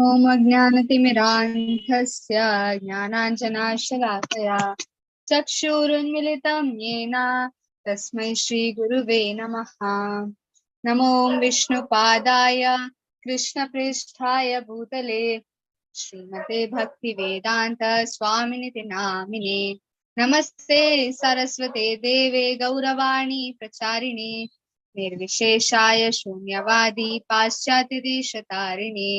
ॐ अज्ञानतिमिरान्धस्य ज्ञानाञ्जनाशलाकया चक्षुरुन्मिलितं येन तस्मै श्रीगुरुवे नमः। नमो विष्णुपादाय कृष्णपृष्ठाय भूतले श्रीमते भक्तिवेदान्त स्वामिनिति नामिने। नमस्ते सरस्वते देवे गौरवाणी प्रचारिणे निर्विशेषाय शून्यवादी पाश्चात्यदेशतारिणे।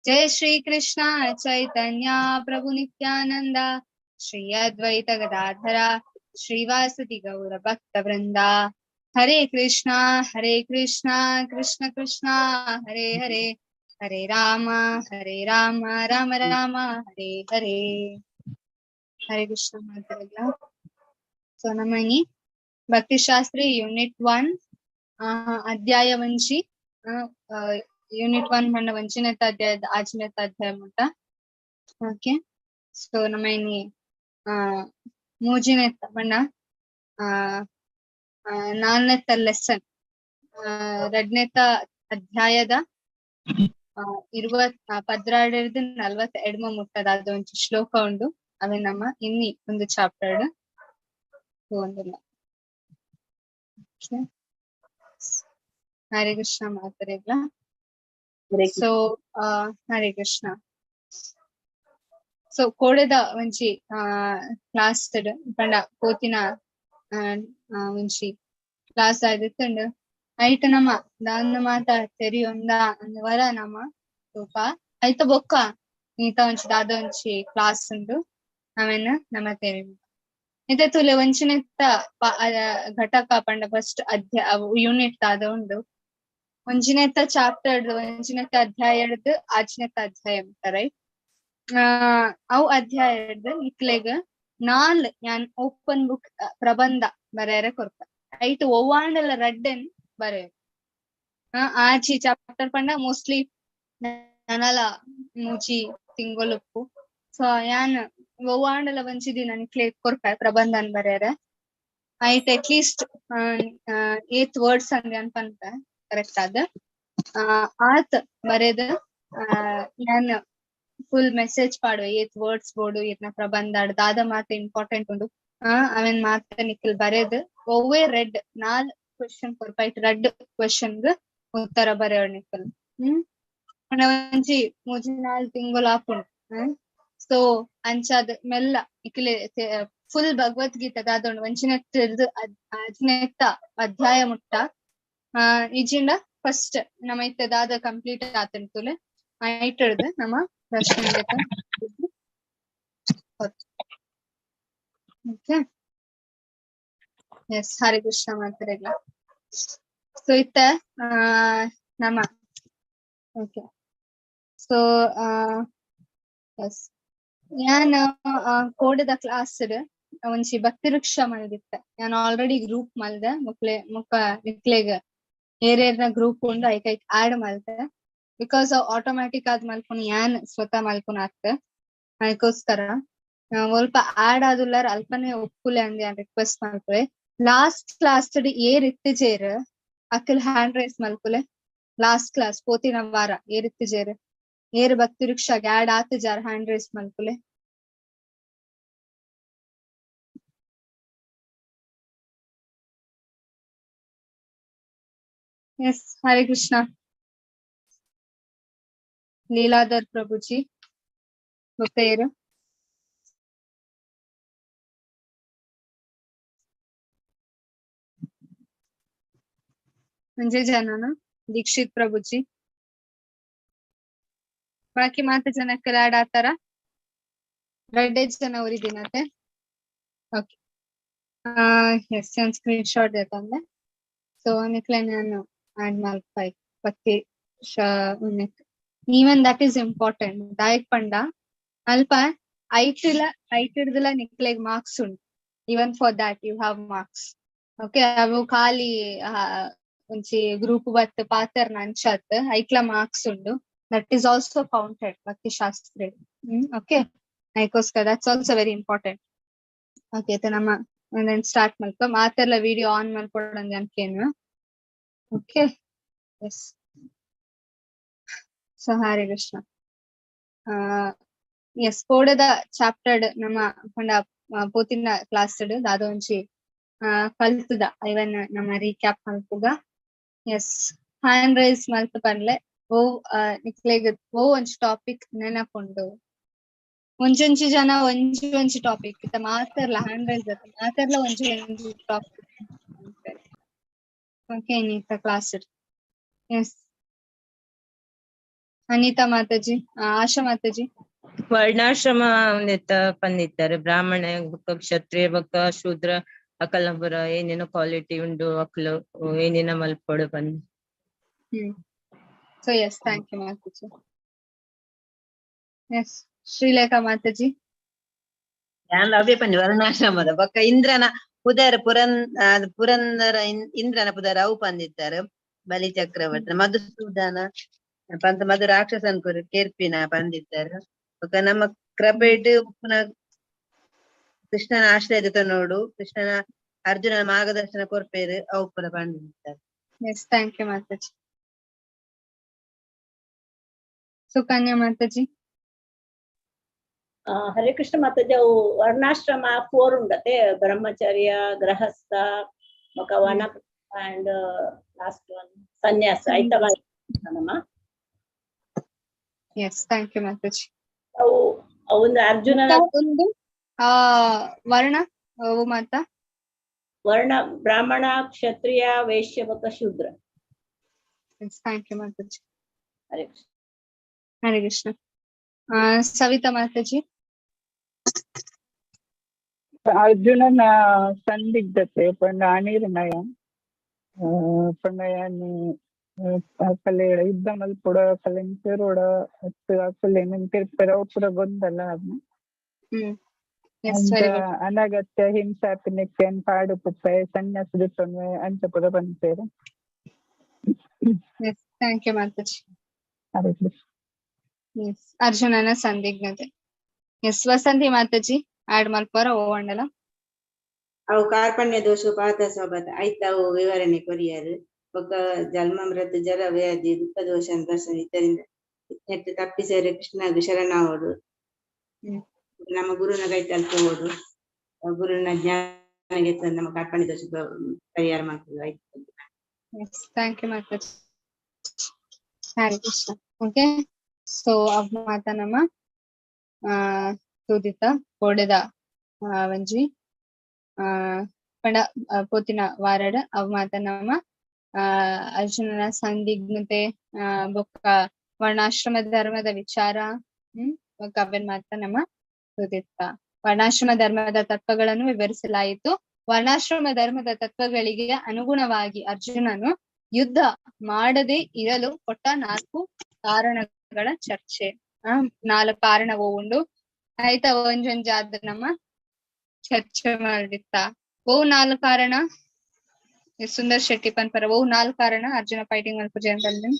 जय श्री कृष्ण चैतन्य प्रभु नित्यानंद श्री अद्वैत गदाधरा श्रीवासदि गौर भक्त वृंदा। हरे कृष्णा कृष्ण कृष्ण हरे हरे, हरे राम राम राम हरे हरे। हरे कृष्ण ಮಾತಾಡಲ್ಲ. ಸೊ ನಮ್ಮನಿ ಭಕ್ತಿಶಾಸ್ತ್ರಿ ಯೂನಿಟ್ 1 ಅಧ್ಯಾಯ ಒಂಜಿ, ಯೂನಿಟ್ 1 ಪಂಡ ಒಂಜಿನೆತ್ತ ಅಧ್ಯಾಯದ ಆಜಿನೆತ್ತ ಅಧ್ಯಾಯ ಮುಟ್ಟ. ಓಕೆ, ಸೊ ನಮ್ಮ ಇನಿ ಮೂಜಿನೆತ್ತ ಪಂಡ ನಾಲ್ನೆತ್ತ ಲೆಸನ್, ರಡ್ನೆತ್ತ ಅಧ್ಯಾಯದ 12 42 ಮುಟ್ಟದ ಅದು ಒಂಜಿ ಶ್ಲೋಕ ಉಂಡು. ಅವೇ ನಮ್ಮ ಇನ್ನಿ ಒಂದು ಚಾಪ್ಟರ್ ಒಂದಿಲ್ಲ. ಹರೇ ಕೃಷ್ಣ ಮಾತಾಡಿಲ್ಲ. ಸೊ ಹರೇ ಕೃಷ್ಣ. ಸೊ ಕೋಡೆದ ಒಂಜಿ ಕ್ಲಾಸ್ ಪಂಡ ಕೋತಿನ ಒಂಜಿ ಕ್ಲಾಸ್ ಆದಿತ್ತುಂಡು. ಐತ ನಮ ದಾನ್ನ ಮಾತ ತೆರಿಯೊಂದ ವರ ನಮ ತೂಪ ಐತ ಬೊಕ್ಕ ನೀತ ಒಂಜಿ ದಾದ ಒಂಜಿ ಕ್ಲಾಸ್ ಉಂಡು ಅವೆನ್ ನಮ ತೆರಿ ಇತ್ತೆ ತುಲೆ ಒಂಚಿನೆತ್ತ ಘಟಕ ಪಂಡ ಫಸ್ಟ್ ಅಧ್ಯಾಯ ಯೂನಿಟ್ ದಾದ ಉಂಡು. ಒಂಜಿನೆತ್ತ ಚಾಪ್ಟರ್ ಒಂಜಿನೆತ್ತ ಅಧ್ಯಾಯ ಹಿಡ್ದು ಆಜಿನೆತ್ತ ಅಧ್ಯಾಯ ಅಂತ ರೈಟ್. ಅವು ಅಧ್ಯಾಯ ಹಿಡ್ದು ನಿಕ್ಲೆಗ್ ನಾಲ್ ಯಾನ್ ಓಪನ್ ಬುಕ್ ಪ್ರಬಂಧ ಬರೆಯರೆ ಕೊರ್ಪ. ಐಟ್ ಒವ್ವಾಂಡಲ ರಡ್ಡೆನ್ ಬರೆಯ. ಆಜಿ ಚಾಪ್ಟರ್ ಪಂಡ ಮೋಸ್ಟ್ಲಿ ನನಲ ಮೂಜಿ ತಿಂಗೊಲುಪ್ಪು. ಸೊ ಯಾನ್ ಒವ್ವಾಂಡಲ ಒಂಜಿ ದಿನ ನಿಕ್ಲೆಗ್ ಕೊರ್ಪೆ ಪ್ರಬಂಧನ್ ಬರೆಯರೆ. ಐಟ್ ಅಟ್ಲೀಸ್ಟ್ ಏತ್ ವರ್ಡ್ಸ್ ಅಂದ್ ಯಾನ್ ಪನ್ಪೆ ಕರೆಕ್ಟ್ ಆದ್. ಆತ್ ಬರೆದ್ ಯಾನ್ ಫುಲ್ ಮೆಸೇಜ್ ಪಾಡುವೆ ಏತ್ ವರ್ಡ್ಸ್ ಬೋಡು ಏತ್ನ ಪ್ರಬಂಧ ದಾದ ಮಾತ ಇಂಪಾರ್ಟೆಂಟ್ ಉಂಡು. ಅವೆನ್ ಮಾತ ನಿಕ್ಲ್ ಬರೆದ್ ಒವ್ವೇ ರೆಡ್ 4 ಕ್ವೆಶನ್ ಕೊರ್ಪ. ಐಟ್ ರೆಡ್ ಕ್ವೆಶನ್ ಗ್ ಉತ್ತರ ಬರೆಯೋಣ ನಿಕ್ಲ್. ಪಂಡ ಒಂಜಿ ಮೂಜಿ ನಾಲ್ ತಿಂಗೊಲು ಆಪುಂಡು. ಸೊ ಅಂಚಾದ್ ಮೆಲ್ಲ ನಿಕ್ಲೆ ಫುಲ್ ಭಗವದ್ಗೀತೆ ದಾದ ಉಂಡು ಒಂಜಿನೆತ್ತ ಆಜಿನೆತ್ತ ಅಧ್ಯಾಯ ಮುಟ್ಟ. ಇಜಿಂಡ ಫಸ್ಟ್ ನಮ್ಮ ಇತ್ತೆ ದಾದ ಕಂಪ್ಲೀಟ್ ಆತಂತುಲೆ ಐಟ್ ಹಿಡ್ದು ನಮ್ಮ ಪ್ರಶ್ನೆ. ಓಕೆ, ಎಸ್, ಹರೇ ಕೃಷ್ಣ ಮಾತಾಡಿಲ್ಲ. ಸೊ ಇತ್ತ ನಮ್ಮ ಓಕೆ, ಸೊ ಎಸ್ ಯಾನ್ ಕೋಡೆದ ಕ್ಲಾಸ್ ಒಂಜಿ ಭಕ್ತಿ ವೃಕ್ಷ ಮಲ್ದಿತ್ತೆ. ಯಾನ್ ಆಲ್ರೆಡಿ ಗ್ರೂಪ್ ಮಲ್ದೆ ಮುಕ್ಲೆ ಮುಕ್ಕ ನಿಕ್ಲೆಗ್ ಏರೇರ್ನ ಗ್ರೂಪ್ ಉಂಡು ಐಕ್ ಐಕ್ ಆಡ್ ಮಲ್ತೆ. Because automatic ಆದ್ ಮಲ್ಪುನು ಯಾನ್ ಸ್ವತಃ ಮಲ್ಪುನ ಅತ್. ಅದಕ್ಕೋಸ್ಕರ ಒಲ್ಪ ಆಡ್ ಆದುಲ್ಲಾರ ಅಲ್ಪನೆ ಒಪ್ಪುಲೆ ಅಂದ್ ಯಾನ್ ರಿಕ್ವೆಸ್ಟ್ ಮಲ್ಪುವೆ. ಲಾಸ್ಟ್ ಕ್ಲಾಸ್ ಏರ್ ಇತ್ತಿಜೇರ್ ಅಕಲ್ ಹ್ಯಾಂಡ್ ರೈಸ್ ಮಲ್ಪುಲೆ. ಲಾಸ್ಟ್ ಕ್ಲಾಸ್ ಪೋತಿನ ವಾರ ಏರ್ ಇತ್ತಿಜೇರ್ ಏರ್ ಭಕ್ತಿ ವೃಕ್ಷ ಆಡ್ ಆತಿಜಾರ್ ಹ್ಯಾಂಡ್ ರೈಸ್ ಮಲ್ಪುಲೆ. ಎಸ್, ಹರೇ ಕೃಷ್ಣ. ಲೀಲಾಧರ್ ಪ್ರಭುಜಿ ಬೊಕ್ಕ ಒಂಜೇ ಜನನ ದೀಕ್ಷಿತ್ ಪ್ರಭುಜಿ. ಬಾಕಿ ಮಾತ ಜನಕ್ಕೆ ಆಡ್ ಆತಾರ ರಡ್ಡೆ ಜನ ಉರಿದಿನತೆ. ಓಕೆ, ಎಸ್, ಒಂದ್ ಸ್ಕ್ರೀನ್ ಶಾಟ್ ತಂದೆ. ಸೊ ನಿಕ್ಲೆ ನಾನು ಆಡ್ ಮಲ್ಪೈ ಭಕ್ತಿ ಈವನ್ that is important. ದಾಯಕ್ ಪಂಡ ಅಲ್ಪ ಐಟಿಲ ಐಟಿಡ್ದಲ ನಿಕ್ಲೆಗ್ ಮಾರ್ಕ್ಸ್ ಉಂಡು. Even for that you have marks. Okay, ಅವು ಖಾಲಿ ಒಂಜಿ ಗ್ರೂಪ್ ಬತ್ ಪಾತೆರ್ನ ಅಂಚಾತ್ ಐಕ್ಲ ಮಾರ್ಕ್ಸ್ ಉಂಡು. That is also counted Bhakti Shastri. Okay, ಐಕೋಸ್ಕರ that's also very important. Okay, ನಮ್ಮ ಸ್ಟಾರ್ಟ್ ಮಲ್ಪ ಮಾತೆಲ್ಲ ವಿಡಿಯೋ ಆನ್ ಮಲ್ಪೊಡಂದ್ ಅನ್ಕೇನು. Okay, yes. So Hare Krishna. Yes, ಕೋಡೆದ ಚಾಪ್ಟರ್ ನಮ್ಮ ಪಂಡ ಪೋತಿನ ಕ್ಲಾಸ್ ದಾದ ಒಂಜಿ ಕಲ್ತುದ, ಐವನ್ ನಮ್ಮ ರೀಕ್ಯಾಪ್ ಮಲ್ಪುಗ. ಎಸ್, ಹ್ಯಾಂಡ್ ರೈಸ್ ಮಲ್ತ್ ಪನ್ಲೆ, ಓ ನಿಕ್ಲೆಗ್ ಓ ಒಂಜಿ ಟಾಪಿಕ್ ನೆನಪುಂಡು? ಒಂಜೊಂಜಿ ಜನ ಒಂಜಿ ಒಂಜಿ ಟಾಪಿಕ್ ಇತ್ತ ಮಾತೆರ್ಲ ಹ್ಯಾಂಡ್ ರೈಸ್ ಮಾತೆರ್ಲ ಒಂಜಿ ಒಂಜಿ ಟಾಪಿಕ್. ಓಕೆ, ಇನಿತ ಕ್ಲಾಸ್. ಎಸ್, ಅನಿತಾ ಮಾತಾಜಿ, ಆಶಾ ಮಾತಾಜಿ. ವರ್ಣಾಶ್ರಮ ಒಂದೆತ್ತ ಪಂದಿತ್ತಾರೆ, ಬ್ರಾಹ್ಮಣ ಬೊಕ್ಕ ಕ್ಷತ್ರಿಯ ಬೊಕ್ಕ ಶೂದ್ರ ಅಕಲ್ನ ಏನೇನೋ ಕ್ವಾಲಿಟಿ ಉಂಡು, ಅಕ್ಲು ಏನೇನ ಮಲ್ಪೊಡು ಪಂದ್. ಸೊ S, thank you Mataji. S, Srilekha Mataji. ಯಾನ್ ಅವೇ ಪನ್ನಿ, ವರ್ಣಾಶ್ರಮದ ಬೊಕ್ಕ ಇಂದ್ರನ ಪುದರ್ ಪುರಂದರ ಇಂದ್ರನ ಪುದರ್ ಅವು ಪಂದಿತ್ತಾರೆ, ಬಲಿ ಚಕ್ರವರ್ತಿ, ಮಧುಸೂದನ ಪಂತ ಮಧು ರಾಕ್ಷಸನ್ ಕುರು ಕೇರ್ಪಿನ ಪಂದಿತ್ತಾರೆ. ಬೊಕ್ಕ ನಮ್ಮ ಕೃಪೆಡ್ ಉಪ್ಪುನ ಕೃಷ್ಣನ ಆಶ್ರಯದ ನೋಡು, ಕೃಷ್ಣನ ಅರ್ಜುನನ ಮಾರ್ಗದರ್ಶನ ಕೊರ್ಪೇರು, ಅವು ಪೂರ ಪಂದಿತ್ತಾರೆ. Yes, thank you Mataji. Sukanya Mataji. Hare Krishna Mataji. ಅವು ವರ್ಣಾಶ್ರಮ ಫೋರ್ ಉಂಡತೆ, ಬ್ರಹ್ಮಚರ್ಯ, ಗೃಹಸ್ಥ ಬೊಕ ವನ ಅಂಡ್ ಲಾಸ್ಟ್ ಒನ್ ಸನ್ಯಾಸ ಐತವ ನಮ್ಮ. Yes, thank you Mataji. ಅವು ಒಂದು ಅರ್ಜುನನ ಒಂದು ವರ್ಣ ಅವು ಮಾತ. ವರ್ಣ ಬ್ರಾಹ್ಮಣ, ಕ್ಷತ್ರಿಯ, ವೈಶ್ಯ ಬೊಕ ಶೂದ್ರ. Yes, thank you Mataji. Hare Krishna. Hare Krishna. Savita Mataji. ಅರ್ಜುನನ ಸಂದಿಗ್ಧತೆ ಪಂಡ ಅನಿರ್ಣಯ ಪಂಡ ಯಾನ್ ಅಕಲೆ ಯುದ್ಧ ಮಲ್ಪೊಡ, ಅಕಲೆನ್ ಕೆರೊಡ ಅತ್ತ್ ಅಕಲೆನ್ ಕೆರ್ಪೆರ ಪೂರ ಗೊಂದಲ. Hmm yes very good. ಅನಗತ್ಯ ಹಿಂಸಾಪಿನೆಕ್ಕೆ ಪಾಡು ಪುಪ್ಪೆ, ಸನ್ಯಾಸ ದೆತ್ತೊನ್ವೆ ಅಂಚ ಪೂರ ಪನ್ಪೆರ್. Yes, thank you Mataji. Hare Krishna. S, ಅರ್ಜುನನ ಸಂದಿಗ್ಧತೆ. ಎಸ್, ವಸಂತಿ ಮಾತಾಜಿ, ಆಡ್ ಮಲ್ಪರ ಓವಂಡಲ. ಅವು ಕಾರ್ಪಣ್ಯ ದೋಷ ಪಾತ ಸೋಬತ ಐತ ಅವು ವಿವರಣೆ ಕೊರಿಯರು. ಬೊಕ್ಕ ಜನ್ಮ ಮೃತ್ಯು ಜರ ವ್ಯಾಧಿ ದುಃಖ ದೋಷ ದರ್ಶನ ಇದರಿಂದ ನೆಟ್ಟು ತಪ್ಪಿಸೇರೆ ಕೃಷ್ಣ ಶರಣಾವಡು. ನಮ್ಮ ಗುರುನ ಕೈತಲ್ ಪೋವೊಡು, ಗುರುನ ಜ್ಞಾನ ನಮ್ಮ ಕಾರ್ಪಣ್ಯ ದೋಷ ಪರಿಹಾರ ಮಾಡ್ತದೆ ಆಯ್ತು. Yes, thank you Mataji. Hare Krishna. Okay, so ಅವ್ ಮಾತ ನಮ್ಮ ತೂದಿತ ಕೋಡೆದ ಒಂಜಿ ಪಂಡ ಪೋತಿನ ವಾರಡ್ ಅವ್ ಮಾತ ನಮ್ಮ ಅರ್ಜುನನ ಸಂದಿಗ್ಧತೆ ಬೊಕ್ಕ ವರ್ಣಾಶ್ರಮ ಧರ್ಮದ ವಿಚಾರ ಬೊಕ್ಕ ಅವೆನ್ ಮಾತ ನಮ್ಮ ತೂದಿತ್ತ. ವರ್ಣಾಶ್ರಮ ಧರ್ಮದ ತತ್ವಗಳನ್ನು ವಿವರಿಸಲಾಯಿತು. ವರ್ಣಾಶ್ರಮ ಧರ್ಮದ ತತ್ವಗಳಿಗೆ ಅನುಗುಣವಾಗಿ ಅರ್ಜುನನು ಯುದ್ಧ ಮಾಡದೆ ಇರಲು ಕೊಟ್ಟ ನಾಲ್ಕು ಕಾರಣಗಳ ಚರ್ಚೆ. ನಾಲ್ಕು ಕಾರಣವು ಉಂಡು ಆಯ್ತಾ? ಒಂಜೊಂಜಾದ್ ನಮ್ಮ ಚರ್ಚೆ ಮಾಡಿತ್ತ. ಓ ನಾಲ್ಕು ಕಾರಣ, ಸುಂದರ್ ಶೆಟ್ಟಿ ಪನ್ಪರ, ಓ ನಾಲ್ಕು ಕಾರಣ ಅರ್ಜುನ ಫೈಟಿಂಗ್ ಮಲ್ಪುಜೆ ಅಂತಲ್ಲಿ?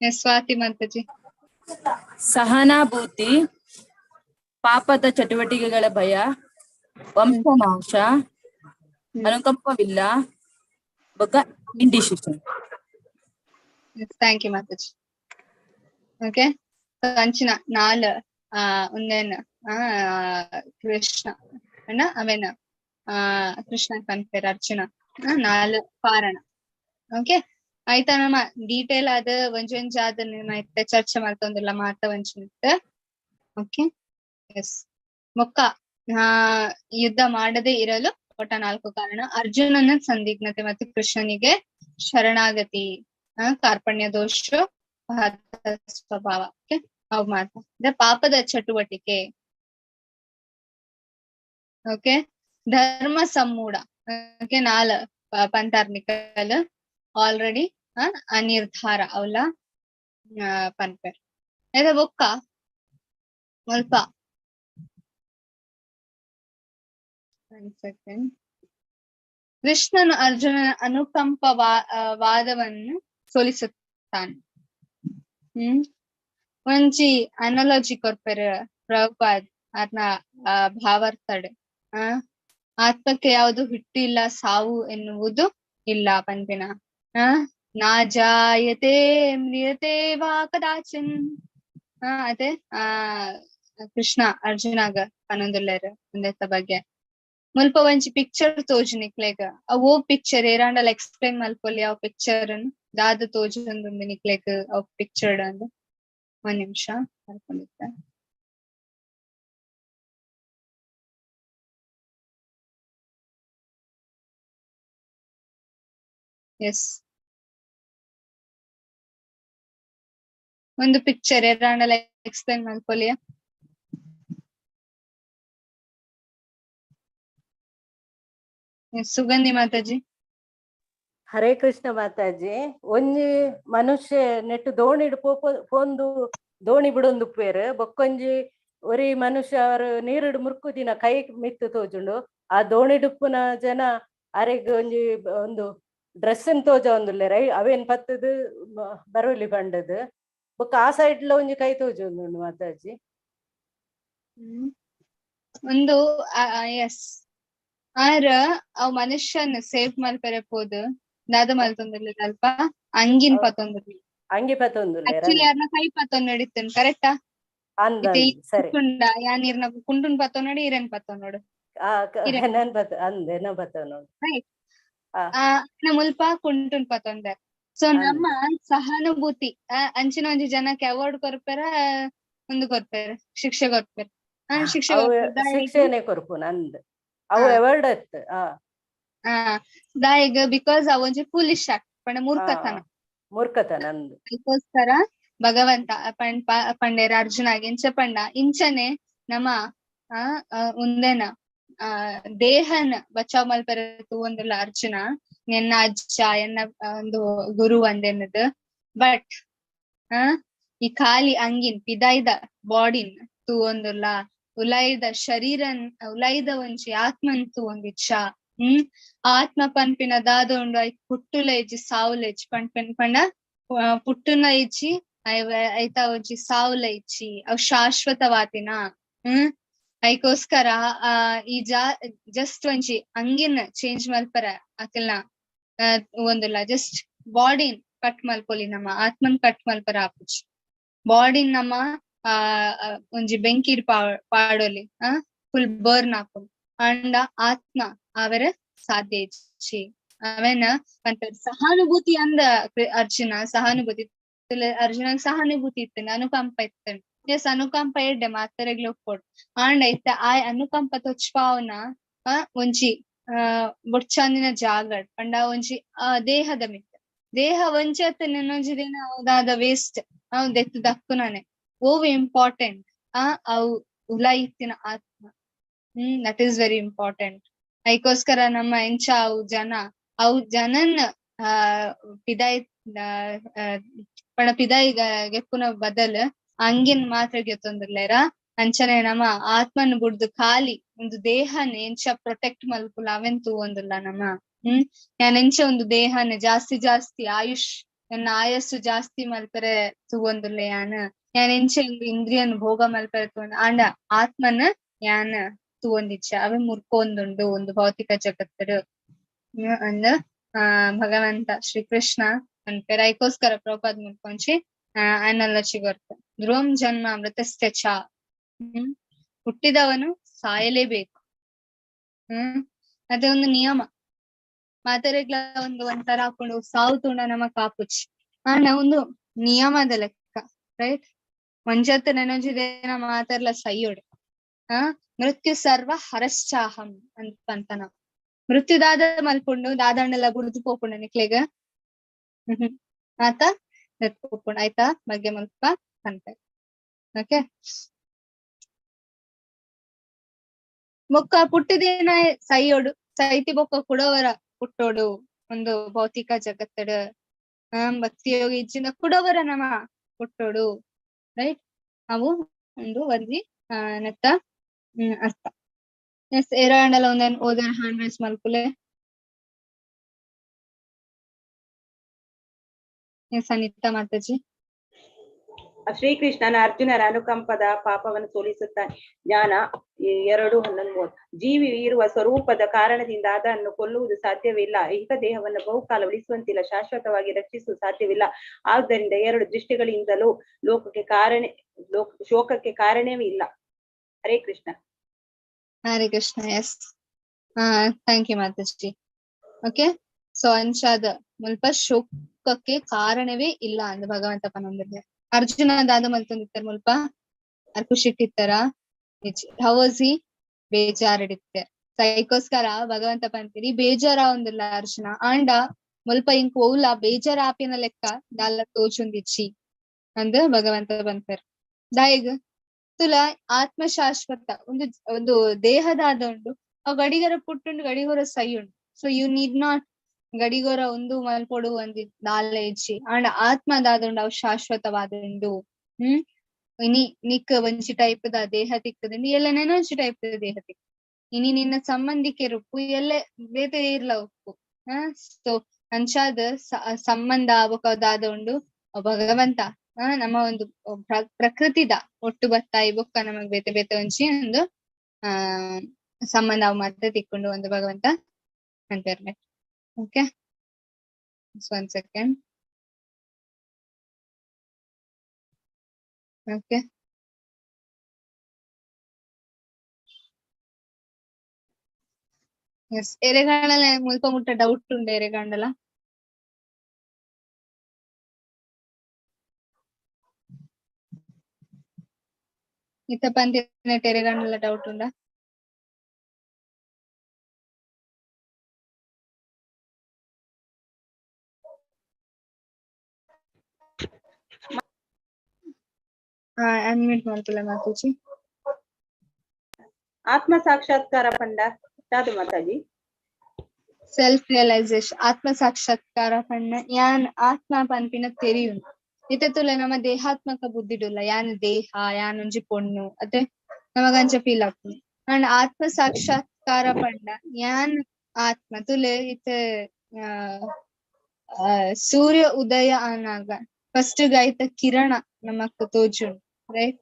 ಎಸ್, ಸ್ವಾತಿ ಮಾತಾಜಿ. ಸಹನಾಭೂತಿ, ಪಾಪದ ಚಟುವಟಿಕೆಗಳ ಭಯ, ವಂಶನಾಶ, ಅನುಕಂಪವಿಲ್ಲ ಬೊಕ್ಕ indecision. Thank you Mataji. Okay, ಅಂಚಿನ ನಾಲ್ ಉಂದೆನ್ ಕೃಷ್ಣ ಅಣ್ಣ ಅವೇನ ಕೃಷ್ಣ ಪನ್ಪೆರ್ ಅರ್ಜುನ ನಾಲ್ ಕಾರಣ. ಓಕೆ, ಆಯ್ತಾ? ನಮ್ಮ ಡೀಟೇಲ್ ಆದ ಒಂಜೊಂಜಾದ್ ನಿಮ್ಮ ಇತ್ತೆ ಚರ್ಚೆ ಮಲ್ತೊಂದುಲ್ಲ ಮಾತ ಒಂಜಿನಿತ್ತೆ. ಓಕೆ, ಎಸ್, ಮೊಕ್ಕ ಯುದ್ಧ ಮಾಡದೇ ಇರಲು ಕೊಟ್ಟ ನಾಲ್ಕು ಕಾರಣ: ಅರ್ಜುನನ ಸಂದಿಗ್ಧತೆ ಮತ್ತು ಕೃಷ್ಣನಿಗೆ ಶರಣಾಗತಿ, ಕಾರ್ಪಣ್ಯ ದೋಷ, ಸ್ವಭಾವ. ಓಕೆ, ಅವು ಮಾತ ಅಂದ್ರೆ ಪಾಪದ ಚಟುವಟಿಕೆ. ಓಕೆ, ಧರ್ಮ ಸಮ್ಮೂಢ. ಓಕೆ, ನಾಲ್ ಪಂತಾರ್ನಿಕಲ್ ಆಲ್ರೆಡಿ ಅನಿರ್ಧಾರ ಅವಲ ಪನ್ಪೆರ್. ಐತ ಬೊಕ್ಕ ಮುಲ್ಪ ಒಂದ್ ಸೆಕೆಂಡ್, ಕೃಷ್ಣನು ಅರ್ಜುನನ ಅನುಕಂಪ ವಾದವನ್ನು ಸೋಲಿಸುತ್ತಾನೆ. ಒಂಜಿ ಅನಲಾಜಿ ಕೊರ್ಪೆರ್ ಪ್ರಭುಪಾದ್ ಅರ್ನ ಭಾವಾರ್ಥಡ್. ಆ ಆತ್ಮಕ್ಕೆ ಯಾವುದು ಹುಟ್ಟು ಇಲ್ಲ, ಸಾವು ಎನ್ನುವುದು ಇಲ್ಲ ಪನ್ಪಿನ. ಆ ನಾ ಜಾಯತೆ ಮ್ರಿಯತೆ ವಾ ಕದಾಚಿನ್. ಅದೇ ಕೃಷ್ಣ ಅರ್ಜುನಾಗ ಪನೊಂದುಲ್ಲೆರ್ ಉಂದೆತ್ತ ಬಗ್ಗೆ. ಮುಲ್ಪ ಒಂಜಿ ಪಿಕ್ಚರ್ ತೋಜು ನಿಕ್ಲೆಗ್. ಅವು ಪಿಕ್ಚರ್ ಏರಾಂಡಲ ಎಕ್ಸ್ಪ್ಲೈನ್ ಮಲ್ಪೊಲಿ ಅವ್ ಪಿಕ್ಚರ್ ದಾದ ತೋಜೊಂದುಂಡು ನಿಕ್ಲೆಗ್ ಅವ್ ಪಿಕ್ಚರ್ ಅಂದ್. ಒಂದ್ ನಿಮಿಷ ಮಲ್ಕೊಂಡಿದ್ದೆ. ಎಸ್, ಒಂದು ಪಿಕ್ಚರ್ ಏರಾಂಡಲ ಎಕ್ಸ್ಪ್ಲೈನ್ ಮಲ್ಪೊಲಿಯ? ಸುಗಂಧಿ ಮಾತಾಜಿ. ಹರೇ ಕೃಷ್ಣ ಮಾತಾಜಿ. ಒಂಜಿ ಮನುಷ್ಯ ನೆಟ್ಟು ದೋಣಿಡ್ ಪೋಂದು ದೋಣಿ ಬಿಡೊಂದು ಉಪ್ಪೇರು. ಬೊಕ್ಕೊಂಜಿ ಒರಿ ಮನುಷ್ಯ ಅವರು ನೀರುಡು ಮುರ್ಕುದಿನ ಕೈ ಮಿತ್ತು ತೋಜುಂಡು. ಆ ದೋಣಿಡುಪ್ಪುನ ಜನ ಅರೆಗ್ ಒಂಜಿ ಒಂದು ಡ್ರೆಸ್ ತೋಜ ಒಂದುಲ್ಲೆರ್, ಅವೇನ್ ಪತ್ತದು ಬರೋಲಿ ಪಂಡದು. ಬೊಕ್ಕ ಆ ಸೈಡ್ ಲ ಒಂಜಿ ಕೈ ತೋಜೊಂದುಂಡು ಮಾತಾಜಿ. ಒಂದು ಎಸ್ ಆರ್ ಅವ್ ಮನುಷ್ಯನ್ ಸೇವ್ ಮಲ್ಪೆರೆ ಪೋದು ದಾದ ಮಲ್ತೊಂದುಲ್ಲೆರ್ ಅಲ್ಪ ಅಂಗಿನ್ ಪತ್ತೊಂದುಲ್ಲೆರ್. ಅಂಗಿ ಪತ್ತೊಂದುಲ್ಲೆರ್. ಆಕ್ಚುಲಿ ಅರ್ನ ಕೈ ಪತ್ತೊಂದು ನಡಿತೇನೆ ಕರೆಕ್ಟಾ? ಸರಿ. ಯಾನ್ ಇರ್ನ ಕುಂಟುನ್ ಪತ್ತೊನೊಡು, ಇರೆನ್ ಪತ್ತೊನೊಡು. ನನ್ ಪತ್ತ ಅಂದ್ ಎನ್ನ ಪತ್ತೊನೊಡು. ರೈಟ್. ಮುಲ್ಪ ಕುಂಟುನ್ ಪತ್ತೊಂದೆ. ಸೊ ನಮ್ಮ ಸಹಾನುಭೂತಿ ಅಂಚಿನ ಒಂಜಿ ಜನಕ್ಕೆ ಅವಾರ್ಡ್ ಕೊರ್ಪೆರ, ಒಂದು ಕೊರ್ಪೆರ್, ಶಿಕ್ಷೆ ಕೊರ್ಪೆರ್. ಶಿಕ್ಷೆ ಶಿಕ್ಷೆನೆ ಕೊರ್ಪುನ ಅಂದ್ ಅವು ಅವಾರ್ಡ್ ಅತ್. ದಾಯೆಗ್? Because ಅವ್ ಒಂಜಿ ಫೂಲಿಶ್ ಆಕ್ಟ್ ಪಂಡ ಮೂರ್ಖತನ. ಮೂರ್ಖತನ ಅಂದ್. ಅದಕ್ಕೋಸ್ಕರ ಭಗವಂತ ಪಂಡೇರ್ ಅರ್ಜುನಾಗ್ ಇಂಚ ಪಂಡ ಇಂಚನೆ ನಮ್ಮ ಉಂದೆನ ದೇಹನ ಬಚಾವ್ ಮಲ್ಪೆರೆ ತೂವೊಂದುಲ್ಲ ಅರ್ಜುನ, ಎನ್ನ ಅಜ್ಜ ಎನ್ನ ಒಂದು ಗುರು ಅಂದೆನದು. ಬಟ್ ಈ ಖಾಲಿ ಅಂಗಿನ್ ಪಿದಾಯ್ದ ಬಾಡಿನ್ ತೂವೊಂದುಲ್ಲ, ಉಲಾಯ್ದ ಶರೀರನ್ ಉಲಾಯ್ದ ಒಂಜಿ ಆತ್ಮನ್ ತೂವೊಂದಿಚ್ಚ. ಆತ್ಮ ಪನ್ಪಿನ ದಾದ ಉಂಡು ಐಕ್ ಪುಟ್ಟುಲ ಇಜ್ಜಿ ಸಾವುಲ ಇಜ್ಜಿ. ಪನ್ಪಿನ ಪಂಡ ಪುಟ್ಟುನ ಇಜ್ಜಿ, ಐತ ಒಂಜಿ ಸಾವುಲ ಇಜ್ಜಿ, ಅವ್ ಶಾಶ್ವತವಾತಿನ. ಐಕೋಸ್ಕರ ಈ ಜಸ್ಟ್ ಒಂಜಿ ಅಂಗಿನ ಚೇಂಜ್ ಮಲ್ಪರ ಅಕಲ್ನ ಒಂದುಲ್ಲ, ಜಸ್ಟ್ ಬಾಡಿನ್ ಕಟ್ ಮಲ್ಪೊಲಿ ನಮ್ಮ, ಆತ್ಮನ್ ಕಟ್ ಮಲ್ಪರ ಆಪುಜಿ. ಬಾಡಿನ್ ನಮ್ಮ ಒಂಜಿ ಬೆಂಕಿಡ್ ಪಾಡೊಲಿ, ಫುಲ್ ಬರ್ನ್ ಆಪುಂಡು. ಅಂಡ ಆತ್ಮ ಅವರ ಸಾಧ್ಯ ಇಜ್ಜಿ. ಅವೇನ ಪನ್ಪೆರ್ ಸಹಾನುಭೂತಿ ಅಂದ ಅರ್ಜುನ. ಸಹಾನುಭೂತಿ ಅರ್ಜುನ ಸಹಾನುಭೂತಿ ಇತ್ತಂಡ ಅನುಕಂಪ ಇತ್ತಂಡ್. ಎಸ್, ಅನುಕಂಪ ಎಡ್ಡೆ ಮಾತರೆಗ್ಲ ಒಪ್ಪೊಡು. ಆಂಡ ಇತ್ತೆ ಆ ಅನುಕಂಪ ತೊಚ್ಪಾವುನ ಒಂಜಿ ಬೊಡ್ಚಾಂದಿನ ಜಾಗಡ್ ಪಂಡ ಒಂಜಿ ದೇಹದ ಮಿತ್ತ್. ದೇಹ ಒಂಜಿ ಅತ್ತ ಇನ್ನೊಂಜಿ ದಿನ ದಾದ ವೇಸ್ಟ್ ಅವ್ ದೆತ್ತು ದಕ್ಕುನಾನೆ. ಓವ್ ಇಂಪಾರ್ಟೆಂಟ್ ಅವು ಉಲಾಯಿ ಇತ್ತಿನ ಆತ್ಮ. That is very important. ಐಕೋಸ್ಕರ ನಮ್ಮ ಎಂಚ ಅವು ಜನ ಅವು ಜನನ್ ಪಿದಾಯ್ ಪಂಡ ಪಿದಾಯಿ ಗೆಪ್ಪುನ ಬದಲ್ ಅಂಗಿನ್ ಮಾತ್ರ ಗೆತ್ತೊಂದುಲ್ಲೆರ. ಅಂಚನೆ ನಮ್ಮ ಆತ್ಮನ್ ಬುಡ್ದು ಖಾಲಿ ಒಂದು ದೇಹನ್ ಎಂಚ ಪ್ರೊಟೆಕ್ಟ್ ಮಲ್ಪುಲ ಅವೆನ್ ತೂವೊಂದುಲ್ಲ ನಮ್ಮ. ಯಾನ್ ಎಂಚ ಒಂದು ದೇಹನ್ ಜಾಸ್ತಿ ಜಾಸ್ತಿ ಆಯುಷ್ ಎನ್ನ ಆಯಸ್ಸು ಜಾಸ್ತಿ ಮಲ್ಪೆರೆ ತೂವೊಂದುಲ್ಲ ಯಾನ್. ಯಾನ್ ಎಂಚ ಒಂದು ಇಂದ್ರಿಯನ್ ಭೋಗ ಮಲ್ಪೆರೆ ತೂವೊಂದು ಆಂಡ ಆತ್ಮನ್ ಯಾನ್ ತೂವೊಂದಿಚ್ಚ ಅವೇ ಮುರ್ಕೊಂದುಂಡು ಒಂದು ಭೌತಿಕ ಜಗತ್ತಡು ಅಂದ್ ಭಗವಂತ ಶ್ರೀ ಕೃಷ್ಣ ಪನ್ಪೆರ್. ಐಕೋಸ್ಕರ ಪ್ರಭುಪಾದ ಮುಲ್ಕೊಂಚಿ ಅನಲಚಿ ಗೊರ್ತ ಧ್ರುವಂ ಜನ್ಮ ಮೃತಸ್ಯ ಚ. ಹುಟ್ಟಿದವನು ಸಾಯಲೇಬೇಕು. ಅದೇ ಒಂದು ನಿಯಮ. ಮಾತರೆಗ್ಲ ಒಂದು ಒಂಥರ ಹಾಕೊಂಡು ಸಾವು ತೂಂಡ ನಮ್ಮ ಕಾಪುಚಿ ಆಂಡ ಒಂದು ನಿಯಮದ ಲೆಕ್ಕ, ರೈಟ್? ಒಂಜತ್ತ ನನೊಂಜಿ ದಿನ ಮಾತರ್ಲ ಸೈಯೋಡು. ಮೃತ್ಯು ಸರ್ವ ಹರಶ್ಚಾಹಂ ಅಂತ ಪಂತನ. ಮೃತ್ಯು ದಾದ ಮಲ್ಪುಂಡು ದಾದಂಡಲ ಬುಡ್ದು ಪೋಪುಂಡು ನಿಕ್ಲೆಗ್ ಆತ ಪೋಪುಂಡು ಆಯ್ತಾ ಬಗ್ಗೆ ಮಲ್ಪ ಪನ್ಪೆರ್. ಓಕೆ, ಬೊಕ್ಕ ಪುಟ್ಟಿದಿನ ಸೈಯೋಡು, ಸೈತಿ ಬೊಕ್ಕ ಕುಡವರ ಪುಟ್ಟೋಡು ಒಂದು ಭೌತಿಕ ಜಗತ್ತಡು. ಭಕ್ತಿಯೋಗಿ ಇಜ್ಜಿಂದ ಕುಡವರ ನಮ ಪುಟ್ಟೋಡು, ರೈಟ್? ಅವು ಒಂದು ಒಂಜಿ ನೆತ್ತ ಅರ್ಥ. ಎಸ್, ಏರಾಂಡಲ ಒಂದನ್ ಓದರ್ ಹ್ಯಾಂಡ್ ರೈಸ್ ಮಲ್ಪುಲೆ. ಎಸ್ ಅನಿತಾ ಮಾತಾಜಿ. ಶ್ರೀಕೃಷ್ಣನ ಅರ್ಜುನರ ಅನುಕಂಪದ ಪಾಪವನ್ನು ಸೋಲಿಸುತ್ತಾನೆ. ಜ್ಞಾನ 2:11-30. ಜೀವಿ ಇರುವ ಸ್ವರೂಪದ ಕಾರಣದಿಂದ ಅದನ್ನು ಕೊಲ್ಲುವುದು ಸಾಧ್ಯವಿಲ್ಲ. ಐಹಿಕ ದೇಹವನ್ನು ಬಹುಕಾಲ ಉಳಿಸುವಂತಿಲ್ಲ, ಶಾಶ್ವತವಾಗಿ ರಕ್ಷಿಸುವುದು ಸಾಧ್ಯವಿಲ್ಲ. ಆದ್ದರಿಂದ ಎರಡು ದೃಷ್ಟಿಗಳಿಂದಲೂ ಲೋಕಕ್ಕೆ ಕಾರಣ ಶೋಕಕ್ಕೆ ಕಾರಣವೇ ಇಲ್ಲ. Hare Krishna. Hare Krishna. Yes, thank you Mataji. Okay, so ಅಂಚಾದ ಮುಲ್ಪ ಶೋಕಕ್ಕೆ ಕಾರಣವೇ ಇಲ್ಲ ಅಂದ ಭಗವಂತ ಪನೊಂದಿದೆ. ಅರ್ಜುನ ದಾದ ಮಲ್ತೊಂದಿತ್ತರ ಮುಲ್ಪ ಅರ್ ಖುಷಿಟ್ಟಿತ್ತರ? How was he? ಬೇಜಾರಿಡಿತ್ತೆ. ಸೈಕೋಸ್ಕರ ಭಗವಂತ ಪಂತಿರಿ ಬೇಜಾರ ಒಂದಿಲ್ಲ ಅರ್ಜುನ ಆಂಡ ಮುಲ್ಪ ಇಂಕ್ ಓಲ ಬೇಜಾರ ಆಪಿನ ಲೆಕ್ಕ ದಾಲ ತೋಚುಂದಿಚ್ಚಿ ಅಂದ್ ಭಗವಂತ ಪನ್ಪೆರ್. ದಾಯೆಗ್ ತುಲ ಆತ್ಮ ಶಾಶ್ವತ ಒಂದು ಒಂದು ದೇಹದಾದ ಉಂಡು, ಅವು ಗಡಿಗರ ಪುಟ್ಟುಂಡು ಗಡಿಗೊರ ಸೈ ಉಂಡು. ಸೊ you need not ಗಡಿಗೊರ ಒಂದು ಮಲ್ಪೊಡು ಒಂಜಿ ದಾಲ ಇಜ್ಜಿ. ಆಂಡ ಆತ್ಮ ದಾದ ಉಂಡು ಅವು ಶಾಶ್ವತವಾದುಂಡು. ಇನಿ ನಿಕ್ ಒಂಜಿ ಟೈಪ್ ದ ದೇಹ ತಿಕ್ಕುದುಂಡು, ಎಲ್ಲೆ ಒಂಜಿ ಟೈಪ್ ದ ದೇಹ ತಿಕ್ಕು. ಇನಿ ನಿನ್ನ ಸಂಬಂಧಿಕೆರು ಉಪ್ಪು, ಎಲ್ಲೆ ಬೇತೆ ಇರ್ಲ ಉಪ್ಪು. ಸೊ ಅಂಚಾದ ಸಂಬಂಧ ಬೊಕ ದಾದ ಉಂಡು ಭಗವಂತ ನಮ್ಮ ಒಂದು ಪ್ರಕೃತಿದ ಒಟ್ಟು ಬತ್ತಾಯಿ ಬೊಕ್ಕ ನಮಗ್ ಬೇತೆ ಬೇತೆ ಒಂಜಿ ಒಂದು ಆ ಸಂಬಂಧ ಅವು ಮಾತ್ರ ತಿಕ್ಕೊಂಡು ಒಂದು ಭಗವಂತ ಅಂತಾರೆ. Okay, one second. Okay, yes, ಎರೆಗಾಂಡಲ ಮುಲ್ಪ ಮುಟ್ಟ ಡೌಟ್ ಉಂಡು ಎರೆಗಾಂಡಲ? ಇತ್ತ ಪಂತಿನ ಎರೆಗಾಂಡಲ ಡೌಟ್ ಉಂಡಾ? ಅನ್ಮ್ಯೂಟ್ ಮಲ್ಪುಲೆ ಮಾತಾಜಿ. ಆತ್ಮ ಸಾಕ್ಷಾತ್ಕಾರ ಪಂಡ ದಾದ ಮಾತಾಜಿ? ಸೆಲ್ಫ್ ರಿಯಲೈಸೇಷನ್ ಆತ್ಮ ಸಾಕ್ಷಾತ್ಕಾರ ಪಂಡ ಯಾನ್ ಆತ್ಮ ಪನ್ಪಿನ ತೆರಿಯುಂಡು. ಇತ್ತೆ ತುಲೆ ನಮ್ಮ ದೇಹಾತ್ಮಕ ಬುದ್ಧಿಡುಲ್ಲ ಯಾನ್ ದೇಹ ಯಾನ್ ಒಂಜಿ ಪೊಣ್ಣು ಅತೆ ನಮಗಂಚ ಫೀಲ್ ಆಪುಂಡು. ಅಂಡ್ ಆತ್ಮ ಸಾಕ್ಷಾತ್ಕಾರ ಪಂಡ ಯಾನ್ ಆತ್ಮ ತುಲೆ ಇತ್ತೆ ಸೂರ್ಯ ಉದಯ ಆನಾಗ ಫಸ್ಟ್ ಐತ ಕಿರಣ ನಮಕ್ ತೋಜುಂಡು, ರೈಟ್?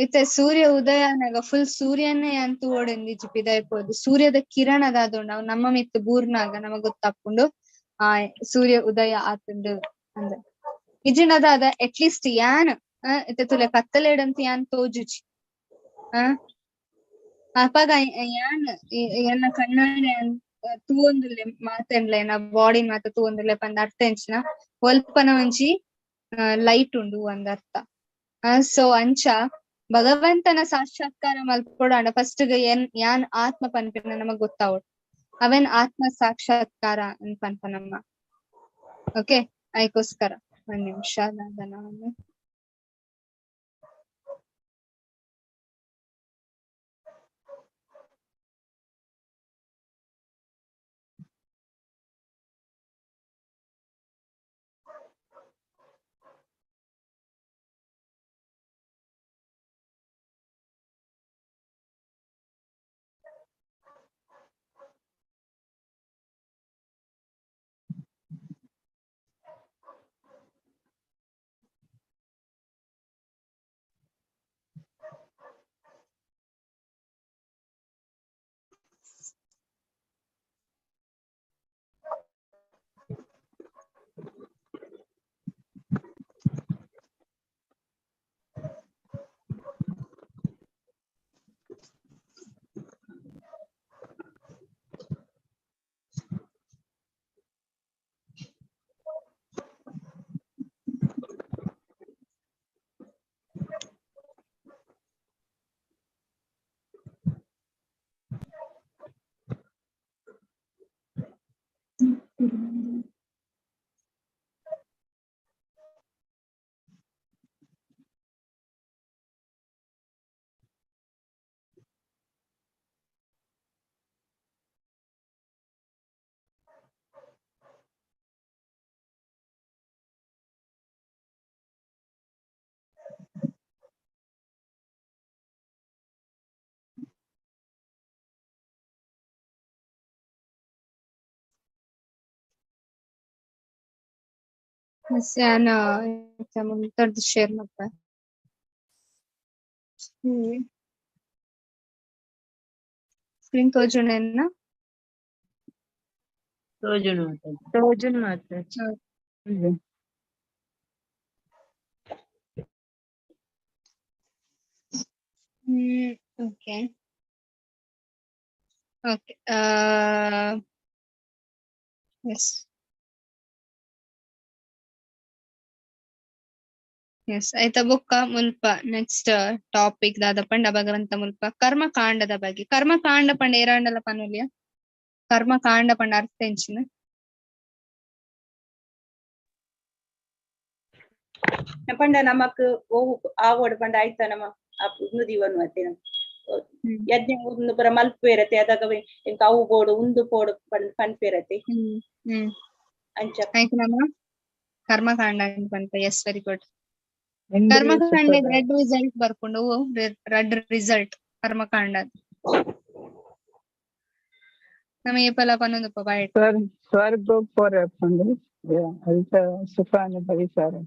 ಇತ್ತೆ ಸೂರ್ಯ ಉದಯ ಆನಾಗ ಫುಲ್ ಸೂರ್ಯನೇ ಯಾನ್ ತೂವೊಡೆಂದಿಜ್ಜಿ ಪಿದಾಯಿ ಪೋದು ಸೂರ್ಯದ ಕಿರಣ ದಾದ ಅವು ನಮ್ಮ ಮಿತ್ತ್ ಬೂರ್ನಾಗ ನಮಗ್ ಗೊತ್ತಾಪುಂಡು ಆ ಸೂರ್ಯ ಉದಯ ಆತುಂಡು ಅಂದ್. ಇಜ್ಜಿಂಡ ದಾದ ಅಟ್ಲೀಸ್ಟ್ ಯಾನ್ ಇತ್ತೆ ತುಲೆ ಕತ್ತಲೆಡಂತ ಯಾನ್ ತೋಜುಜಿ. ಅಪಗ ಯಾನ್ ಎನ್ನ ಕಣ್ಣಾರೆ ಯಾನ್ ತೂವೊಂದುಲ್ಲೆ ಮಾತೆನ್ಲ ಎನ್ನ ಬಾಡಿನ್ ಮಾತ ತೂವೊಂದುಲ್ಲೆ ಪಂದ್ ಅರ್ಥ ಎಂಚಿನ ಒಲ್ಪನ ಒಂಜಿ ಲೈಟ್ ಉಂಡು ಅಂದ್ ಅರ್ಥ. ಸೊ ಅಂಚ ಭಗವಂತನ ಸಾಕ್ಷಾತ್ಕಾರ ಮಲ್ಪೊಡಾಂಡ ಫಸ್ಟ್ ಗ್ ಯಾನ್ ಆತ್ಮ ಪನ್ಪಿನ ನಮಗ್ ಗೊತ್ತಾವೊಡು. ಅವೆನ್ ಆತ್ಮ ಸಾಕ್ಷಾತ್ಕಾರ ಅಂದ್ ಪನ್ಪ ನಮ್ಮ. ಓಕೆ, ಐಕೋಸ್ಕರ ಒಂದ್ ನಿಮಿಷ ದಾದನ. ಎಸ್, ಯಾನ್ ಮುಲ್ತರ್ದ್ ಶೇರ್ ಮಲ್ಪುವೆ. ಸ್ಕ್ರೀನ್ ತೋಜುಂಡ ಎನ್ನ? ತೋಜುಂಡು ಮಾತಾಜಿ. ತೋಜುಂಡು Mataji. Okay okay, yes S, ಆಯ್ತಾ. ಬೊಕ್ಕ ಮುಲ್ಪ ನೆಕ್ಸ್ಟ್ ಟಾಪಿಕ್ ದಾದ ಪಂಡ ಭಗವಂತ ಮುಲ್ಪ ಕರ್ಮಕಾಂಡದ ಬಗ್ಗೆ. ಕರ್ಮಕಾಂಡ ಪಂಡ ಏರಾಂಡಲ ಪನೊಲಿಯ? ಕರ್ಮಕಾಂಡ ಪಂಡ ಅರ್ಥ ಎಂಚಿನ? ಪಂಡ ನಮಕ್ ಓವು ಆವೋಡು ಪಂಡ ಆಯ್ತ ನಮ ಉಂದು ದೀವನು ಅತ್ತೇನ ಯಜ್ಞ ಉಂದು ಪೂರ ಮಲ್ಪುವೆರತೆ, ಅದಾಗ ಎಂಕ್ ಅವು ಬೋಡು ಉಂದು ಪೋಡು ಪಂದ್ ಪನ್ಪೆರತೆ. ಹ್ಮ್ ಹ್ಮ್ ಅಂಚ. ಆಯ್ತು, ನಮ್ಮ ಕರ್ಮಕಾಂಡ ಅಂತ ಪನ್ಪ. Yes, very good. ಇಂದ್ರಿಯ ಕರ್ಮಕಾಂಡ ಸುಖದ ರೆಡ್ ರಿಸಲ್ಟ್ ಬರ್ಪುಂಡು. ರೆಡ್ ರಿಸಲ್ಟ್ ಕರ್ಮಕಾಂಡ ನಮ ಏಪಲ ಪನೊಂದುಪ್ಪ ಬಾಯಿಡ್. ಸ್ವರ್ಗ ಪೋರೆ ಅಲ್ಪ ಸುಖ ಅನುಭವಿಸಾರೆ.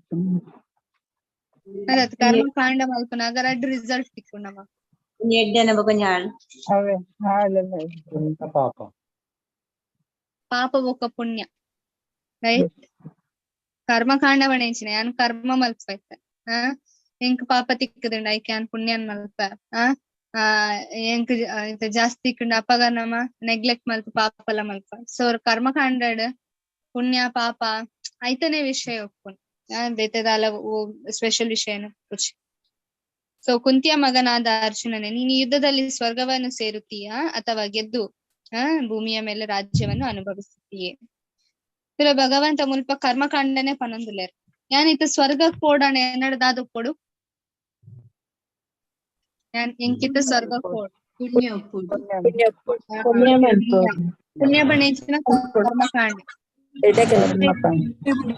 ಅದ ಕರ್ಮಕಾಂಡ ಮಲ್ಪುನಗ ರಡ್ಡ್ ರಿಸಲ್ಟ್ ತಿಕ್ಕುಂಡು ನಮಕ್. ಒಂಜಿ ಎಡ್ಡೆನ ಬೊಕ ಒಂಜಿ ಹಾಳ್. ಅವೇ ಹಾಳೆಲ್ಲ. ಪಾಪ. ಪಾಪ ಬೊಕ್ಕ ಪುಣ್ಯ, ರೈಟ್? ಕರ್ಮಕಾಂಡ ಪಂಡ ಯಾನ್ ಕರ್ಮ ಮಲ್ಪೈತೆ, ಆ ಎಂಕ್ ಪಾಪ ತಿಕ್ಕುದುಂಡ ಐಕ್ ಯಾನ್ ಪುಣ್ಯನ್ ಮಲ್ಪ, ಆ ಆ ಎಂಕ್ ಇತ್ತೆ ಜಾಸ್ತಿ ತಿಕ್ಕುಂಡ ಅಪಗ ನಮ ನೆಗ್ಲೆಕ್ಟ್ ಮಲ್ಪ ಪಾಪಲ ಮಲ್ಪ. ಸೊ ಕರ್ಮಕಾಂಡಡ್ ಪುಣ್ಯ ಪಾಪ ಐತನೇ ವಿಷಯ ಉಪ್ಪುನು, ಬೇತೆ ದಾಲ ಸ್ಪೆಷಲ್ ವಿಷಯನ ಉಪ್ಪುಜಿ. ಸೊ ಕುಂತಿಯ ಮಗನಾದ ಅರ್ಜುನನೇ, ನೀನು ಯುದ್ಧದಲ್ಲಿ ಸ್ವರ್ಗವನ್ನು ಸೇರುತ್ತೀಯಾ ಅಥವಾ ಗೆದ್ದು ಭೂಮಿಯ ಮೇಲೆ ರಾಜ್ಯವನ್ನು ಅನುಭವಿಸುತ್ತೀಯೇ? ಭಗವಂತ ಮುಲ್ಪ ಕರ್ಮಕಾಂಡನೆ ಪನೊಂದುಲ್ಲೆರ್. ಯಾನ್ ಇತ್ತೆ ಸ್ವರ್ಗಕ್ ಪೋಡಾಂಡ ಎನ್ನಡ ದಾದ ಉಪ್ಪೊಡು? ಯಾನ್ ಎಂಕಿತ್ತ ಸ್ವರ್ಗಕ್ ಪೋಡು. ಪುಣ್ಯ ಉಪ್ಪೊಡು. ಪುಣ್ಯ. ಪುಣ್ಯ ಮಲ್ಪೊಡು. ಪುಣ್ಯ ಪಂಡ ಎಂಚಿನ? ಕರ್ಮಕಾಂಡ. ಎಡ್ಡೆ ಕೆಲಸ. ಕರ್ಮಕಾಂಡ.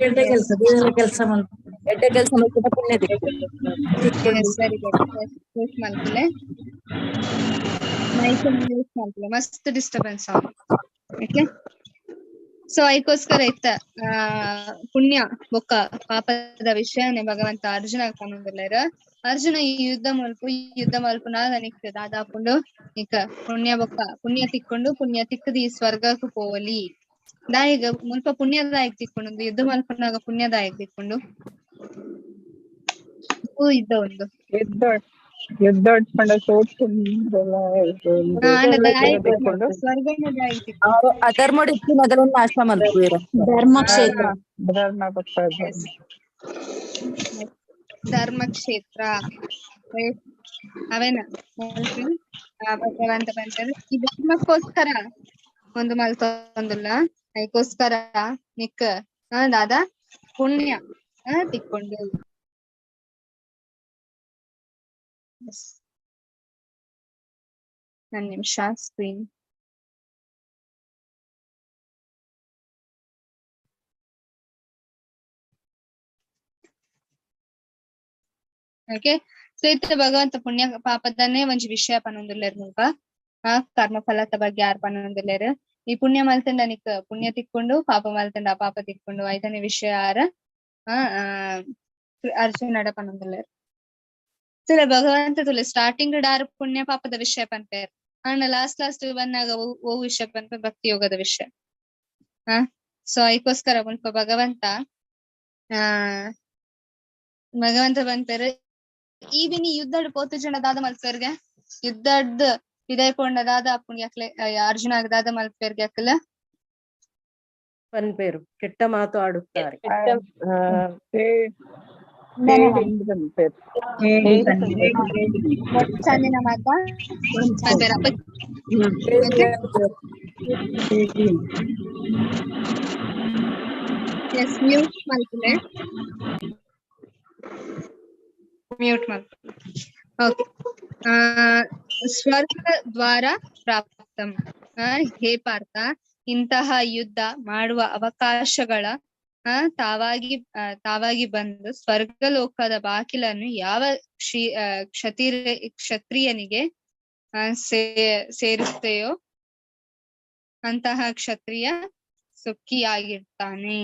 ಎಡ್ಡೆ ಕೆಲಸ, ದೇವರ ಕೆಲಸ ಮಲ್ಪೊಡು. ಎಡ್ಡೆ ಕೆಲಸ ಮಲ್ಪುನ ಪುಣ್ಯ ತಿಕ್ಕುಂಡು. Yes, very good. Mute ಮಲ್ಪುಲೆ, ಮೈಕ್ ಮ್ಯೂಟ್ ಮಲ್ಪುಲೆ, ಮಸ್ತ್ ಡಿಸ್ಟರ್ಬೆನ್ಸ್ ಆವು. ಓಕೆ, ಸೊ ಐಕೋಸ್ಕರ ಇತ್ತ ಪುಣ್ಯ ಬೊಕ್ಕ ಪಾಪದ ವಿಷಯನೇ ಭಗವಂತ ಅರ್ಜುನ ಪನೊಂದುಲ್ಲೆರ್. ಅರ್ಜುನ ಈ ಯುದ್ಧ ಮಲ್ಪು, ಈ ಯುದ್ಧ ಮಲ್ಪುನಾಗ ನಿಕ್ ದಾದಾಪುಂಡು, ನಿಕ್ ಪುಣ್ಯ ಬೊಕ್ಕ ಪುಣ್ಯ ತಿಕ್ಕೊಂಡು, ಪುಣ್ಯ ತಿಕ್ಕದ್ ಈ ಸ್ವರ್ಗಕ್ಕೆ ಪೋವಲಿ. ದಾಯೆಗ್ ಮುಲ್ಪ ಪುಣ್ಯದಾಯಕ್ ತಿಕ್ಕೊಂಡು? ಯುದ್ಧ ಮಲ್ಪುನಾಗ ಪುಣ್ಯದಾಯಕ್ ತಿಕ್ಕೊಂಡು? ಯುದ್ಧ ಒಂದು ಯುದ್ಧ ಯುದ್ಧ ಪಂಡ ಸೋತುಂಡಲ. ತಿಕ್ಕೊಂಡು ಸ್ವರ್ಗನೇ ದಾಯೆಗ್ ತಿಕ್ಕೊಂಡು? ಅಧರ್ಮಡ್ ಇತ್ತಿನಗಲೆನ್ ನಾಶ ಮಲ್ಪುವೆರ್. ಧರ್ಮಕ್ಷೇತ್ರ. ಧರ್ಮ ಬೊಕ್ಕ ಧರ್ಮ. ಧರ್ಮಕ್ಷೇತ್ರ, ರೈಟ್? ಅವೇನ ಭಗವಂತ ಪಂಪೆರ್, ಈ ಧರ್ಮಕ್ಕೋಸ್ಕರ ಒಂದು ಮಲ್ತೊಂದುಲ್ಲ, ಐಕೋಸ್ಕರ ನಿಕ್ ದಾದಾ ಪುಣ್ಯ ತಿಕ್ಕೊಂಡು. ಒಂದ್ ನಿಮಿಷ, ಸ್ಕ್ರೀನ್. ಓಕೆ, ಸೊ ಇತ್ತೆ ಭಗವಂತ ಪುಣ್ಯ ಪಾಪದನ್ನೇ ಒಂಜಿ ವಿಷಯ ಪನೊಂದುಲ್ಲೆರ್ ಮುಲ್ಪ. ಕರ್ಮ ಫಲದ ಬಗ್ಗೆ ಯಾರ್ ಪನೊಂದುಲ್ಲೆರ್. ಈ ಪುಣ್ಯ ಮಲ್ತಂಡ ನಿಕ್ ಪುಣ್ಯ ತಿಕ್ಕೊಂಡು, ಪಾಪ ಮಲ್ತಂಡ ಪಾಪ ತಿಕ್ಕೊಂಡು, ಐತನೇ ವಿಷಯ ಆರ ಆ ಅರ್ಜುನಡ ಪನೊಂದುಲ್ಲೆರ್. ತುಲೆ ಭಗವಂತ ತುಲೆ ಸ್ಟಾರ್ಟಿಂಗ್ ಡಾರ್ ಪುಣ್ಯ ಪಾಪದ ವಿಷಯ ಪನ್ಪೇರ್, ಆಂಡ ಲಾಸ್ಟ್ ಲಾಸ್ಟ್ ಬಂದಾಗ ಓ ವಿಷಯ ಪನ್ಪೆ? ಭಕ್ತಿ ಯೋಗದ ವಿಷಯ. ಸೊ ಐಕೋಸ್ಕರ ಮುಲ್ಪ ಭಗವಂತ ಭಗವಂತ ಪನ್ಪೇರ್, ಈ ಬಿನಿ ಯುದ್ಧಡ್ ಪೋತು ಜನ ದಾದ ಮಲ್ಪೇರ್ಗೆ? ಯುದ್ಧಡ್ ಪಿದಯ್ ಪೋಂಡ ದಾದ ಅಪ್ಪುಂಡು ಅಕ್ಲೆ? ಅರ್ಜುನ ದಾದ ಮಲ್ಪೇರ್ಗೆ ಅಕ್ಲ? ಪನ್ಪೇರು, ಕೆಟ್ಟ ಮಾತು ಆಡುತ್ತಾರೆ. ಚಂದಿನ ಮಾತ ಪನ್ಪೇರ್ ಅಪ್ಪ. ಎಸ್, ಮ್ಯೂಟ್ ಮಲ್ಪುಲೆ, ಮ್ಯೂಟ್ ಮಲ್ಪುಲೆ. ಓಕೆ, ಸ್ವರ್ಗ ದ್ವಾರ ಪ್ರಾಪ್ತಂ. ಹೇ ಪಾರ್ಥ, ಇಂತಹ ಯುದ್ಧ ಮಾಡುವ ಅವಕಾಶಗಳ ತಾವಾಗಿ ಬಂದು ಸ್ವರ್ಗ ಲೋಕದ ಬಾಗಿಲನ್ನು ಯಾವ ಕ್ಷತ್ರಿಯನಿಗೆ ಸೇರುತ್ತೆಯೋ ಅಂತಹ ಕ್ಷತ್ರಿಯ ಸುಖಿಯಾಗಿರ್ತಾನೆ.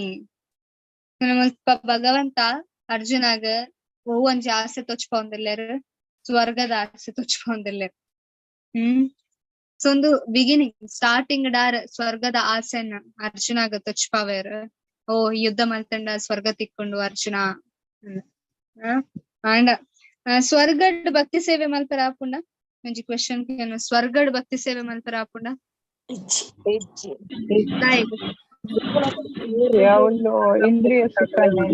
ಮುಲ್ಪ ಭಗವಂತ ಅರ್ಜುನಗ್ ಒವ್ವೊಂಜಿ ಆಸೆ ತೊಚ್ಪೊಂದುಲ್ಲೆರ್, ಸ್ವರ್ಗದ ಆಸೆ ತೊಚ್ಪೊಂದುಲ್ಲೆರ್. ಸೊ ಒಂದು ಬಿಗಿನಿಂಗ್ ಸ್ಟಾರ್ಟಿಂಗ್ ಡಾರ್ ಸ್ವರ್ಗದ ಆಸೆನ ಅರ್ಜುನಗ್ ತೊಚ್ಪಾವೇರ್. ಓ ಯುದ್ಧ ಮಲ್ತಂಡ ಸ್ವರ್ಗ ತಿಕ್ಕೊಂಡು ಅರ್ಜುನ. ಆಂಡ ಸ್ವರ್ಗಡ್ ಭಕ್ತಿ ಸೇವೆ ಮಲ್ಪರ ಆಪುಂಡ? ಒಂಜಿ ಕ್ವೆಶನ್, ಸ್ವರ್ಗಡ್ ಭಕ್ತಿ ಸೇವೆ ಮಲ್ಪರ ಆಪುಂಡ? ಅವ್ಲು ಇಂದ್ರಿಯ ಸುಖನೇ.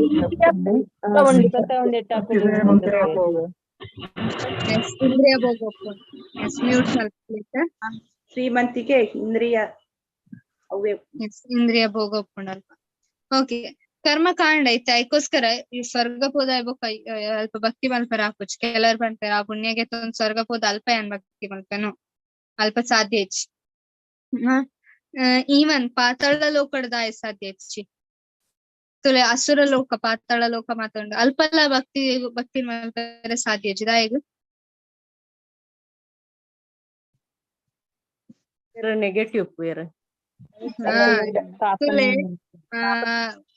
ಇಂದ್ರಿಯ ಭೋಗ. ಮ್ಯೂಟ್ ಮಲ್ಪುಲೆ. ಶ್ರೀಮಂತಿಕೆ ಇಂದ್ರಿಯ ಅವೇ. ಇಂದ್ರಿಯ ಭೋಗ ಉಪ್ಪುಂಡು ಅಲ್ಪ. ಓಕೆ, ಕರ್ಮಕಾಂಡ ಐತೆ. ಐಕೋಸ್ಕರ ಈ ಸ್ವರ್ಗ ಪೋದ ಬೊಕ್ಕ ಅಲ್ಪ ಭಕ್ತಿ ಮಲ್ಪರ ಆಪುಜಿ. ಕೆಲವರು ಪನ್ಪೆರ್, ಆ ಪುಣ್ಯಗೆ ಸ್ವರ್ಗ ಪೋದ ಅಲ್ಪ ಏನ್ ಭಕ್ತಿ ಮಲ್ಪೆನು, ಅಲ್ಪ ಸಾಧ್ಯ ಇಜ್ಜಿ. ಈವನ್ ಪಾತಾಳ ಲೋಕಡ್ ದಾಯೆ ಸಾಧ್ಯ ಇಜ್ಜಿ? ತುಲೆ ಅಸುರ ಲೋಕ, ಪಾತಾಳ ಲೋಕ ಮಾತುಂಡು, ಅಲ್ಪಲ ಭಕ್ತಿ ಭಕ್ತಿ ಮಲ್ಪೆರೆ ಸಾಧ್ಯ ಇಜ್ಜಿ. ದಾಯೆಗ್? ನೆಗೆಟಿವ್ ಪೇರ್. ತುಲೆ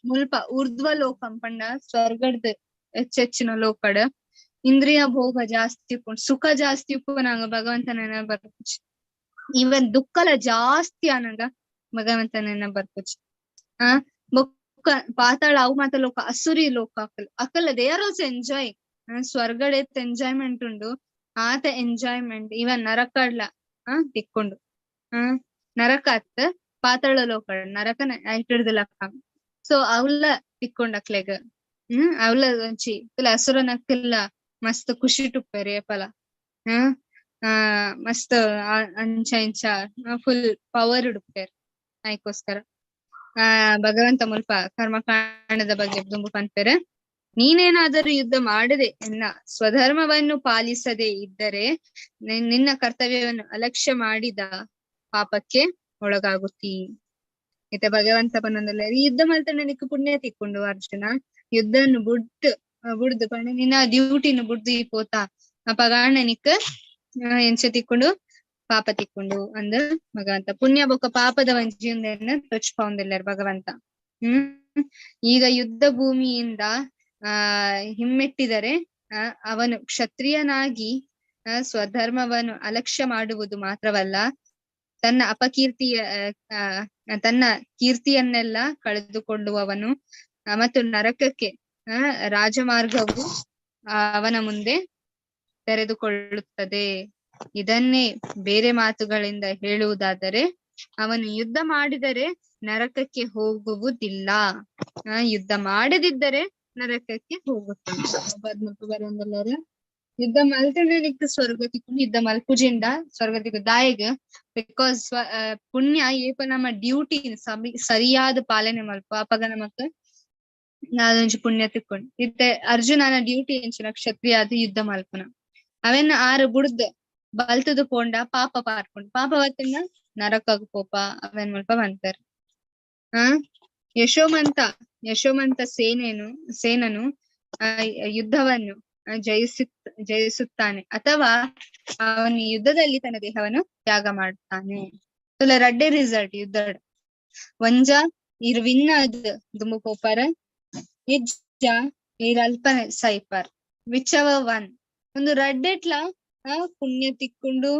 ಮುಲ್ಪ ಊರ್ಧ್ವ ಲೋಕಂ ಪಂಡ ಸ್ವರ್ಗಡ್ದ್ ಹೆಚ್ಚೆಚ್ಚಿನ ಲೋಕಡ್ ಇಂದ್ರಿಯ ಭೋಗ ಜಾಸ್ತಿ ಉಪ್ಪುಂಡು, ಸುಖ ಜಾಸ್ತಿ ಉಪ್ಪುನಾಗ ಭಗವಂತನ ಬರ್ಪುಜಿ. ಈವನ್ ದುಃಖಲ ಜಾಸ್ತಿ ಆನಗ ಭಗವಂತನ ಬರ್ಪುಜಿ. ಬೊಕ್ಕ ಪಾತಾಳ ಅವು ಮಾತ ಲೋಕ ಅಸುರಿ ಲೋಕ. Akal Akal they are also enjoy. ಸ್ವರ್ಗಡೆ enjoyment ಉಂಡು, ಆತ ಎಂಜಾಯ್ಮೆಂಟ್ ಇವನ್ ನರಕಡ್ಲ ತಿಕ್ಕೊಂಡು. ನರಕ ಅತ್ ಪಾತಾಳ ಲೋಕ, ನರಕನ ಐಟಿಡ್ದು ಲಕ್ಕ. ಸೊ ಅವ್ಲ ತಿಕ್ಕೊಂಡ್ ಅಕ್ಲೆಗ್. ಅವ್ಲ ಒಂಚಿ ಅಸುರನಕ್ಕೆಲ್ಲ ಮಸ್ತ್ ಖುಷಿ ಟುಪ್ಪೆರ್ ಏಪಲ. ಮಸ್ತ್ ಅಂಚ ಇಂಚ ಫುಲ್ ಪವರ್ ಉಡುಪೇರ್. ಐಕೋಸ್ಕರ ಭಗವಂತ ಮುಲ್ಪ ಕರ್ಮಕಾಂಡದ ಬಗ್ಗೆ ದುಂಬು ಪನ್ಪೆರ್. ನೀನೇನಾದರೂ ಯುದ್ಧ ಮಾಡದೆ ಎನ್ನ ಸ್ವಧರ್ಮವನ್ನು ಪಾಲಿಸದೆ ಇದ್ದರೆ ನಿನ್ನ ಕರ್ತವ್ಯವನ್ನು ಅಲಕ್ಷ್ಯ ಮಾಡಿದ ಪಾಪಕ್ಕೆ ಒಳಗಾಗುತ್ತೀ. ಇತ್ತ ಭಗವಂತ ಪನ್ನೊಂದುಲ್ಲೆ, ಯುದ್ಧ ಮಲ್ತಂಡ ನಿಕ್ಕ್ ಪುಣ್ಯ ತಿಕ್ಕೊಂಡು ಅರ್ಜುನ. ಯುದ್ಧನ್ನು ಬುಡ್ದು ಬುಡ್ದು ಪಂಡ ನಿನ್ನ ಡ್ಯೂಟಿನ ಬುಡ್ದು ಈ ಪೋತ ಅಪಗಾಣ ನಿಕ್ ಎಂಚ ತಿಕ್ಕೊಂಡು? ಪಾಪ ತಿಕ್ಕೊಂಡು ಅಂದ್ ಭಗವಂತ ಪುಣ್ಯ ಬೊಕ್ಕ ಪಾಪದ ಒಂಜಿ ಉಂದೆನ್ ತೊಚ್ಪಾವೊಂದುಲ್ಲೆರ್ ಭಗವಂತ. ಈಗ ಯುದ್ಧ ಭೂಮಿಯಿಂದ ಹಿಮ್ಮೆಟ್ಟಿದರೆ ಅವನು ಕ್ಷತ್ರಿಯನಾಗಿ ಸ್ವಧರ್ಮವನ್ನು ಅಲಕ್ಷ್ಯ ಮಾಡುವುದು ಮಾತ್ರವಲ್ಲ, ತನ್ನ ಅಪಕೀರ್ತಿಯ ತನ್ನ ಕೀರ್ತಿಯನ್ನೆಲ್ಲ ಕಳೆದುಕೊಳ್ಳುವವನು ಮತ್ತು ನರಕಕ್ಕೆ ರಾಜಮಾರ್ಗವು ಅವನ ಮುಂದೆ ತೆರೆದುಕೊಳ್ಳುತ್ತದೆ. ಇದನ್ನೇ ಬೇರೆ ಮಾತುಗಳಿಂದ ಹೇಳುವುದಾದರೆ ಅವನು ಯುದ್ಧ ಮಾಡಿದರೆ ನರಕಕ್ಕೆ ಹೋಗುವುದಿಲ್ಲ, ಯುದ್ಧ ಮಾಡದಿದ್ದರೆ ನರಕಕ್ಕೆ ಹೋಗುತ್ತಾನೆ. ಯುದ್ಧ ಮಲ್ತಂಡ ನಿಕ್ ಸ್ವರ್ಗ ತಿಕ್ಕೊಂಡು, ಯುದ್ಧ ಮಲ್ಪುಜಿಂಡ ಸ್ವರ್ಗ ತಿಕ್ಕು. ದಾಯೆಗ್? Because ಪುಣ್ಯ ಏಪ ನಮ್ಮ ಡ್ಯೂಟಿ ಸರಿಯಾದ ಪಾಲನೆ ಮಲ್ಪ ಅಪಗ ನಮಕ್ ನಾದೊಂಜಿ ಪುಣ್ಯ ತಿಕ್ಕೊಂಡು. ಇತ್ತೆ ಅರ್ಜುನನ ಡ್ಯೂಟಿ ಎಂಚಿನ? ಕ್ಷತ್ರಿಯ ಆದ್ ಯುದ್ಧ ಮಲ್ಪುನ. ಅವೆನ್ ಆರು ಬುಡ್ದ್ ಬಲ್ತುದು ಪೋಂಡ ಪಾಪ ಪಾರ್ಪುಂಡು, ಪಾಪ ಬತ್ತುಂಡ ನರಕಗ್ ಪೋಪ. ಅವೆನ್ ಮುಲ್ಪ ಪನ್ಪೆರ್. ಯಶೋಮಂತ ಯಶೋಮಂತ ಸೇನನು ಯುದ್ಧವನ್ನು ಜಯಿಸುತ್ತಾನೆ ಅಥವಾ ಅವನು ಯುದ್ಧದಲ್ಲಿ ತನ್ನ ದೇಹವನ್ನು ತ್ಯಾಗ ಮಾಡುತ್ತಾನೆ. ತುಲ ರಡ್ಡೆ ರಿಸಲ್ಟ್ ಯುದ್ಧ. ಒಂಜ ಇರ್ ವಿನ್ ಆದ್ ದುಂಬು ಪೋಪರ್, ಇಜ್ಜ ಇರ್ ಅಲ್ಪ ಸೈಪರ್, which ever one. ಒಂದು ರಡ್ಡೆಟ್ಲ ಪುಣ್ಯ ತಿಕ್ಕೊಂಡು.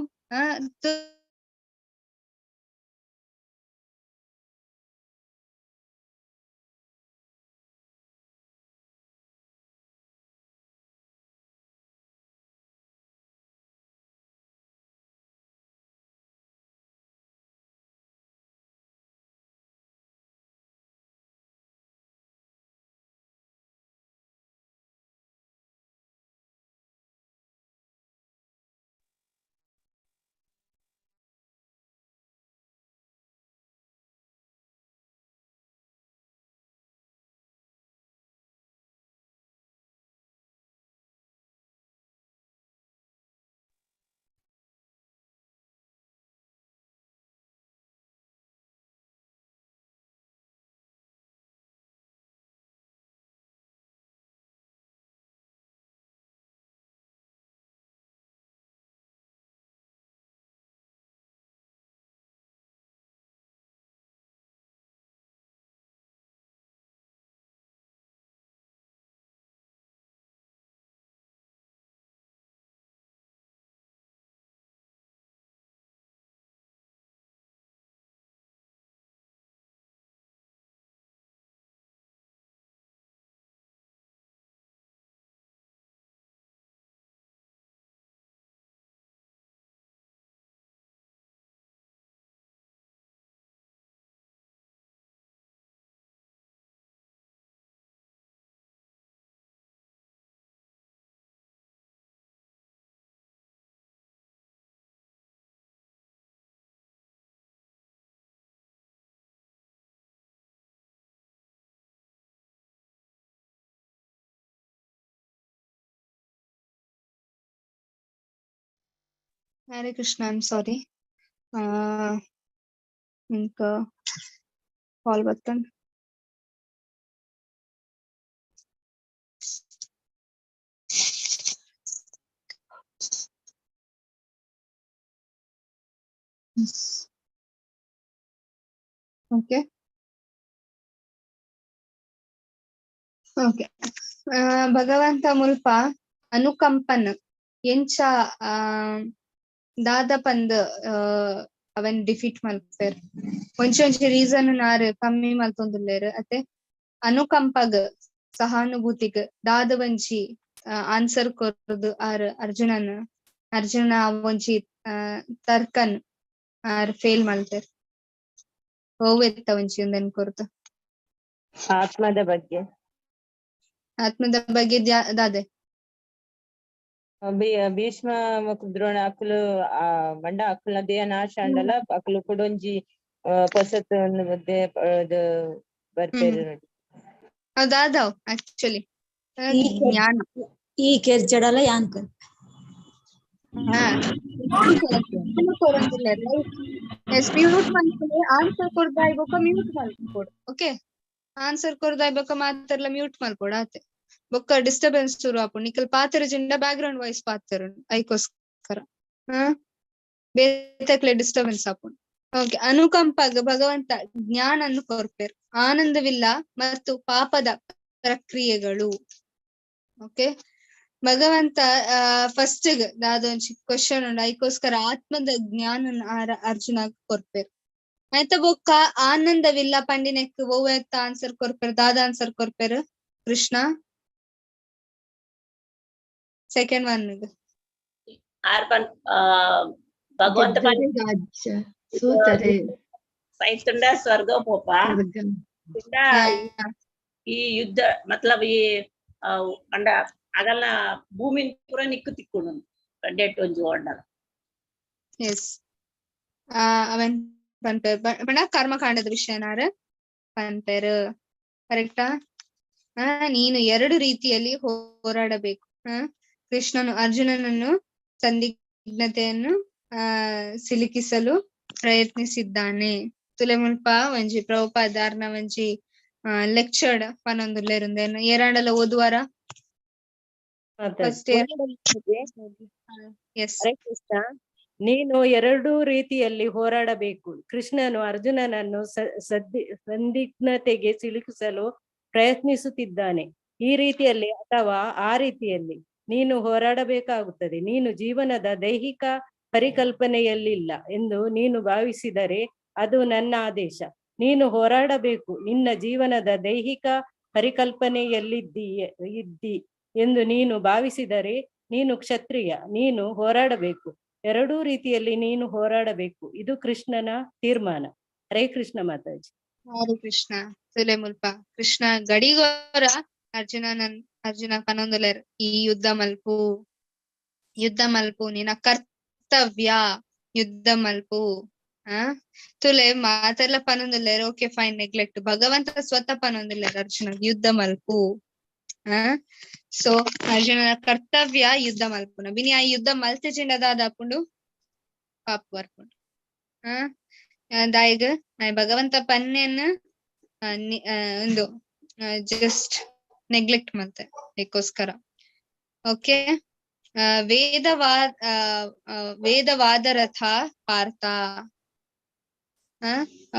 Hare Krishna, I'm sorry. ಎಂಕ್ ಕಾಲ್ ಬತ್ತಂಡ್. Okay. Okay. ಭಗವಂತ ಮುಲ್ಪ ಅನುಕಂಪನ್ ಎಂಚ ದಾದ ಪಂದ್ ಅವನ್ ಡಿಫೀಟ್ ಮಲ್ಪೆರ್ ಒಂಜಿ ಒಂಜಿ ರೀಸನ್ ನಾರ್ ಕಮ್ಮಿ ಮಲ್ತೊಂದುಲ್ಲೆರ್ ಅತೆ ಅನುಕಂಪಗ್ ಸಹಾನುಭೂತಿಗ್ ದಾದ ಒಂಜಿ ಆನ್ಸರ್ ಕೊರ್ದು ಆರ್ ಅರ್ಜುನನ್ ಅರ್ಜುನ ಒಂಜಿ ತರ್ಕನ್ ಆರ್ ಫೇಲ್ ಮಲ್ತೆರ್ ಒವ್ವೆತ್ತ ಒಂಜಿ ಉಂದೆನ್ ಕೊರ್ದು ಆತ್ಮದ ಬಗ್ಗೆ. ಆತ್ಮದ ಬಗ್ಗೆ ದಾದೆ? ಭೀಷ್ಮ ದ್ರೋಣ ಅಕುಲು ಆ ಬಂಡ ಅಕುಲ್ನ ದೇಹ ನಾಶ ಆಂಡಲ ಅಕುಲು ಕುಡೊಂಜಿ ಪೊಸತ್ ಬರ್ಪೆರ್. ಅದಾದವ್ ಆಕ್ಚುಲಿ ಜ್ಞಾನ. ಈ ಕೆರ್ಜಡಲ ಯಾನ್ಕ. ಎಸ್, ಮ್ಯೂಟ್ ಮಲ್ಪುಲೆ. ಆನ್ಸರ್ ಕೊರ್ದಾಯ್ ಬೊಕ ಮ್ಯೂಟ್ ಮಲ್ಪೊಡು. ಓಕೆ, ಆನ್ಸರ್ ಕೊರ್ದಾಯ್ ಬೊಕ ಮಾತೆರ್ಲ ಮ್ಯೂಟ್ ಮಲ್ಪೊಡು ಆತೆ. ಬೊಕ್ಕ ಡಿಸ್ಟರ್ಬೆನ್ಸ್ ಶುರು ಆಪುಂಡು. ನಿಕಲ್ ಪಾತೆರ ಬ್ಯಾಕ್ ಗ್ರೌಂಡ್ ವಾಯ್ಸ್ ಪಾತೆರ ಐಕೋಸ್ಕರ ಬೇತಕ್ಲೆ ಡಿಸ್ಟರ್ಬೆನ್ಸ್ ಆಪುಂಡು. ಓಕೆ, ಅನುಕಂಪಗ್ ಭಗವಂತ ಜ್ಞಾನನ್ನು ಕೊರ್ಪೆರ್, ಆನಂದವಿಲ್ಲ ಮತ್ತು ಪಾಪದ ಪ್ರಕ್ರಿಯೆಗಳು. ಓಕೆ, ಭಗವಂತ ಫಸ್ಟ್ ದಾದೊಂಜಿ ಕ್ವಶನ್ ಉಂಡು ಐಕೋಸ್ಕರ ಆತ್ಮದ ಜ್ಞಾನ ಅರ್ಜುನ ಕೊರ್ಪೆರ್. ಆಯ್ತ, ಬೊಕ್ಕ ಆನಂದವಿಲ್ಲ ಪಂಡಿನೆಕ್ ಒವ್ವೆತ್ತ ಆನ್ಸರ್ ಕೊರ್ಪೆರ್? ದಾದ ಆನ್ಸರ್ ಕೊರ್ಪೆರ್ ಕೃಷ್ಣ? Second one. ಭಗವಂತ ಸೂತರೆ ಸೈತುಂಡ ಸ್ವರ್ಗ ಪೋಪ ಈ ಯುದ್ಧ ಮತ್ಲಬ್ ಈ ಅಂಡ ಅಗಲ್ನ ಭೂಮಿ ಪೂರ ನಿಕ್ಕು ತಿಕ್ಕೊಂಡು ಡೇಟ್ ಒಂಜಿ ಓಂಡಲ. ಎಸ್, ಅವನ್ ಪನ್ಪೆರ್ ಪಂಡ ಕರ್ಮಕಾಂಡದ ವಿಷಯನಾರ ಪನ್ಪೆರ್. ಕರೆಕ್ಟಾ? ನೀನು ಎರಡು ರೀತಿಯಲ್ಲಿ ಹೋರಾಡಬೇಕು. ಕೃಷ್ಣನು ಅರ್ಜುನನನ್ನು ಸಂದಿಗ್ಧತೆಯನ್ನು ಸಿಲುಕಿಸಲು ಪ್ರಯತ್ನಿಸಿದ್ದಾನೆ. ತುಲೆ ಮುಲ್ಪ ಒಂಜಿ ಪ್ರಭುಪಾದಾರ್ನ ಒಂಜಿ ಲೆಕ್ಚರ್ಡ್ ಪನೊಂದುಲ್ಲೆರ್ ಏರಾಂಡಲ ಓದುವಾರ? First yes. ಕೃಷ್ಣ, ನೀನು ಎರಡೂ ರೀತಿಯಲ್ಲಿ ಹೋರಾಡಬೇಕು. ಕೃಷ್ಣನು ಅರ್ಜುನನನ್ನು ಸಂದಿಗ್ಧತೆಗೆ ಸಿಲುಕಿಸಲು ಪ್ರಯತ್ನಿಸುತ್ತಿದ್ದಾನೆ. ಈ ರೀತಿಯಲ್ಲಿ ಅಥವಾ ಆ ರೀತಿಯಲ್ಲಿ ನೀನು ಹೋರಾಡಬೇಕಾಗುತ್ತದೆ. ನೀನು ಜೀವನದ ದೈಹಿಕ ಪರಿಕಲ್ಪನೆಯಲ್ಲಿಲ್ಲ ಎಂದು ನೀನು ಭಾವಿಸಿದರೆ ಅದು ನನ್ನ ಆದೇಶ. ನೀನು ಹೋರಾಡಬೇಕು. ನಿನ್ನ ಜೀವನದ ದೈಹಿಕ ಪರಿಕಲ್ಪನೆಯಲ್ಲಿದ್ದೀಯ ಇದ್ದಿ ಎಂದು ನೀನು ಭಾವಿಸಿದರೆ ನೀನು ಕ್ಷತ್ರಿಯ. ನೀನು ಹೋರಾಡಬೇಕು. ಎರಡೂ ರೀತಿಯಲ್ಲಿ ನೀನು ಹೋರಾಡಬೇಕು. ಇದು ಕೃಷ್ಣನ ತೀರ್ಮಾನ. ಹರೇ ಕೃಷ್ಣ ಮಾತಾಜಿ. ಹರೇ ಕೃಷ್ಣ. ತುಲೆ ಮುಲ್ಪ ಕೃಷ್ಣ ಗಡಿಗೋರ ಅರ್ಜುನ ಪನೊಂದುಲೆರ್ ಈ ಯುದ್ಧ ಮಲ್ಪು, ಯುದ್ಧ ಮಲ್ಪು, ನಿನ್ನ ಕರ್ತವ್ಯ ಯುದ್ಧ ಮಲ್ಪು. ತುಲೆ ಮಾತೆಲ್ಲ ಪನೊಂದುಲ್ಲೆರ್ ಓಕೆ ಫೈನ್ ನೆಗ್ಲೆಕ್ಟ್. ಭಗವಂತ ಸ್ವತಃ ಪನೊಂದುಲ್ಲೆರ್ ಅರ್ಜುನ ಯುದ್ಧ ಮಲ್ಪು. ಸೊ ಅರ್ಜುನನ ಕರ್ತವ್ಯ ಯುದ್ಧ ಮಲ್ಪುನ. ಬಿನಿ ಆ ಯುದ್ಧ ಮಲ್ತಿಜಿಂಡ ದಾದಾಪುಂಡು ಪಾಪ ಬರ್ಪುಂಡು. ದಾಯಿಗ್ ಭಗವಂತ ಪನ್ನೆನ್ ಒಂದು ಜಸ್ಟ್ ನೆಗ್ಲೆಕ್ಟ್ ಮಲ್ತೆ ಅದಕ್ಕೋಸ್ಕರ. ಓಕೆ, ವೇದವಾದರಥ ಪಾರ್ಥ.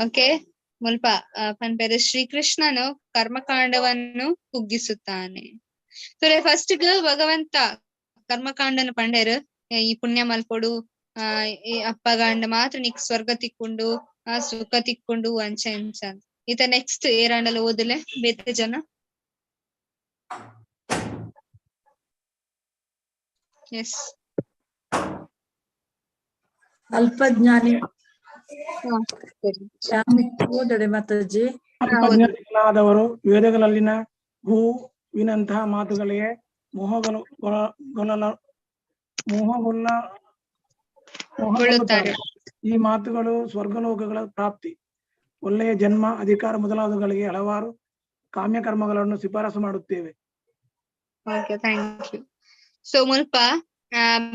ಓಕೆ, ಮುಲ್ಪ ಪನ್ಪೆರ್ ಶ್ರೀಕೃಷ್ಣನು ಕರ್ಮಕಾಂಡವನ್ನು ಕುಗ್ಗಿಸುತ್ತಾನೆ. ಫಸ್ಟ್ ಭಗವಂತ ಕರ್ಮಕಾಂಡನ ಪಂಡೇರು ಈ ಪುಣ್ಯ ಮಲ್ಪೊಡು, ಈ ಅಪ್ಪಗಾಂಡ ಮಾತ್ರ ನಿಕ್ ಸ್ವರ್ಗ ತಿಕ್ಕೊಂಡು ಆ ಸುಖ ತಿಕ್ಕೊಂಡು ಅಂಚ ಅಂಚ. ಈತ ನೆಕ್ಸ್ಟ್ ಏರಾಂಡಲ ಓದಲೆ ಬೇತೆ ಜನ. ಎಸ್, ಅಲ್ಪಜ್ಞಾನಿ ಓದಡೆ ಮಾತಾಜಿ. ಅಲ್ಪಜ್ಞಾನಿಗಳಾದವರು ವೇದಗಳಲ್ಲಿನ ಹೂವಿನಂತಹ ಮಾತುಗಳಿಗೆ ಮೋಹಗೊಳ್ಳುತ್ತಾರೆ. ಈ ಮಾತುಗಳು ಸ್ವರ್ಗಲೋಕಗಳ ಪ್ರಾಪ್ತಿ, ಒಳ್ಳೆಯ ಜನ್ಮ, ಅಧಿಕಾರ ಮೊದಲಾದವುಗಳಿಗೆ ಹಲವಾರು ಕಾಮ್ಯಕರ್ಮಗಳನ್ನು ಶಿಫಾರಸು ಮಾಡುತ್ತೇವೆ. Okay, thank you. So ಮುಲ್ಪ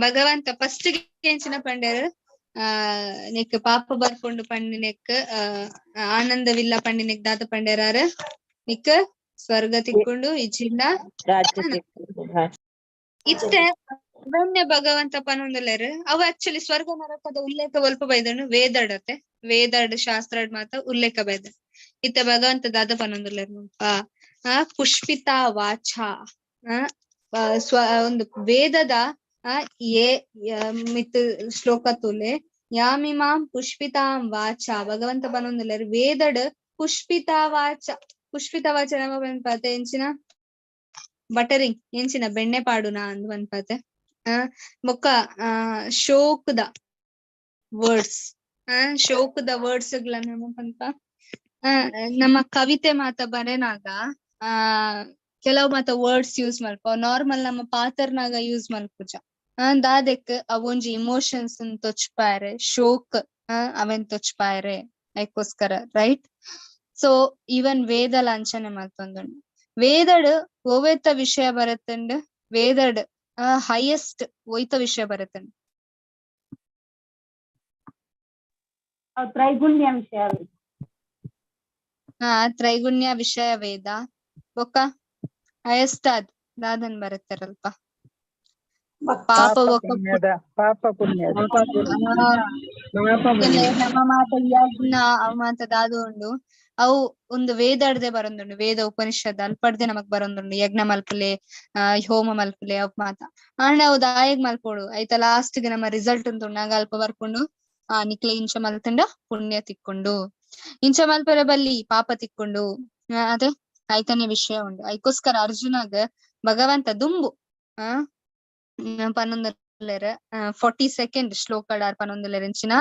ಭಗವಂತ ಫಸ್ಟ್ ಎಂಚಿನ ಪಂಡೆರ್ ನೆಕ್ ಪಾಪ ಬರ್ಪುಂಡು ಪಂಡಿನೆಕ್ ಆನಂದವಿಲ್ಲ ಪಂಡಿನೆಕ್ ದಾದ ಪಂಡೆರಾರ ನಿಕ್ ಸ್ವರ್ಗ ತಿಕ್ಕೊಂಡು ಇಜ್ಜಿಂಡ ರಾಜ್ಯ. ಇತ್ತೆ ಅರಣ್ಯ ಭಗವಂತ ಪನೊಂದುಲ್ಲೆರ್ ಅವು ಆಕ್ಚುಲಿ ಸ್ವರ್ಗ ನರಕದ ಉಲ್ಲೇಖ ಒಲ್ಪ ಬೈದನು ವೇದಡತೆ ವೇದಡ್ ಶಾಸ್ತ್ರಡ್ ಮಾತ ಉಲ್ಲೇಖ ಬೈದ. ಇತ್ತೆ ಭಗವಂತ ದಾದ ಪನೊಂದುಲ್ಲೆರ್ ಮುಲ್ಪ ಪುಷ್ಪಿತ ವಾಚ ಸ್ವ ಒಂದು ವೇದದ ಏ ಮಿತ್ ಶ್ಲೋಕ ತುಲೆ ಯಾಮಿಮಾಂ ಪುಷ್ಪಿತಾಂ ವಾಚ ಭಗವಂತ ಪನೊಂದುಲ್ಲೆರ್ ವೇದಡ್ ಪುಷ್ಪಿತ ವಾಚ ಪುಷ್ಪಿತ ವಾಚ ನಮ ಪನ್ಪಾತೆ ಎಂಚಿನ ಬಟರಿಂಗ್ ಎಂಚಿನ ಬೆಣ್ಣೆ ಪಾಡುನ ಅಂದ್ ಪನ್ಪಾತೆ ಬೊಕ್ಕ ಶೋಕದ ವರ್ಡ್ಸ್ ಶೋಕದ ವರ್ಡ್ಸ್ ನಮ ಪನ್ಪ ನಮ್ಮ ಕವಿತೆ ಮಾತ ಬರೆನಾಗ ಕೆಲವು ಮಾತ ವರ್ಡ್ಸ್ ಯೂಸ್ ಮಲ್ಪ ನಾರ್ಮಲ್ ನಮ್ಮ ಪಾತರ್ನಾಗ ಯೂಸ್ ಮಲ್ಪುಜ ದಾದೆಕ್ ಅವೊಂಜಿ ಇಮೋಷನ್ಸ್ ತೊಚ್ಪಾರೆ ಶೋಕ್ ಅವೆನ್ ತೊಚ್ಪಾರೆ ಐಕೋಸ್ಕರ ರೈಟ್. ಸೊ ಈವನ್ ವೇದ ಲಾಂಛನೆ ಮಲ್ತೊಂದುಂಡು ವೇದಡ್ ಒವೆತ ವಿಷಯ ಬರತ್ತಂಡ್ ವೇದಡ್ ಹೈಯೆಸ್ಟ್ ಒಯ್ತ ವಿಷಯ ಬರತ್ತಂಡ್ ತ್ರೈಗುಣ್ಯ ವಿಷಯ. ತ್ರೈಗುಣ್ಯ ವಿಷಯ ವೇದ ಬೊಕ್ಕ ಹೈಯೆಸ್ಟ್ ಅದ್ ದಾದನ್ ಬರತ್ತಾರಲ್ಪ ಪಾಪ ಪಾಪ ಪುಣ್ಯದ ನಮ್ಮ ಮಾತ ಯಜ್ಞ ಅವ್ ಮಾತ ದಾದು ಉಂಡು ಅವು ಒಂದು ವೇದಾಡ್ದೆ ಬರೊಂದುಂಡು ವೇದ ಉಪನಿಷದ್ ಅಲ್ಪಡ್ದೆ ನಮಕ್ ಬರೊಂದುಂಡು ಯಜ್ಞ ಮಲ್ಪುಲೆ ಹೋಮ ಮಲ್ಪುಲೆ ಅವ್ ಮಾತ ಆಂಡ ಅವು ದಾಯಗ್ ಮಲ್ಪೊಡು ಐತ ಲಾಸ್ಟ್ ಗೆ ನಮ್ಮ ರಿಸಲ್ಟ್ ಉಂಟು ಅಲ್ಪ ಬರ್ಪುಂಡು ನಿಕ್ಲೆ ಇಂಚ ಮಲ್ತಂಡ ಪುಣ್ಯ ತಿಕ್ಕೊಂಡು ಇಂಚ ಮಲ್ಪರೆ ಬಲ್ಲಿ ಪಾಪ ತಿಕ್ಕೊಂಡು ಅದೇ ಐತನೇ ವಿಷಯ ಉಂಡು. ಐಕೋಸ್ಕರ ಅರ್ಜುನಗ್ ಭಗವಂತ ದುಂಬು ಪನ್ನೊಂದುಲ್ಲೆರ್ 42nd ಶ್ಲೋಕಡಾರ್ ಪನ್ನೊಂದುಲ್ಲೆರ್ ಎಂಚಿನ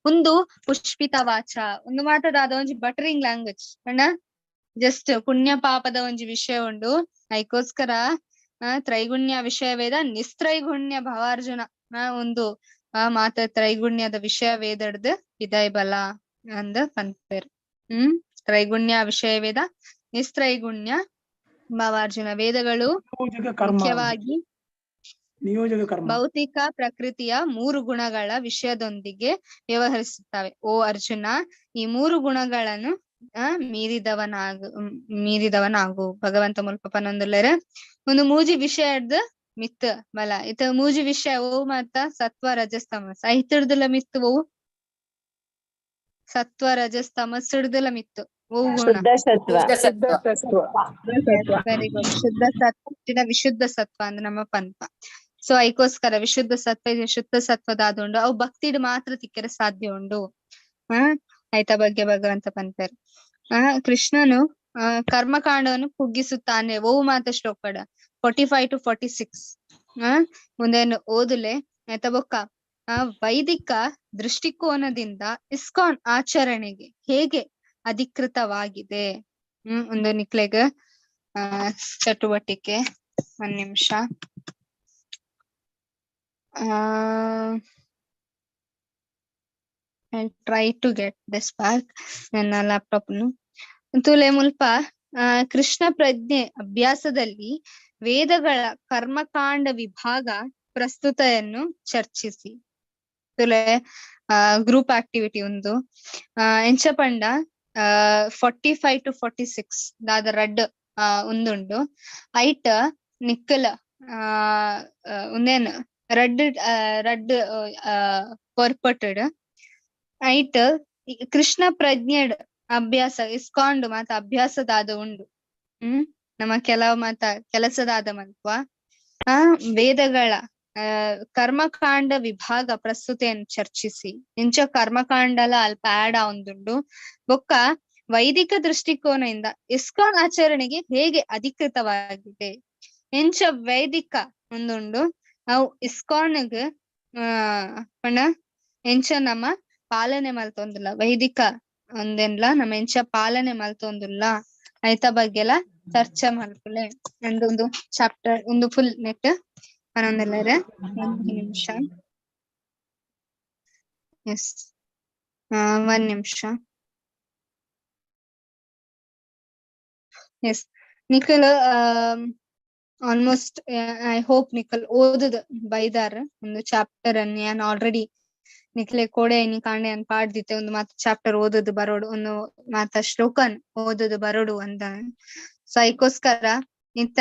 ಒಂದು ಪುಷ್ಪಿತ ವಾಚ ಒಂದು ಮಾತದಾದ ಒಂಜಿ ಬಟರಿಂಗ್ ಲ್ಯಾಂಗ್ವೇಜ್ ಅಣ್ಣ ಜಸ್ಟ್ ಪುಣ್ಯ ಪಾಪದ ಒಂಜಿ ವಿಷಯ ಉಂಡು. ಐಕೋಸ್ಕರ ತ್ರೈಗುಣ್ಯ ವಿಷಯ ವೇದ ನಿಸ್ತ್ರೈಗುಣ್ಯ ಭವಾರ್ಜುನ ಒಂದು ಮಾತ ತ್ರೈಗುಣ್ಯದ ವಿಷಯ ವೇದಡ್ದು ವಿದಾಯ್ ಬಲ ಅಂದ್ ಪನ್ಪೆರ್. ತ್ರೈಗುಣ್ಯ ವಿಷಯ ವೇದ ನಿಸ್ತ್ರೈಗುಣ್ಯ ಭವಾರ್ಜುನ ವೇದಗಳು ಮುಖ್ಯವಾಗಿ ಭೌತಿಕ ಪ್ರಕೃತಿಯ ಮೂರು ಗುಣಗಳ ವಿಷಯದೊಂದಿಗೆ ವ್ಯವಹರಿಸುತ್ತವೆ. ಓ ಅರ್ಜುನ, ಈ ಮೂರು ಗುಣಗಳನ್ನು ಮೀರಿದವನಾಗು ಭಗವಂತ ಮುಲ್ಪ ಪನೊಂದುಲ್ಲೆರ್ ಒಂದು ಮೂಜಿ ವಿಷಯದ ಮಿತ್ ಬಲ ಇತ ಮೂಜಿ ವಿಷಯ ಓ ಮಾತ ಸತ್ವ ರಜಸ್ ತಮಸ್ ಐತಿಡ್ದಲ ಮಿತ್ತು ಓ ಸತ್ವ ರಜಸ್ ತಮಸ್ ಹಿಡ್ದಲ ಮಿತ್ತು ಓ ಗುಣ ವೆರಿ ಗುಡ್ ಶುದ್ಧ ಸತ್ವ ವಿಶುದ್ಧ ಸತ್ವ ಅಂದ್ರೆ ನಮ್ಮ ಪನ್ಪ. ಸೊ ಐಕೋಸ್ಕರ ವಿಶುದ್ಧ ಸತ್ವ ಶುದ್ಧ ಸತ್ವದಾದುಂಡು ಅವು ಭಕ್ತಿಡ್ ಮಾತ್ರ ತಿಕ್ಕರೆ ಸಾಧ್ಯ ಉಂಡು. ಆಯ್ತಾ ಬಗ್ಗೆ ಭಗವಂತ ಪನ್ಪೆರ್. ಕೃಷ್ಣನು ಕರ್ಮಕಾಂಡವನ್ನು ಕುಗ್ಗಿಸುತ್ತಾನೆ ಓ ಮಾತ ಶ್ಲೋಕಡ 45 to 46 ಮುಂದೇನು ಓದುಲೆ ಆಯ್ತಾ ಬೊಕ್ಕ ವೈದಿಕ ದೃಷ್ಟಿಕೋನದಿಂದ ಇಸ್ಕಾನ್ ಆಚರಣೆಗೆ ಹೇಗೆ ಅಧಿಕೃತವಾಗಿದೆ. ಒಂದು ನಿಕ್ಲೆಗ್ ಚಟುವಟಿಕೆ ಒಂದ್ ನಿಮಿಷ. I try to get this back ನನ್ನ ಲ್ಯಾಪ್ಟಾಪ್ ತುಲೆ ಮುಲ್ಪ ಕೃಷ್ಣ ಪ್ರಜ್ಞೆ ಅಭ್ಯಾಸದಲ್ಲಿ ವೇದಗಳ ಕರ್ಮಕಾಂಡ ವಿಭಾಗ ಪ್ರಸ್ತುತೆಯನ್ನು ಚರ್ಚಿಸಿ. ತುಲೆ ಗ್ರೂಪ್ ಆಕ್ಟಿವಿಟಿ ಒಂದು ಎಂಚ ಪಂಡ 45 to 46 ದಾದ ರಡ್ ಒಂದುಂಡು ಐಟ್ ನಿಕ್ಕಲ ಉಂದೇನ್ ರಡ್ ರಡ್ ಪರ್ಪಟೆಡ್ ಐಟ್ ಕೃಷ್ಣ ಪ್ರಜ್ಞೆಡ್ ಅಭ್ಯಾಸ ಇಸ್ಕಾಂಡ್ ಮಾತ ಅಭ್ಯಾಸದಾದ ಉಂಡು. ನಮ್ಮ ಕೆಲವು ಮಾತ ಕೆಲಸದಾದ ಮಲ್ಪುವ ವೇದಗಳ ಕರ್ಮಕಾಂಡ ವಿಭಾಗ ಪ್ರಸ್ತುತೆಯನ್ನು ಚರ್ಚಿಸಿ. ಇಂಚ ಕರ್ಮಕಾಂಡಲ ಅಲ್ಪ ಆಡ್ ಒಂದುಂಡು ಬೊಕ್ಕ ವೈದಿಕ ದೃಷ್ಟಿಕೋನದಿಂದ ಇಸ್ಕಾನ್ ಆಚರಣೆಗೆ ಹೇಗೆ ಅಧಿಕೃತವಾಗಿದೆ. ಎಂಚ ವೈದಿಕ ಒಂದುಂಡು ಅವು ಇಸ್ಕಾನ್ಗ್ ಪಂಡ ಎಂಚ ನಮ್ಮ ಪಾಲನೆ ಮಲ್ತೊಂದುಲ್ಲ ವೈದಿಕ ಒಂದೆನ್ಲ ನಮ್ಮ ಎಂಚ ಪಾಲನೆ ಮಲ್ತೊಂದುಲ್ಲ ಐತ ಬಗ್ಗೆಲ ಚರ್ಚೆ ಮಲ್ಪುಲೆ ಒಂದು ಚಾಪ್ಟರ್ ಒಂದು ಫುಲ್ ನೆಟ್ ಪನೊಂದುಲ್ಲೆರ್. ಒಂಜಿ ನಿಮಿಷ ಎಸ್ ಒಂದ್ ನಿಮಿಷ yes Nikhil almost I hope ನಿಕಲ್ ಓದುದ ಬೈದಾರ್ ಒಂದು ಚಾಪ್ಟರ್ ಅನ್ ಯಾನ್ ಆಲ್ರೆಡಿ ನಿಕ್ಲೆ ಕೋಡೆ ಇನಿ ಕಾಂಡೆ ಅನ್ ಪಾಡ್ದಿತ್ತೆ ಒಂದು ಮಾತ ಚಾಪ್ಟರ್ ಓದುದು ಬರೋಡು, ಒಂದು ಮಾತ ಶ್ಲೋಕನ್ ಓದುದು ಬರೋಡು ಅಂತ. ಸೊ ಐಕೋಸ್ಕರ ಇತ್ತ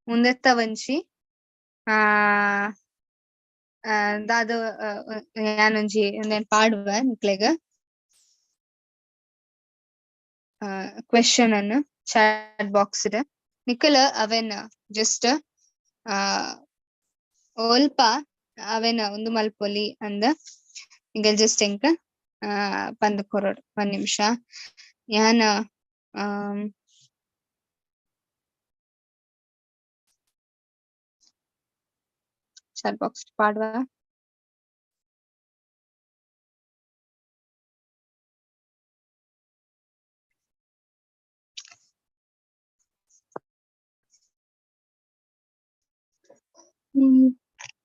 ಉಂದೆತ್ತ ಒಂಜಿ ಆ ದಾದ ಯಾನೊಂಜಿ ಉಂದೆನ್ ಪಾಡುವೆ ನಿಕ್ಲೆಗ್ ಕ್ವೆಶನ್ ಅನ್ನು ಚಾಟ್ ಬಾಕ್ಸ್ ನಿಕಲ್ ಅವೆನ್ ಜಸ್ಟ್ ಆ ಒಲ್ಪ ಅವೆನ ಒಂದು ಮಲ್ಪೊಲಿ ಅಂದ್ ನಿಕಲ್ ಜಸ್ಟ್ ಎಂಕ್ ಪಂದ್ ಕೊರೊಡು ಒಂದ್ ನಿಮಿಷ. ಯಾನ್ ಚಾಟ್ ಬಾಕ್ಸ್ ಪಾಡ್ವ.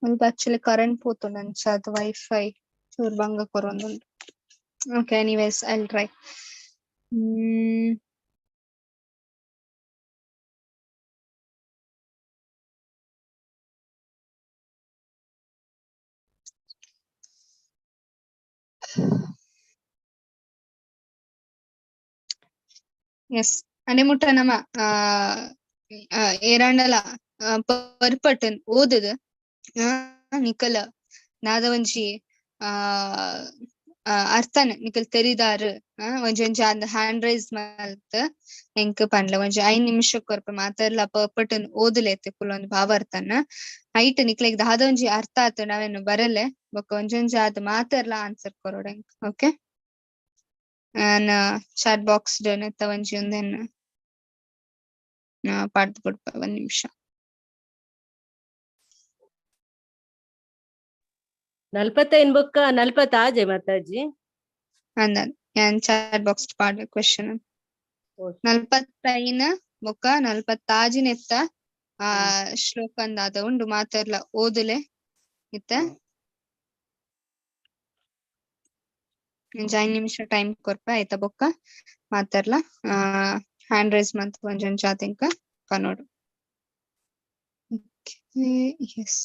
ಮುಲ್ಪ ಆಕ್ಚುಲಿ ಕರೆಂಟ್ ಪೋತುಂಡು ಅಂಚಾದ್ ವೈಫೈ ಚೂರ್ ಬಂಗ ಕೊರೊಂದುಂಡು. Okay, anyways I will try. Yes, ಅನೆ ಮುಟ್ಟ ನಮ ಏರಾಂಡಲ ಪರ್ಪಟನ್ ಓದುದು ನಿಕಲ ನಾದ ಒಂಜಿ ಆ ಅರ್ಥನ್ ನಿಕಲ್ ತೆರಿದಾರ್ ಒಂಜಿ ಒಂಜಿ ಅಂದ್ ಹ್ಯಾಂಡ್ ರೈಸ್ ಮಲ್ತ್ ಎಂಕ್ ಪನ್ಲ ಒಂಜಿ 5 ನಿಮಿಷ ಕೊರ್ಪೆ ಮಾತೆರ್ಲ ಪರ್ಪಟನ್ ಓದುಲೇತೆ ಕುಲೊಂದು ಭಾವಾರ್ಥನ ಐಟ್ ನಿಕ್ಲೆಗ್ ದಾದ ಒಂಜಿ ಅರ್ಥ ಆತುಂಡ ಅವೆನ್ ಬರಲೆ ಬೊಕ್ಕ ಒಂಜೊಂಜಿ ಆದ್ ಮಾತೆರ್ಲ ಆನ್ಸರ್ ಕೊರೊಡು ಎಂಕ್. ಓಕೆ, ಯಾನ್ ಚಾಟ್ ಬಾಕ್ಸ್ ನೆತ್ತ ಒಂಜಿ ಉಂದೆನ್ ಪಾಡ್ದ್ ಬುಡ್ಪೆ ಒಂದ್ ನಿಮಿಷ. 45 ಬೊಕ್ಕ 46 ಮಾತಾಜಿ. ಅಂದ ಯಾನ್ ಚಾಟ್ ಬಾಕ್ಸ್ ಪಾಡ್ವೆ ಕ್ವೆಶನ್. 45 ಬೊಕ್ಕ 46 ನೆತ್ತ ಆ ಶ್ಲೋಕಂದಾದ ಉಂಡು ಮಾತೆರ್ಲ ಓದುಲೆ ಇತ್ತ. ಒಂಜಿ 5 ನಿಮಿಷ ಟೈಮ್ ಕೊರ್ಪೆ ಆಯ್ತಾ ಬೊಕ್ಕ ಮಾತೆರ್ಲ ಹ್ಯಾಂಡ್ ರೈಸ್ ಮಂತ್ ಒಂಜೊಂಜಿ ಆದ್ ಎಂಕ್ ಪನೊಡು. Okay, yes.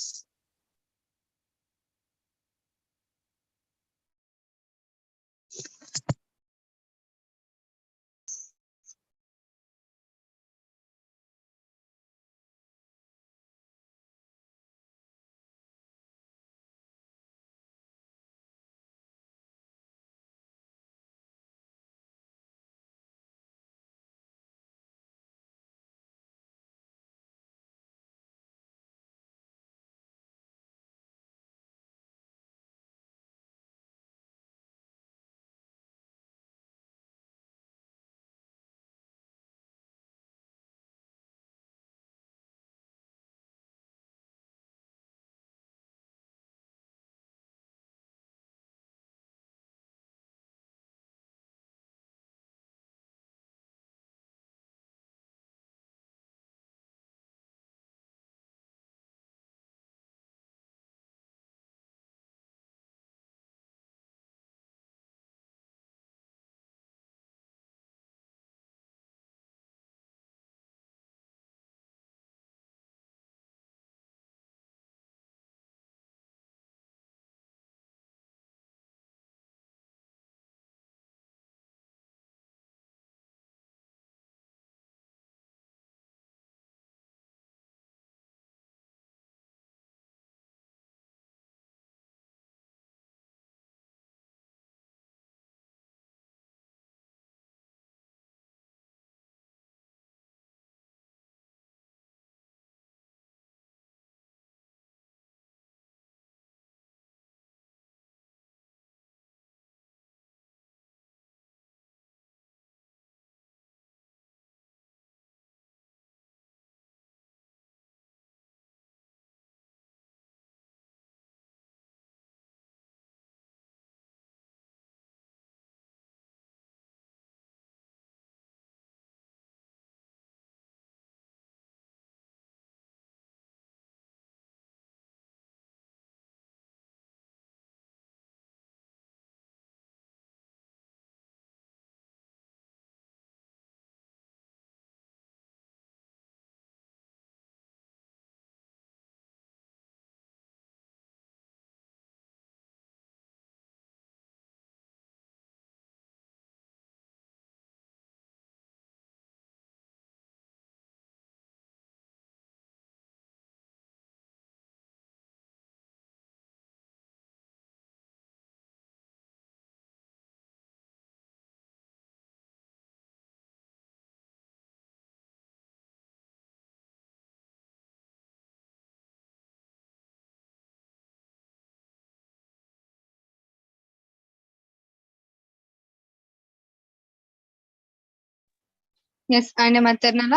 ಎಸ್ ಆಂಡ ಮಾತೆರ್ನಲ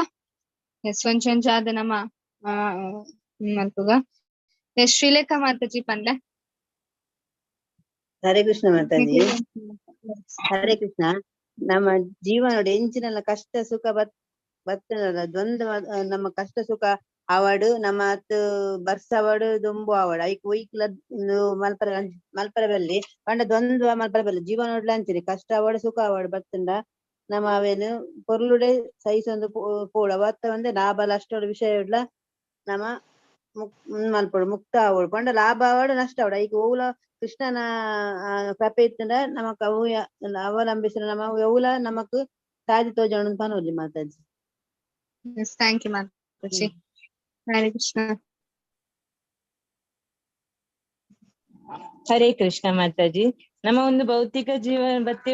ಎಸ್ ಒಂಜೊಂಜಾದ್ ನಮ್ಮ ಮಲ್ಪುಗ. ಎಸ್ ಶ್ರೀಲೇಖಾ ಮಾತಾಜಿ ಪನ್ಲೆ. ಹರೇ ಕೃಷ್ಣ ಮಾತಾಜಿ. ಹರೇ ಕೃಷ್ಣ. ನಮ್ಮ ಜೀವನೋಡು ಎಂಚಿನಲ್ಲ ಕಷ್ಟ ಸುಖ ಬತ್ತನಲ್ಲ ದ್ವಂದ್ವ, ನಮ್ಮ ಕಷ್ಟ ಸುಖ ಆವಡು, ನಮ್ಮ ಅತ್ ಬರ್ಸ ಆವಡು, ದೊಂಬು ಆವಡು, ಐಕ್ ಒಯ್ಕ್ಲ ಮಲ್ಪರ ಮಲ್ಪರ ಬಲ್ಲಿ ಪಂಡ ದ್ವಂದ್ವ ಮಲ್ಪರ ಬಲ್ಲಿ. ಜೀವನೋಡ್ಲ ಅಂಚನೆ ಕಷ್ಟ ಆವಡು ಸುಖ ಆವಡು ಬತ್ತಂಡ ನಮ್ಮ ಅವೇನು ಪೊರ್ಲುಡೆ ಸಹಿಸೊಂದು ಪೋಡ ಬತ್ತ ಒಂದೆ ಲಾಭ ನಷ್ಟೋಡು ವಿಷಯ ನಮ್ಮ ಮಲ್ಪೊಡು ಮುಕ್ತ ಆವಡು. ಪಂಡ ಲಾಭ ಆವಡು ನಷ್ಟ ಆವಡು ಐಕ್ ಓಲ ಕೃಷ್ಣನ ಕೃಪೆ ಇತ್ತಂಡ ನಮಕ್ ಅವು ಅವಲಂಬಿಸಿದ ನಮ್ಮ ಓಲ ನಮಕ್ ತಾಜಿ ತೋಜೋಣ ಪನೊಲಿ Mataji. Yes thank you Mataji. Hare Krishna. Hare Krishna Mataji. ನಮ್ಮ ಒಂದು ಭೌತಿಕ ಜೀವನ ಬತ್ತಿ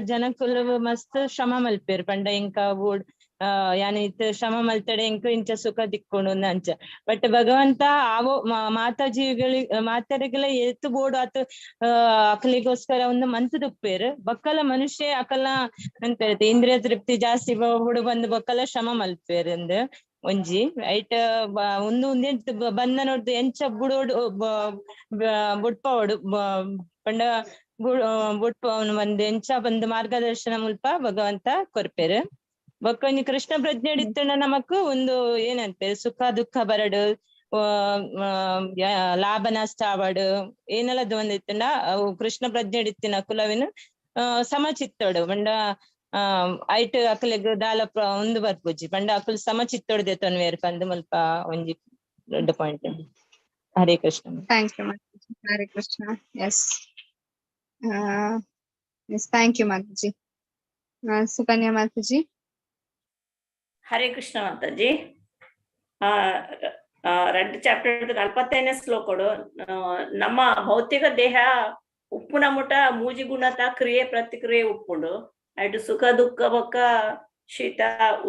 ಜನಕುಲು ಮಸ್ತ್ ಶ್ರಮ ಮಲ್ಪೇರು ಪಂಡ ಎಂಕ ಬೋಡ್ ಯಾನ್ ಇತ್ ಶ್ರಮ ಮಲ್ತಡೆ ಎಂಕ ಇಂಚ ಸುಖ ದಿಕ್ಕೊಂಡು ಅಂಚ. ಬಟ್ ಭಗವಂತ ಆವೋ ಮಾತಾಜಿಗಳಿಗೆ ಮಾತರಿಗೆಲ್ಲ ಏತ್ ಬೋಡು ಆತ ಅಕಲಿಗೋಸ್ಕರ ಒಂದು ಮಂತ್ ದುಪ್ಪೇರು. ಬಕ್ಕಲ ಮನುಷ್ಯ ಅಕಲ ಅಂತ ಇಂದ್ರಿಯ ತೃಪ್ತಿ ಜಾಸ್ತಿ ಬೋಡು ಬಂದು ಬಕ್ಕಲ ಶ್ರಮ ಮಲ್ಪೇರು ಅಂದ್ ಒಂಜಿ ಐಟ್ ಒಂದು ಒಂದೆಂಟ್ ಬಂದ ನೋಡ್ದು ಎಂಚ ಬುಡೋಡು ಬುಡ್ಪವಡು ಪಂಡ ಬುಡ್ಪವನು ಬಂದು ಎಂಚ ಬಂದು ಮಾರ್ಗದರ್ಶನ ಮುಲ್ಪ ಭಗವಂತ ಕೊರ್ಪೇರು. ಬೊಕ್ಕ ಕೃಷ್ಣ ಪ್ರಜ್ಞೆ ಇತ್ತಂಡ ನಮಕ್ ಒಂದು ಏನಂತೆ ಸುಖ ದುಃಖ ಬರಡು, ಲಾಭ ನಷ್ಟ ಆವಡು ಏನೆಲ್ಲ ಒಂದ್ ಇತ್ತಂಡ ಅವು ಕೃಷ್ಣ ಪ್ರಜ್ಞೆ ಇತ್ತಿನ ಕುಲವಿನ ಸಮಚಿತ್ತೋಡು. ಪಂಡ ಐಟ್ ಅಕಲೆಗ್ ದಾಲ ಒಂದು ಬರ್ಪುಜಿ ಪಂಡ ಅಕುಲು ಸಮಚಿತ್ತೋಡು ದೇತೊನ್ವೇರ್ ಪಂದ್ ಮುಲ್ಪ ಒಂಜಿ ದೊಡ್ಡ point. Hare Krishna. Thank you Mataji. Hare Krishna. Yes yes thank you Mataji. Sukanya Mataji. Hare Krishna Mataji. ರೆಡ್ ಚಾಪ್ಟರ್ ನಲ್ವತ್ತೈದನೇ ಶ್ಲೋಕಡು ನಮ್ಮ ಭೌತಿಕ ದೇಹ ಉಪ್ಪುನ ಮುಟ ಮೂಜಿ ಗುಣತ ಕ್ರಿಯೆ ಪ್ರತಿಕ್ರಿಯೆ ಉಪ್ಪುಂಡು. ಐಟು ಸುಖ ದುಃಖ ಬೊಕ್ಕ ಶೀತ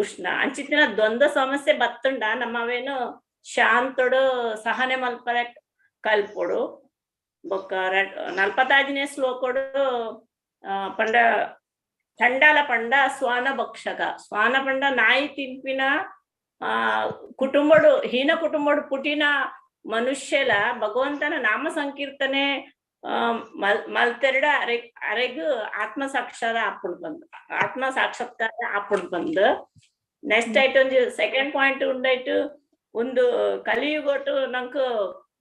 ಉಷ್ಣ ಅಂಚಿತ್ತಿನ ದ್ವಂದ್ವ ಸಮಸ್ಯೆ ಬತ್ತುಂಡ ನಮ್ಮವೇನು ಶಾಂತೋಡು ಸಹನೆ ಮಲ್ಪರೆ ಕಲ್ಪೊಡು. ಬೊಕ್ಕ ನಲ್ಪತ್ತಾಜನೇ ಶ್ಲೋಕಡು ಪಂಡ ಚಂಡಾಲ ಪಂಡ ಸ್ವಾನ ಭಕ್ಷಕ. ಸ್ವಾನ ಪಂಡ ನಾಯಿ ತಿಂಪಿನ ಆ ಕುಟುಂಬಡು ಹೀನ ಕುಟುಂಬಡು ಪುಟಿನ ಮನುಷ್ಯಲ ಭಗವಂತನ ನಾಮ ಸಂಕೀರ್ತನೆ ಮಲ್ತೆರಡ ಅರೆ ಅರೆಗ್ ಆತ್ಮ ಸಾಕ್ಷಾರ ಆಪುಡ್ ಬಂದ್ ಆತ್ಮ ಸಾಕ್ಷಾತ್ಕಾರ ಆಪುಡ್ ಬಂದ್. ನೆಕ್ಸ್ಟ್ ಐಟ್ ಒಂಜಿ ಸೆಕೆಂಡ್ ಪಾಯಿಂಟ್ ಉಂಡೈಟು ಒಂದು ಕಲಿಯುಗೊಟ್ಟು ನಂಕ್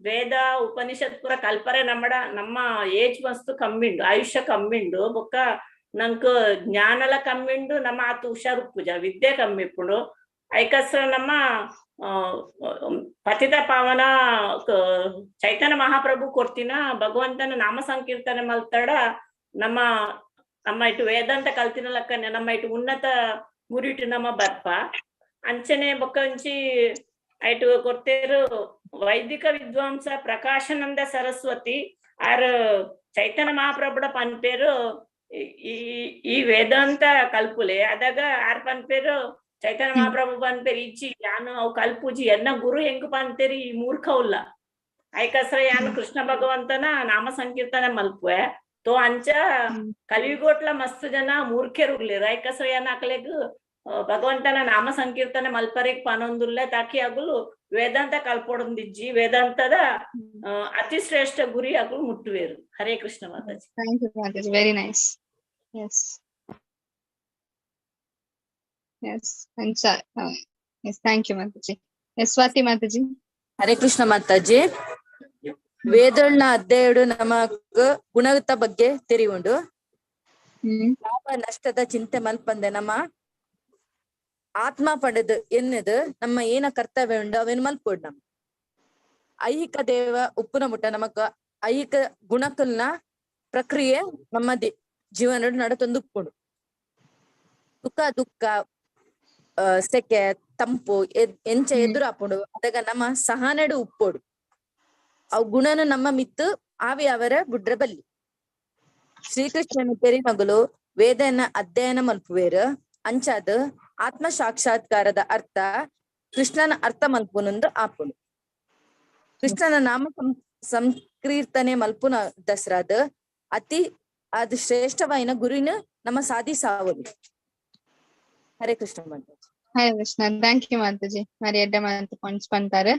ವೇದ ಉಪನಿಷತ್ ಪೂರ ಕಲ್ಪರೆ ನಮ್ಮಡ ನಮ್ಮ ಏಜ್ ಮಸ್ತ್ ಕಮ್ಮಿಂಡು, ಆಯುಷ್ಯ ಕಮ್ಮಿಂಡು, ಬೊಕ್ಕ ನಂಕ್ ಜ್ಞಾನಲ ಕಮ್ಮಿಂಡು, ನಮ್ಮ ಆತ ಹುಷಾರು ಪೂಜಾ ವಿದ್ಯೆ ಕಮ್ಮಿ ಇಪ್ಪುಂಡು. ಐಕಸ್ರ ನಮ್ಮ ಪತಿತ ಪಾವನ ಚೈತನ್ಯ ಮಹಾಪ್ರಭು ಕೊಡ್ತಿನ ಭಗವಂತನ ನಾಮ ಸಂಕೀರ್ತನೆ ಮಲ್ತಡ ನಮ್ಮ ನಮ್ಮ ಇಟ್ಟು ವೇದಾಂತ ಕಲ್ತಿನ ಲಕ್ಕನೆ ನಮ್ಮ ಇಟ್ಟು ಉನ್ನತ ಗುರಿಟು ನಮ್ಮ ಬರ್ಪ. ಅಂಚನೆ ಬೊಕ್ಕಂಚಿ ಐಟು ಕೊಡ್ತೇರು ವೈದಿಕ ವಿದ್ವಾಂಸ ಪ್ರಕಾಶನಂದ ಸರಸ್ವತಿ ಆರ್ ಚೈತನ್ಯ ಮಹಾಪ್ರಭುಡ ಪನ್ಪೇರು ಈ ಈ ವೇದಾಂತ ಕಲ್ಪುಲೆ. ಅದಾಗ ಆರ್ ಪನ್ಪೇರು ಚೈತನ್ಯ ಮಹಾಪ್ರಭು ಪನ್ಪೇರು ಇಜ್ಜಿ ಯಾನು ಅವು ಕಲ್ಪುಜಿ ಎನ್ನ ಗುರು ಹೆಂಗ್ ಪಂತೇರಿ ಈ ಮೂರ್ಖ ಉಲ್ಲ ಐಕಸ್ರ ಯಾನು ಕೃಷ್ಣ ಭಗವಂತನ ನಾಮ ಸಂಕೀರ್ತನೆ ಮಲ್ಪುವೆ ತೋ ಅಂಚ ಕಲಿಯುಗೋಟ್ಲ ಮಸ್ತ್ ಜನ ಮೂರ್ಖರುಗ್ಲೇರು. ಐಕಸ್ರ ಯಾನ್ ಅಕ್ಲೆಗ್ ಭಗವಂತನ ನಾಮ ಸಂಕೀರ್ತನೆ ಮಲ್ಪರೆಗ್ ಪನೊಂದುಲ್ಲೆ ತಾಕಿ ಅಗುಲು ವೇದಾಂತ ಕಲ್ಪೊಡೊಂದಿಜ್ಜಿ ವೇದಾಂತದ ಅತಿ ಶ್ರೇಷ್ಠ ಗುರಿ ಅಗುಲು ಮುಟ್ಟುವೇರು. Hare Krishna Mataji. Thank you Mataji, very nice. Yes yes ಅಂಚ yes thank you Mataji. Yes Swathi Mataji. Hare Krishna Mataji. ವೇದಳ್ನ ಅಧ್ಯಾಯಡು ನಮಕ್ ಗುಣದ ಬಗ್ಗೆ ತೆರಿವುಂಡು. ಲಾಭ ನಷ್ಟದ ಚಿಂತೆ ಮಲ್ಪಂದೆ ನಮ್ಮ ಆತ್ಮ ಪಡೆದು ಎನ್ನೆದು ನಮ್ಮ ಏನ ಕರ್ತವ್ಯ ಉಂಡು ಅವೇನು ಮಲ್ಪೊಡು. ನಮ್ಮ ಐಹಿಕ ದೇವ ಉಪ್ಪುನ ಮುಟ್ಟ ನಮಕ್ ಐಹಿಕ ಗುಣಕಲ್ನ ಪ್ರಕ್ರಿಯೆ ನಮ್ಮ ಜೀವನ ನಡತೊಂದು ಉಪ್ಪುಂಡು. ಸುಖ ದುಃಖ ಸೆಕೆ ತಂಪು ಎಂಚ ಎದುರಾಪುಂಡು ಅದಾಗ ನಮ್ಮ ಸಹನೆಡು ಉಪ್ಪೋಡು. ಅವು ಗುಣನು ನಮ್ಮ ಮಿತ್ತು ಆವಿ ಅವರ ಬುಡ್ರ ಬಲ್ಲಿ. ಶ್ರೀಕೃಷ್ಣನ ಪೆರಿಮಗಳು ವೇದನ ಅಧ್ಯಯನ ಮಲ್ಪುವೇರು. ಅಂಚಾದ ಆತ್ಮ ಸಾಕ್ಷಾತ್ಕಾರದ ಅರ್ಥ ಕೃಷ್ಣನ ಅರ್ಥ ಮಲ್ಪುನಂದು ಆಪುಂಡು. ಕೃಷ್ಣನ ನಾಮ ಸಂಕೀರ್ತನೆ ಮಲ್ಪುನ ದಸರಾದ ಅತಿ ಅದು ಶ್ರೇಷ್ಠವಾಯಿನ ಗುರಿನ ನಮ್ಮ ಸಾಧಿಸಾವಲು. Hare Krishna Mataji. Hare Krishna, thank you Mataji. మరి ಎಡ್ಡೆ ಮಾತ ಪಾಯಿಂಟ್ಸ್ ಪಂತಾರೆ.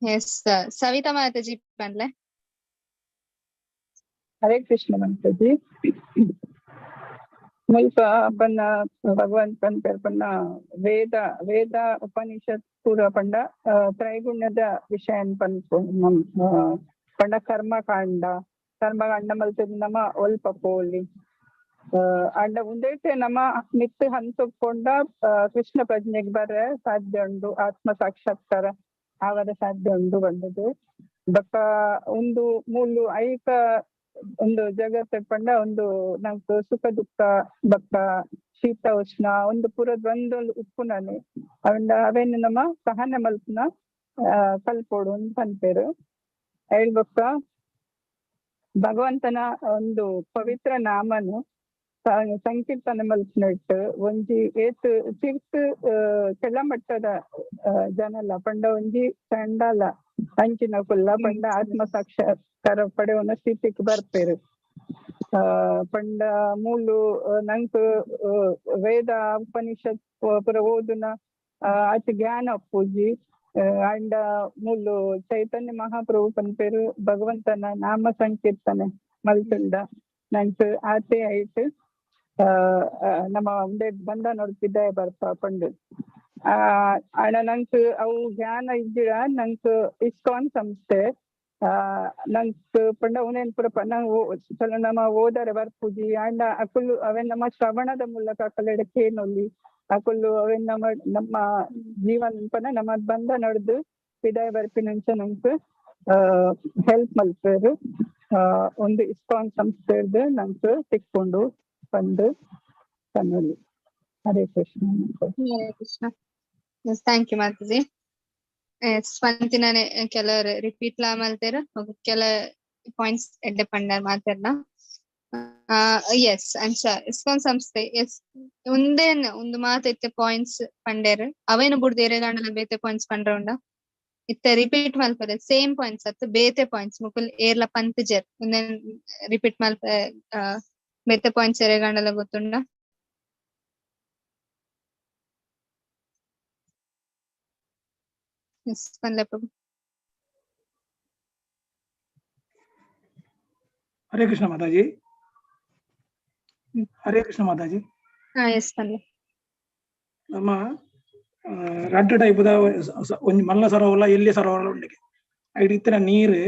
ಎಸ್, ಸವಿತಾ ಮಾತಾಜಿ ಪನ್ಲೆ. ಹರೇ ಕೃಷ್ಣ ಮಾತಾಜಿ. ಮುಲ್ಪ ಪನ್ನ ಭಗವಂತ ಪನ್ಪೆರ್ ಪನ್ನ ವೇದ ವೇದ ಉಪನಿಷತ್ ಪೂರ ಪಂಡ ತ್ರೈಗುಣ್ಯದ ವಿಷಯನ್ ಪನ್ಪು ಪಂಡ ಕರ್ಮಕಾಂಡ ಕರ್ಮಕಾಂಡ ಮಲ್ತದ್ ನಮ ಒಲ್ಪ ಪೋಲಿ ಅಂಡ ಉಂದೈತೆ ನಮ ಮಿತ್ ಹಂತಕೊಂಡ ಕೃಷ್ಣ ಪ್ರಜ್ಞೆಗ್ ಬರ್ರೆ ಸಾಧ್ಯ ಉಂಡು, ಆತ್ಮ ಸಾಕ್ಷಾತ್ಕಾರ ಆವರ ಸಾಧ್ಯ ಉಂಡು ಬಂದದ್ದು. ಬೊಕ್ಕ ಒಂದು ಮೂಲು ಐಕ ಒಂದು ಜಗತ್ ಪಂಡ ಒಂದು ನಂಕ್ ಸುಖ ದುಃಖ ಬೊಕ್ಕ ಶೀತ ಉಷ್ಣ ಒಂದು ಪೂರ ದ್ವಂದ್ವ ಉಪ್ಪುನನೆ ಅವಂಡ ಅವೇನು ನಮ್ಮ ಸಹನೆ ಮಲ್ಪುನ ಕಲ್ಪೋಡು ಅಂದ್ ಪನ್ಪೆರ್. ಐಳ್ ಬೊಕ್ಕ ಭಗವಂತನ ಒಂದು ಪವಿತ್ರ ನಾಮನು ಸಂಕೀರ್ತನೆ ಮಲ್ಪುನೆಟ್ ಒಂಜಿ ಏತ್ ತಿರ್ತ್ ಕೆಳಮಟ್ಟದ ಜನಲ ಪಂಡ ಒಂಜಿ ಚಂಡಾಲ ಅಂಚಿನ ಕುಲ್ಲ ಪಂಡ ಆತ್ಮ ಸಾಕ್ಷಾತ್ಕಾರ ಪಡೆಯುವ ಸ್ಥಿತಿಕ್ ಬರ್ಪೆರ್. ಪಂಡ ಮೂಲು ನಂಕ್ ವೇದ ಉಪನಿಷತ್ ಪೂರ ಓದುನ ಆತ್ ಜ್ಞಾನ ಉಪ್ಪುಜಿ. ಅಂಡ ಮೂಲು ಚೈತನ್ಯ ಮಹಾಪ್ರಭು ಪನ್ಪೆರ್ ಭಗವಂತನ ನಾಮ ಸಂಕೀರ್ತನೆ ಮಲ್ತುಂಡ ನಂಕ್ ಆತೆ ಐಟ್ ನಮ್ಮ ಉಂದೆ ಬಂದ ನೋಡ್ತಿದ್ದೆ ಬರ್ಪ ಪಂಡು. ಅಣ್ಣ ನಂಕ್ ಅವು ಜ್ಞಾನ ಇಜ್ಜಿಡ ನಂಕ್ ಇಸ್ಕಾನ್ ಸಂಸ್ಥೆ ನಂಕ್ ಪಂಡ ಉನೇನ್ ಪೂರ ಚಲೋ ನಮ್ಮ ಓದರೆ ಬರ್ಪುಜಿ. ಅಂಡ ಅಕುಲು ಅವೆನ್ ನಮ್ಮ ಶ್ರವಣದ ಮೂಲಕ ಅಕಲೆಡ ಕೇನೊಲಿ ಅಕುಲು ಅವೆನ್ ನಮ್ಮ ನಮ್ಮ ಜೀವನ ಪಂಡ ನಮ್ಮ ಬಂಧ ನಡ್ದು ಪಿದಾಯ ಬರ್ಪಿನಂಚ ನಂಕ್ ಹೆಲ್ಪ್ ಮಲ್ಪೆರ್. ಒಂದು ಇಸ್ಕಾನ್ ಸಂಸ್ಥೆರ್ದ್ ನಂಕ್ ತಿಕ್ಕೊಂಡು ಬಂದು ಕನ್ನಡಿ. Hare Krishna. Hare Krishna. Yes, thank you Mataji. S, ಪಂತಿನನೆ ಕೆಲವರು ರಿಪೀಟ್ ಲಾ ಮಲ್ತೆರ್, ಕೆಲ ಪಾಯಿಂಟ್ಸ್ ಎಡ್ಡೆ ಪಂಡರ್ ಮಾತೆರ್ನ. ಎಸ್, ಅಂಚ ಇಸ್ಕಾನ್ ಸಂಸ್ಥೆ ಎಸ್ ಉಂದೇನ್ ಒಂದು ಮಾತ ಇತ್ತೆ ಪಾಯಿಂಟ್ಸ್ ಪಂಡೇರ್ ಅವೇನು ಬುಡ್ದು ಏರೆಗಾಂಡಲ ಬೇತೆ ಪಾಯಿಂಟ್ಸ್ ಪಂಡ್ರ ಉಂಡ ಇತ್ತೆ ರಿಪೀಟ್ ಮಲ್ಪರೆ ಸೇಮ್ ಪಾಯಿಂಟ್ಸ್ ಅತ್ತು ಬೇತೆ ಪಾಯಿಂಟ್ಸ್ ಮುಕುಲ್ ಏರ್ಲ ಪಂತಿಜೆರ್ ಉಂದೇನ್ ರಿಪೀಟ್ ಮಲ್ಪ ಬೇತೆ ಪಾಯಿಂಟ್ಸ್ ಏರೆಗಾಂಡಲ ಗೊತ್ತುಂಡ? ಎಸ್, ಪನ್ಲೆ ಪ್ರಭು. ಹರೇ ಕೃಷ್ಣ ಮಾತಾಜಿ. ಹರೇ ಕೃಷ್ಣ ಮಾತಾಜಿ. ಹಾ, ಎಸ್ ಪನ್ಲೆ. ನಮ್ಮ ರಡ್ಡ್ ಟೈಪುದ ಒಂಜಿ ಮಲ್ಲ ಸರೋವರ ಎಲ್ಯ ಸರೋವರ ಉಂಡಿಗೆ ಐಟ್ ಇತ್ತಿನ ನೀರು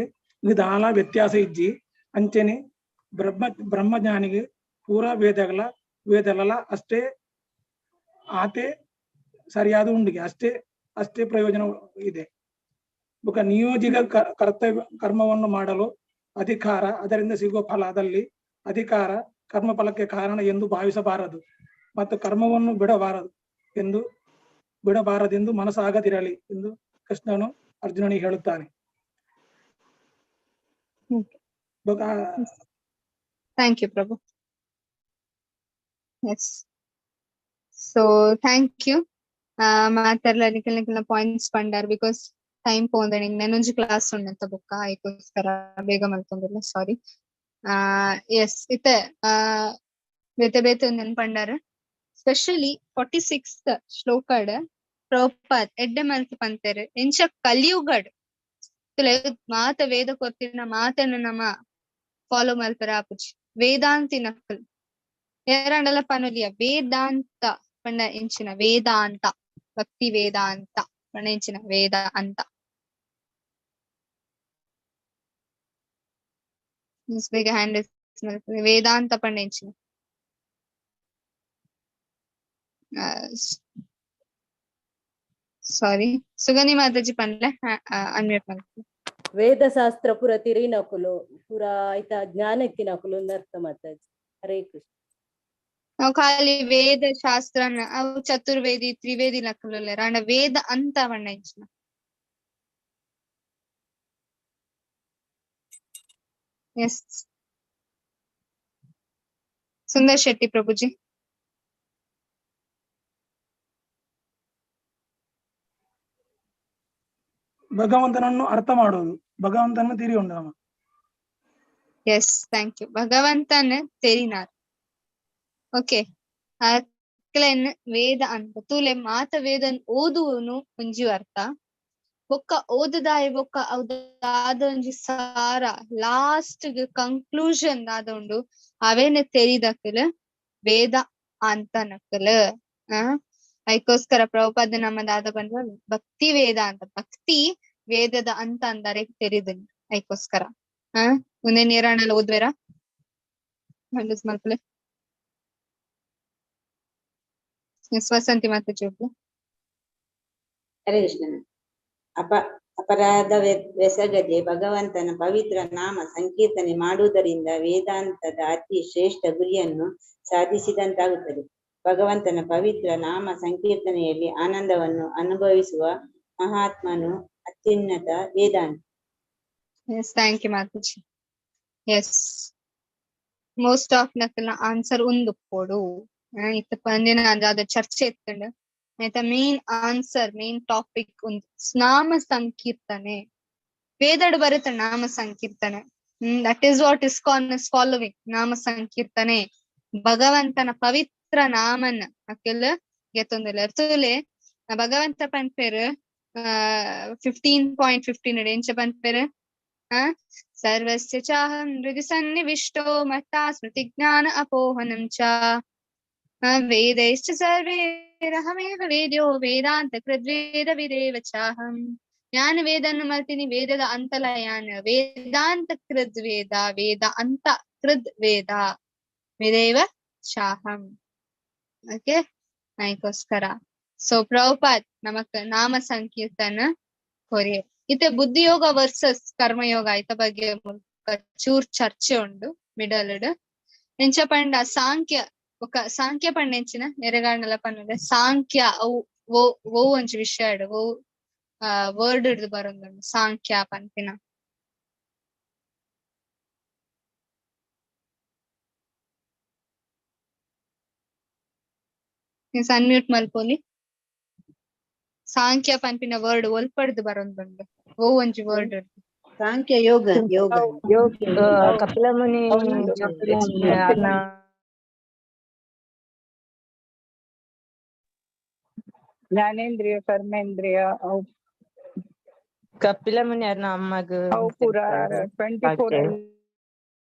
ಇದು ದಾಲ ವ್ಯತ್ಯಾಸ ಇಜ್ಜಿ. ಅಂಚೆನೆ ಬ್ರಹ್ಮಜ್ಞಾನಿಗೆ ಪೂರಾ ವೇದಗಳ ವೇದಗಳ ಅಷ್ಟೇ ಆತೆ ಸರಿಯಾದ ಉಂಡಿಗೆ ಅಷ್ಟೇ ಅಷ್ಟೇ ಪ್ರಯೋಜನ ಇದೆ. ಬೊಕ ನಿಯೋಜಿತ ಕರ್ತವ್ಯ ಕರ್ಮವನ್ನು ಮಾಡಲು ಅಧಿಕಾರ, ಅದರಿಂದ ಸಿಗುವ ಫಲದಲ್ಲಿ ಅಧಿಕಾರ ಕರ್ಮ ಫಲಕ್ಕೆ ಕಾರಣ ಎಂದು ಭಾವಿಸಬಾರದು ಮತ್ತು ಕರ್ಮವನ್ನು ಬಿಡಬಾರದೆಂದು ಮನಸ್ಸಾಗದಿರಲಿ ಎಂದು ಕೃಷ್ಣನು ಅರ್ಜುನನಿಗೆ ಹೇಳುತ್ತಾನೆ. Thank you Prabhu. Yes, so thank you. ಮಾತೆರ್ಲ ನಿಕಲ್ ನಿಕಲ್ನ ಪಾಯಿಂಟ್ಸ್ ಪಂಡಾರ್ because time ಪೋಂದಣಿ ನೆನೊಂಜಿ ಕ್ಲಾಸ್ ಉಂಡಂತ ಬೊಕ್ಕ ಐಕೋಸ್ಕರ ಬೇಗ ಮಲ್ತೊಂದಿಲ್ಲ, ಸಾರಿ. ಎಸ್, ಇತ್ತೆ ಬೇತೆ ಬೇತೆ ಒಂದೆನ್ ಪಂಡಾರ್. ಸ್ಪೆಷಲಿ 46th ಶ್ಲೋಕಡ್ ಪ್ರಭುಪಾದ್ ಎಡ್ಡೆ ಮಲ್ತ್ ಪಂತೆರ್ ಎಂಚ ಕಲಿಯುಗಡ್ ಮಾತ ವೇದ ಕೊರ್ತಿನ ಮಾತನ್ನು ನಮ ಫಾಲೋ ಮಲ್ಪೆರೆ ಆಪುಜಿ. ವೇದಾಂತಿ ನಕಲ್ ಏರಾಂಡಲ ಪನೊಲಿಯ ವೇದಾಂತ ಪಂಡ ಎಂಚಿನ ವೇದಾಂತ ಭಕ್ತಿ ವೇದಾಂತ ಪಂಡ ಎಂಚಿನ ವೇದ ಅಂತ ಬೇಗ ಹ್ಯಾಂಡ್ ವೇದಾಂತ ಪಂಡ ಎಂಚಿನ ಸಾರಿ ಸುಗನಿ ಮಾತಾಜಿ ಪಂಡ್ಲೆ ಅನ್ಮ್ಯೂಟ್ ಮಲ್ಪುಲೆ. ವೇದಶಾಸ್ತ್ರ ಪೂರ ತಿರಿನಕುಲು ಪೂರ ಆಯ್ತಾ ಜ್ಞಾನ ಇತ್ತಿನಕುಲು ಅರ್ಥ ಮಾತಾಜಿ. ಹರೇ ಕೃಷ್ಣ. ನಾವು ಖಾಲಿ ವೇದ ಶಾಸ್ತ್ರ ಅವು ಚತುರ್ವೇದಿ ತ್ರಿವೇದಿ ನಕುಲು ಅಂಡ ವೇದ ಅಂತ ಪಂಡ ಎಂಚಿನ ಎಸ್ ಸುಂದರ್ ಶೆಟ್ಟಿ ಪ್ರಭುಜಿ. ಭಗವಂತನನ್ನು ಅರ್ಥ ಮಾಡೋದು, ಭಗವಂತನ ತಿರಿಯುಂಡು ನಮ್ಮ. Yes, thank you. ಭಗವಂತನ ತೆರಿನಾರ್. ಓಕೆ, ಅಕ್ಲೆನ್ ವೇದ ಅಂತ ತೂಲೆ ಮಾತ ವೇದನ್ ಓದುವನು ಒಂಜಿ ಅರ್ಥ ಬೊಕ್ಕ ಓದುದಾಯ ಬೊಕ್ಕ ಅವು ದಾದ ಒಂಜಿ ಸಾರ ಲಾಸ್ಟ್ ಕಂಕ್ಲೂಷನ್ ದಾದ ಉಂಡು ಅವೇನೆ ತೆರಿದಕ್ಲ್ ವೇದ ಅಂತ ನಕಲ್. ಅದಕ್ಕೋಸ್ಕರ ಪ್ರಭುಪಾದ ನಮ್ಮ ದಾದ ಬಂದ್ರ ಭಕ್ತಿ ವೇದ ಅಂತ, ಭಕ್ತಿ ವೇದದ ಅಂತ ಅಂದರೆ ತೆರಿದ ಅದಕ್ಕೋಸ್ಕರ. ಮುಂದೆ ನೀರಾಣಲ್ಲ ಓದ್ವೇರಾ ಮಲ್ಪಲೆ ವಸಂತಿ ಮಾತಾಜಿ ಒಬ್ರು. ಹರೇ ಕೃಷ್ಣ. ಅಪರಾಧ ವೆಸಗದೆ ಭಗವಂತನ ಪವಿತ್ರ ನಾಮ ಸಂಕೀರ್ತನೆ ಮಾಡುವುದರಿಂದ ವೇದಾಂತದ ಅತಿ ಶ್ರೇಷ್ಠ ಗುರಿಯನ್ನು ಸಾಧಿಸಿದಂತಾಗುತ್ತದೆ. ಭಗವಂತನ ಪವಿತ್ರ ನಾಮ ಸಂಕೀರ್ತನೆಯಲ್ಲಿ ಆನಂದವನ್ನು ಅನುಭವಿಸುವ ಮಹಾತ್ಮನು ಅತ್ಯುನ್ನತ ವೇದಾಂತ. Yes, thank you, Mataji. Yes. Most of ನಕಲ್ನ answer ಒಂದು ಕೊಡು. ಇತ್ತ ಪಂದಿನ ಅದ ಚರ್ಚೆ ಇತ್ತಂಡ ಆಯ್ತಾ. ಮೇನ್ ಆನ್ಸರ್ ಮೇನ್ ಟಾಪಿಕ್ ಒಂದು ನಾಮ ಸಂಕೀರ್ತನೆ. ವೇದಡ್ ಬರುತ್ತೆ ನಾಮ ಸಂಕೀರ್ತನೆ. That is what ISKCON is following. ನಾಮ ಸಂಕೀರ್ತನೆ, ಭಗವಂತನ ಪವಿತ್ರ ನಾಮನ ಅಕೆಲ್ ಗೆತ್ತೊಂದಿಲ್ಲ. ತುಲೆ ಭಗವಂತ ಪನ್ಪೇರು 15.15 ಎಂಚ ಪನ್ಪೇರು ಸರ್ವಸ್ಯ ಚಾಹಂ ಹೃದಿ ಸನ್ನಿವಿಷ್ಟೋ ಮತ್ತಾ ಸ್ಮೃತಿ ಜ್ಞಾನ ಅಪೋಹನಂ ಚ ವೇದೈಶ್ಚ ಸರ್ವೈರಹಮೇವ ವೇದ್ಯೋ ವೇದಾಂತ ಕೃದ್ವೇದ ವಿದೇವ ಚಾಹಂ. ಯಾನ್ ವೇದನ್ನು ಮಲ್ತೀನಿ, ವೇದದ ಅಂತಲ ಯಾನ್, ವೇದಾಂತ ಕೃದ್ ವೇದ, ವೇದ ಅಂತ ಕೃದ್ ವೇದ ವಿದೇವ ಚಾಹಂ. ಓಕೆ, ಅದಕ್ಕೋಸ್ಕರ ಸೊ ಪ್ರಭುಪಾದ್ ನಮಕ್ ನಾಮ ಸಂಕೀರ್ತನ ಕೊರಿಯರ್. ಇತ್ತೆ ಬುದ್ಧಿಯೋಗ ವರ್ಸಸ್ ಕರ್ಮಯೋಗ ಐತ ಬಗ್ಗೆ ಚೂರ್ ಚರ್ಚೆ ಉಂಡು ಮಿಡಲ್. ಎಂಚ ಪಂಡ ಸಾಂಖ್ಯ ಒಕ ಸಾಂಖ್ಯ ಪಂಡ ಎಂಚಿನ ಎರೆಗಾಣಲ ಪನ್ನದ ಸಾಂಖ್ಯ ಅವು ಓ ಓ ಒಂಜಿ ವಿಷಯ ಇಡು ಓ ವರ್ಡ್ ಹಿಡ್ದು ಬರೋದುಂಡು ಸಾಂಖ್ಯ ಪನ್ಪಿನ. ಅನ್ಮ್ಯೂಟ್ ಮಲ್ಪೊಲಿ. ಸಾಂಖ್ಯ ಪನ್ಪಿನ ವರ್ಡ್ ಒಲ್ಪಡ್ದು ಬರೋದುಂಡು ಓ ಒಂಜಿ ವರ್ಡ್ ಸಾಂಖ್ಯ ಯೋಗ ಯೋಗ ಕಪಿಲ ಮುನಿ ಜ್ಞಾನೇಂದ್ರಿಯ ಕರ್ಮೇಂದ್ರಿಯ ಅವು ಕಪಿಲ ಮುನಿ ಅರ್ನ ಅಮ್ಮಗ ಅವು ಪೂರ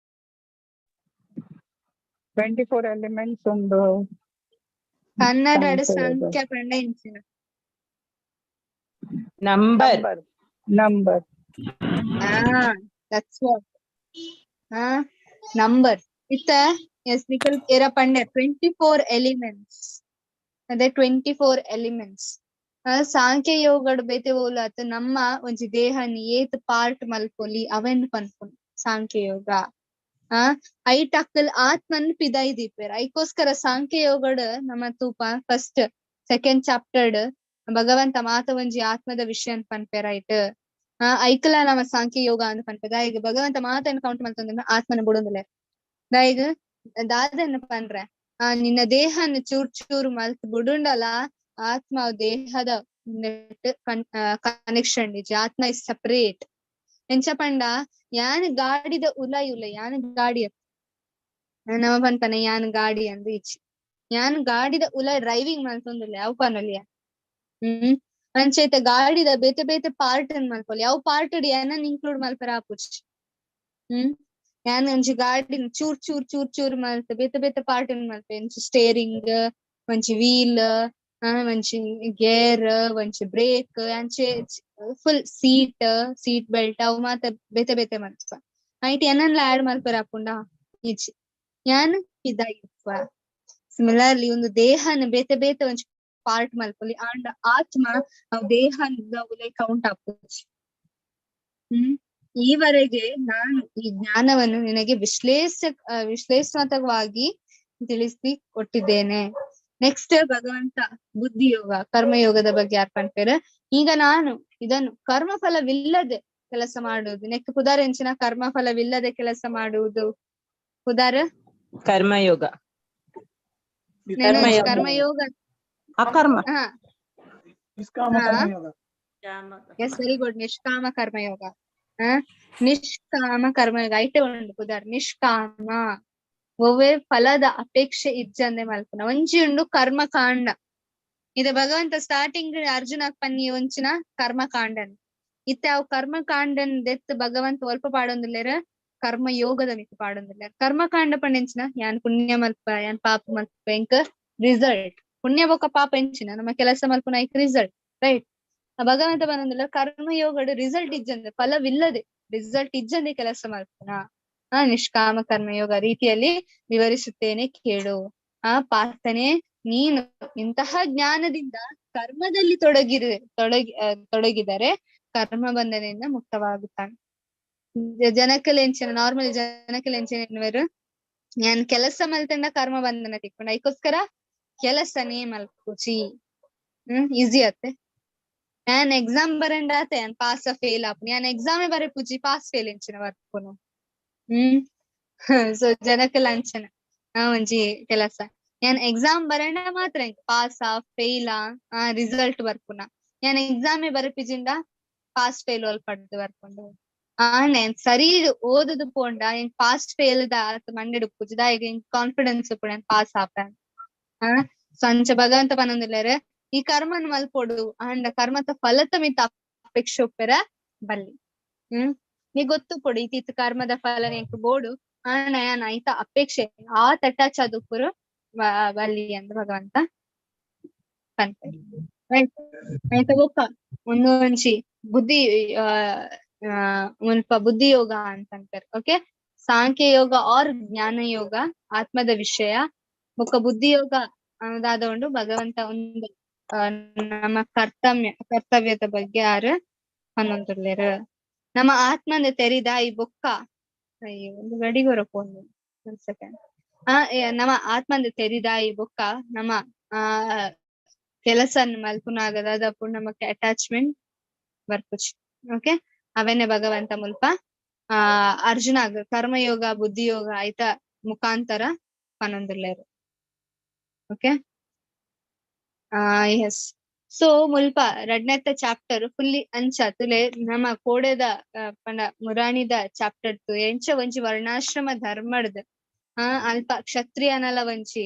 24 ಎಲಿಮೆಂಟ್ಸ್ ಒಂದು ಕನ್ನಡ ಸಂಖ್ಯೆ ಪಂಡ ಇಂಚಿನ number number. That's what number ಇತ್ತ. ಎಸ್ ನಿಖಲ್ ಏರ ಪಂಡೆ 24 ಎಲಿಮೆಂಟ್ಸ್. ಅದೇ 24 ಎಲಿಮೆಂಟ್ಸ್ ಸಾಂಖ್ಯ ಯೋಗಡ್ ಬೇತೆ ಓಲಾತ ನಮ್ಮ ಒಂಜಿ ದೇಹನ್ ಏತ್ ಪಾರ್ಟ್ ಮಲ್ಪೊಲಿ ಅವೆನ್ ಪನ್ಪುನ್ ಸಾಂಖ್ಯ ಯೋಗ. ಐಟ್ ಅಕ್ಕಲ್ ಆತ್ಮನ್ ಪಿದಾಯಿ ದೀಪೇರ್. ಐಕೋಸ್ಕರ ಸಾಂಖ್ಯ ಯೋಗಡ್ ನಮ್ಮ ತೂಪ ಫಸ್ಟ್ ಸೆಕೆಂಡ್ ಚಾಪ್ಟರ್ಡ್ ಭಗವಂತ ಮಾತ ಒಂಜಿ ಆತ್ಮದ ವಿಷಯನ್ ಪನ್ಪೇರ್ ಐಟ್. ಐಕಲ ನಮ್ಮ ಸಾಂಖ್ಯ ಯೋಗ ಅಂತ ಪನ್ಪೇದ. ಈಗ ಭಗವಂತ ಮಾತನ್ನು ಕೌಂಟ್ ಮಲ್ತಂದ್ರೆ ಆತ್ಮನ ಬುಡೊಂದಿಲ್ಲ. ಈಗ ದಾದನ್ನ ಪನ್ರೆ ನಿನ್ನ ದೇಹನ ಚೂರ್ ಚೂರ್ ಮಲ್ತ್ ಬುಡುಂಡಲ ಆತ್ಮ ದೇಹದ ನೆಟ್ ಕನೆಕ್ಷನ್ ಇಜ್ಜಿ, ಆತ್ಮ is separate. ಎಂಚ ಪಂಡ ಯಾನ್ ಗಾಡಿದ ಉಲೈ ಉಲೈ ಯಾನ್ ಗಾಡಿ ನಮ್ಮ ಪನ್ಪನೆ ಯಾನ್ ಗಾಡಿ ಅಂದು ಇಚ್ಚಿ ಯಾನ್ ಗಾಡಿದ ಉಲೈ ಡ್ರೈವಿಂಗ್ ಮಲ್ತೊಂದಿಲ್ಲ ಅವು ಪನೊಲಿಯ. ಅಂಚೈತ ಗಾಡಿದ ಬೇತೆ ಬೇತೆ ಪಾರ್ಟ್ ಅನ್ ಮಲ್ಪೊಲಿ ಅವು ಪಾರ್ಟ್ ಏನನ್ ಇನ್ಕ್ಲೂಡ್ ಮಲ್ಪರ ಆಪುಜಿ. ಯಾನ್ ಒಂಜಿ ಗಾಡಿನ ಚೂರ್ ಚೂರ್ ಚೂರ್ ಚೂರ್ ಮಲ್ತ್ ಬೇತೆ ಬೇತೆ ಪಾರ್ಟ್ ಅನ್ ಮಲ್ಪೆ. ಒಂಜಿ ಸ್ಟೇರಿಂಗ್, ಒಂಜಿ ವೀಲ್, ಒಂಜಿ ಗೇರ್, ಒಂಜಿ ಬ್ರೇಕ್, ಅಂಚೆ ಫುಲ್ ಸೀಟ್, ಸೀಟ್ ಬೆಲ್ಟ್ ಅವು ಮಾತ ಬೇತೆ ಬೇತೆ ಮಲ್ಪ. ಐಟ್ ಏನನ್ಲ ಆಡ್ ಮಲ್ಪರ ಆಪುಂಡ ಇಜ್ಜಿ. ಯಾನ್ ಇದಾಗಿಪ್ಪ. ಸಿಮಿಲರ್ಲಿ ಒಂದು ದೇಹನ ಬೇತೆ ಬೇತೆ ಒಂಜಿ ಪಾರ್ಟ್ ಮಲ್ಪೊಲಿ ಆಂಡ ಆತ್ಮ ಅವು ದೇಹದ ಉಲೈ ಕೌಂಟ್ ಆಪುಜಿ. ಈವರೆಗೆ ನಾನು ಈ ಜ್ಞಾನವನ್ನು ನಿನಗೆ ವಿಶ್ಲೇಷಣಾತ್ಮಕವಾಗಿ ತಿಳಿಸಿ ಕೊಟ್ಟಿದ್ದೇನೆ. ನೆಕ್ಸ್ಟ್ ಭಗವಂತ ಬುದ್ಧಿಯೋಗ ಕರ್ಮಯೋಗದ ಬಗ್ಗೆ ಯಾರ್ ಪನ್ಪೇರು. ಈಗ ನಾನು ಇದನ್ನು ಕರ್ಮಫಲವಿಲ್ಲದೆ ಕೆಲಸ ಮಾಡುವುದು. ನೆಕ್ ಪುದಾರ್ ಎಂಚಿನ ಕರ್ಮಫಲವಿಲ್ಲದೆ ಕೆಲಸ ಮಾಡುವುದು ಪುದಾರ್ ಕರ್ಮಯೋಗ. ಕರ್ಮಯೋಗ ಅಕರ್ಮ. Yes, very good. ನಿಷ್ಕಾಮ ಕರ್ಮಯೋಗ. ನಿಷ್ಕಾಮ ಕರ್ಮಯೋಗ ಐಟೆ ಉಂಡು ಪುದಾರ್ ನಿಷ್ಕಾಮ. ಒವ್ವೇ ಫಲದ ಅಪೇಕ್ಷೆ ಇಜ್ಜಂದೆ ಮಲ್ಪುನ ಒಂಜಿ ಉಂಡು ಕರ್ಮಕಾಂಡ. ಇದು ಭಗವಂತ ಸ್ಟಾರ್ಟಿಂಗ್ ಅರ್ಜುನ ಪನ್ನಿ ಒಂಚಿನ ಕರ್ಮಕಾಂಡನ್. ಇತ್ತೆ ಅವು ಕರ್ಮಕಾಂಡನ್ ದೆತ್ತು ಭಗವಂತ ಒಲ್ಪ ಪಾಡೊಂದುಲ್ಲೆರ್ ಕರ್ಮ ಯೋಗದ ಮಿತ್ತ್ ಪಾಡೊಂದುಲ್ಲೆರ್. ಕರ್ಮಕಾಂಡ ಪಂಡೆಂಚಿನ ಯಾನ್ ಪುಣ್ಯ ಮಲ್ಪ ಯಾನ್ ಪಾಪ ಮಲ್ಪ ಎಂಕ್ ರಿಸಲ್ಟ್. ಪುಣ್ಯ ಬೊಕ್ಕ ಪಾಪ ಎಂಚಿನ ನಮ್ಮ ಕೆಲಸ ಮಲ್ಪುನ ಐಕ್ ರಿಸಲ್ಟ್, ರೈಟ್? ಭಗವಂತ ಪನೊಂದುಲ್ಲ ಕರ್ಮ ಯೋಗಡ್ ರಿಸಲ್ಟ್ ಇಜ್ಜಂದೆ, ಫಲವಿಲ್ಲದೆ ರಿಸಲ್ಟ್ ಇಜ್ಜಂದೆ ಕೆಲಸ ಮಲ್ಪುನ ಆ ನಿಷ್ಕಾಮ ಕರ್ಮಯೋಗ ರೀತಿಯಲ್ಲಿ ವಿವರಿಸುತ್ತೇನೆ ಕೇಳು. ಆ ಪಾರ್ಥನೆ, ನೀನು ಇಂತಹ ಜ್ಞಾನದಿಂದ ಕರ್ಮದಲ್ಲಿ ತೊಡಗಿದರೆ ಕರ್ಮ ಬಂಧನದಿಂದ ಮುಕ್ತವಾಗುತ್ತಾನೆ. ಜನಕಲೆಂಚಿನ ನಾರ್ಮಲ್ ಜನಕಲೆಂಚಿನ ಎನ್ನುವರು ಯಾನ್ ಕೆಲಸ ಮಲ್ತಂಡ ಕರ್ಮ ಬಂಧನ ತಿಕ್ಕೊಂಡ, ಐಕೋಸ್ಕರ ಕೆಲಸನೇ ಮಲ್ಪುಜಿ. ಈಸಿ ಆತೆ. ಯಾನ್ ಎಕ್ಸಾಮ್ ಬರಂಡ ಆತೆ, ಯಾನ್ ಪಾಸ್ ಫೇಲ್ ಆಪುನಿ, ಯಾನ್ ಎಕ್ಸಾಮೇ ಬರೆಪುಜಿ, ಪಾಸ್ ಫೇಲ್ ಎಂಚಿನ ಬರ್ಪುನು. ಸೊ ಜನಕಲಂಚನ ಆ ಒಂಜಿ ಕೆಲಸ, ಯಾನ್ ಎಕ್ಸಾಮ್ ಬರಂಡ ಮಾತ್ರ ಪಾಸ್ ಫೇಲ್ ಆ ರಿಸಲ್ಟ್ ಬರ್ಪುನ, ಯಾನ್ ಎಕ್ಸಾಮೇ ಬರೆಪಿಜಿಂಡ ಪಾಸ್ ಫೇಲ್ ಒಲ್ಪಡ್ದು ಬರ್ಪುಂಡು. ಆಂಡ ಸರಿ ಓದುದು ಪೋಂಡ ಎಂಕ್ ಪಾಸ್ ಫೇಲ್ ದ ಮಂಡೆಡ್ ಉಪ್ಪುಜಿ, ದಾಯೆಗ್ ಎಂಕ್ ಕಾನ್ಫಿಡೆನ್ಸ್ ಉಪ್ಪುಂಡು ಯಾನ್ ಪಾಸ್ ಆಪೆ. ಸೊ ಅಂಚ ಭಗವಂತ ಪನೊಂದುಲ್ಲೆರ್ ಈ ಕರ್ಮನ್ ಮಲ್ಪೊಡು, ಆಂಡ ಕರ್ಮದ ಫಲತ ಮಿತ್ತ ಅಪೇಕ್ಷೆ ಉಪ್ಪೆರ ಬಲ್ಲಿ. ನೀ ಗೊತ್ತುಪೊಡು ಇತ್ತಿತ್ ಕರ್ಮದ ಫಲನ ಎಂಕ್ ಬೋಡು, ಆಂಡ ಯಾನ್ ಐತ ಅಪೇಕ್ಷೆ ಆ ಅಟ್ಯಾಚ್ ಆದ್ ಉಪ್ಪುರು ಬಲ್ಲಿ ಅಂದ್ ಭಗವಂತ ಪನ್ಪೆ. ರೈಟ್? ಐತ ಬೊಕ್ಕ ಒಂದು ಒಂಜಿ ಬುದ್ಧಿ ಮುಲ್ಪ ಬುದ್ಧಿ ಯೋಗ ಅಂತ ಅಂತಾರೆ. ಓಕೆ, ಸಾಂಖ್ಯ ಯೋಗ ಆರ್ ಜ್ಞಾನ ಯೋಗ ಆತ್ಮದ ವಿಷಯ. ಬೊಕ್ಕ ಬುದ್ಧಿ ಯೋಗ ಅನ್ನೋದಾದ ಉಂಡು ಭಗವಂತ ಒಂದು ನಮ್ಮ ಕರ್ತವ್ಯದ ಬಗ್ಗೆ ಆರು ಪನೊಂದುಲ್ಲೆರ್. ನಮ್ಮ ಆತ್ಮನ ತೆರಿದ ಈ ಬೊಕ್ಕ ಅಯ್ಯೋ ಒಂದು ಗಡಿಗೊರ ಫೋನ್ ಒಂದ್ ಸೆಕೆಂಡ್. ನಮ್ಮ ಆತ್ಮನ ತೆರಿದ ಈ ಬೊಕ್ಕ ನಮ್ಮ ಆ ಕೆಲಸ ಮಲ್ಪುನಾಗದ ನಮಕ್ ಅಟ್ಯಾಚ್ಮೆಂಟ್ ಬರ್ಪುಜಿ. ಓಕೆ, ಅವೆನೆ ಭಗವಂತ ಮುಲ್ಪ ಆ ಅರ್ಜುನ ಕರ್ಮಯೋಗ ಬುದ್ಧಿಯೋಗ ಆಯ್ತ ಮುಖಾಂತರ ಪನೊಂದುಲ್ಲೆರ್. Okay, S. ಸೊ ಮುಲ್ಪ ರಡ್ನೆತ್ತ ಚಾಪ್ಟರ್ ಫುಲ್ಲಿ ಅಂಚ ತುಲೆ ನಮ್ಮ ಕೋಡೆದ ಪಂಡ ಮುರಾಣಿದ ಚಾಪ್ಟರ್ ತು ಎಂಚ ಒಂಜಿ ವರ್ಣಾಶ್ರಮ ಧರ್ಮಡ್ದ್ ಅಲ್ಪ ಕ್ಷತ್ರಿಯನಲ ಒಂಜಿ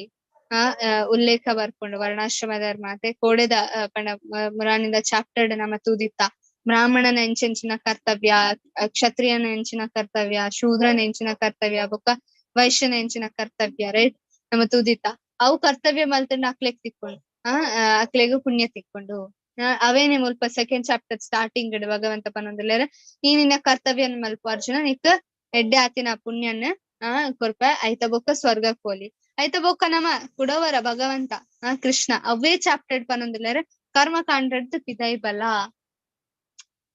ಉಲ್ಲೇಖ ಬರ್ಪುಂಡು ವರ್ಣಾಶ್ರಮ ಧರ್ಮ. ಅತೆ ಕೋಡೆದ ಪಂಡ ಮುರಾಣಿದ ಚಾಪ್ಟರ್ ನಮ್ಮ ತೂದಿತ್ತ ಬ್ರಾಹ್ಮಣನ ಎಂಚೆಂಚಿನ ಕರ್ತವ್ಯ, ಕ್ಷತ್ರಿಯನ ಎಂಚಿನ ಕರ್ತವ್ಯ, ಶೂದ್ರನ ಎಂಚಿನ ಕರ್ತವ್ಯ, ಬೊಕ್ಕ ವೈಶ್ಯನ ಎಂಚಿನ ಕರ್ತವ್ಯ, ರೈಟ್? ನಮ್ಮ ತೂದಿತ್ತ ಅವು ಕರ್ತವ್ಯ ಮಲ್ತಂಡ ಅಕ್ಲೆಗ್ ತಿಕ್ಕೊಂಡು ಅಕ್ಲೆಗ್ ಪುಣ್ಯ ತಿಕ್ಕೊಂಡು. ಅವೇನೆ ಮುಲ್ಪ ಸೆಕೆಂಡ್ ಚಾಪ್ಟರ್ ಸ್ಟಾರ್ಟಿಂಗ್ ಭಗವಂತ ಪನೊಂದುಲ್ಲೆರ್ ಈ ನಿನ್ನ ಕರ್ತವ್ಯನ್ ಮಲ್ಪ ಅರ್ಜುನ, ನಿಕ್ ಎಡ್ಡೆ ಆತಿನ ಪುಣ್ಯನ್ ಕೊರ್ಪೆ, ಐತ ಬೊಕ್ಕ ಸ್ವರ್ಗಕ್ಕೆ ಹೋಲಿ. ಐತ ಬೊಕ್ಕ ನಮ್ಮ ಕುಡವರ ಭಗವಂತ ಕೃಷ್ಣ ಅವೇ ಚಾಪ್ಟರ್ ಪನೊಂದುಲ್ಲೆರ್ ಕರ್ಮಕಾಂಡದ್ ಪಿದೈ ಬಲ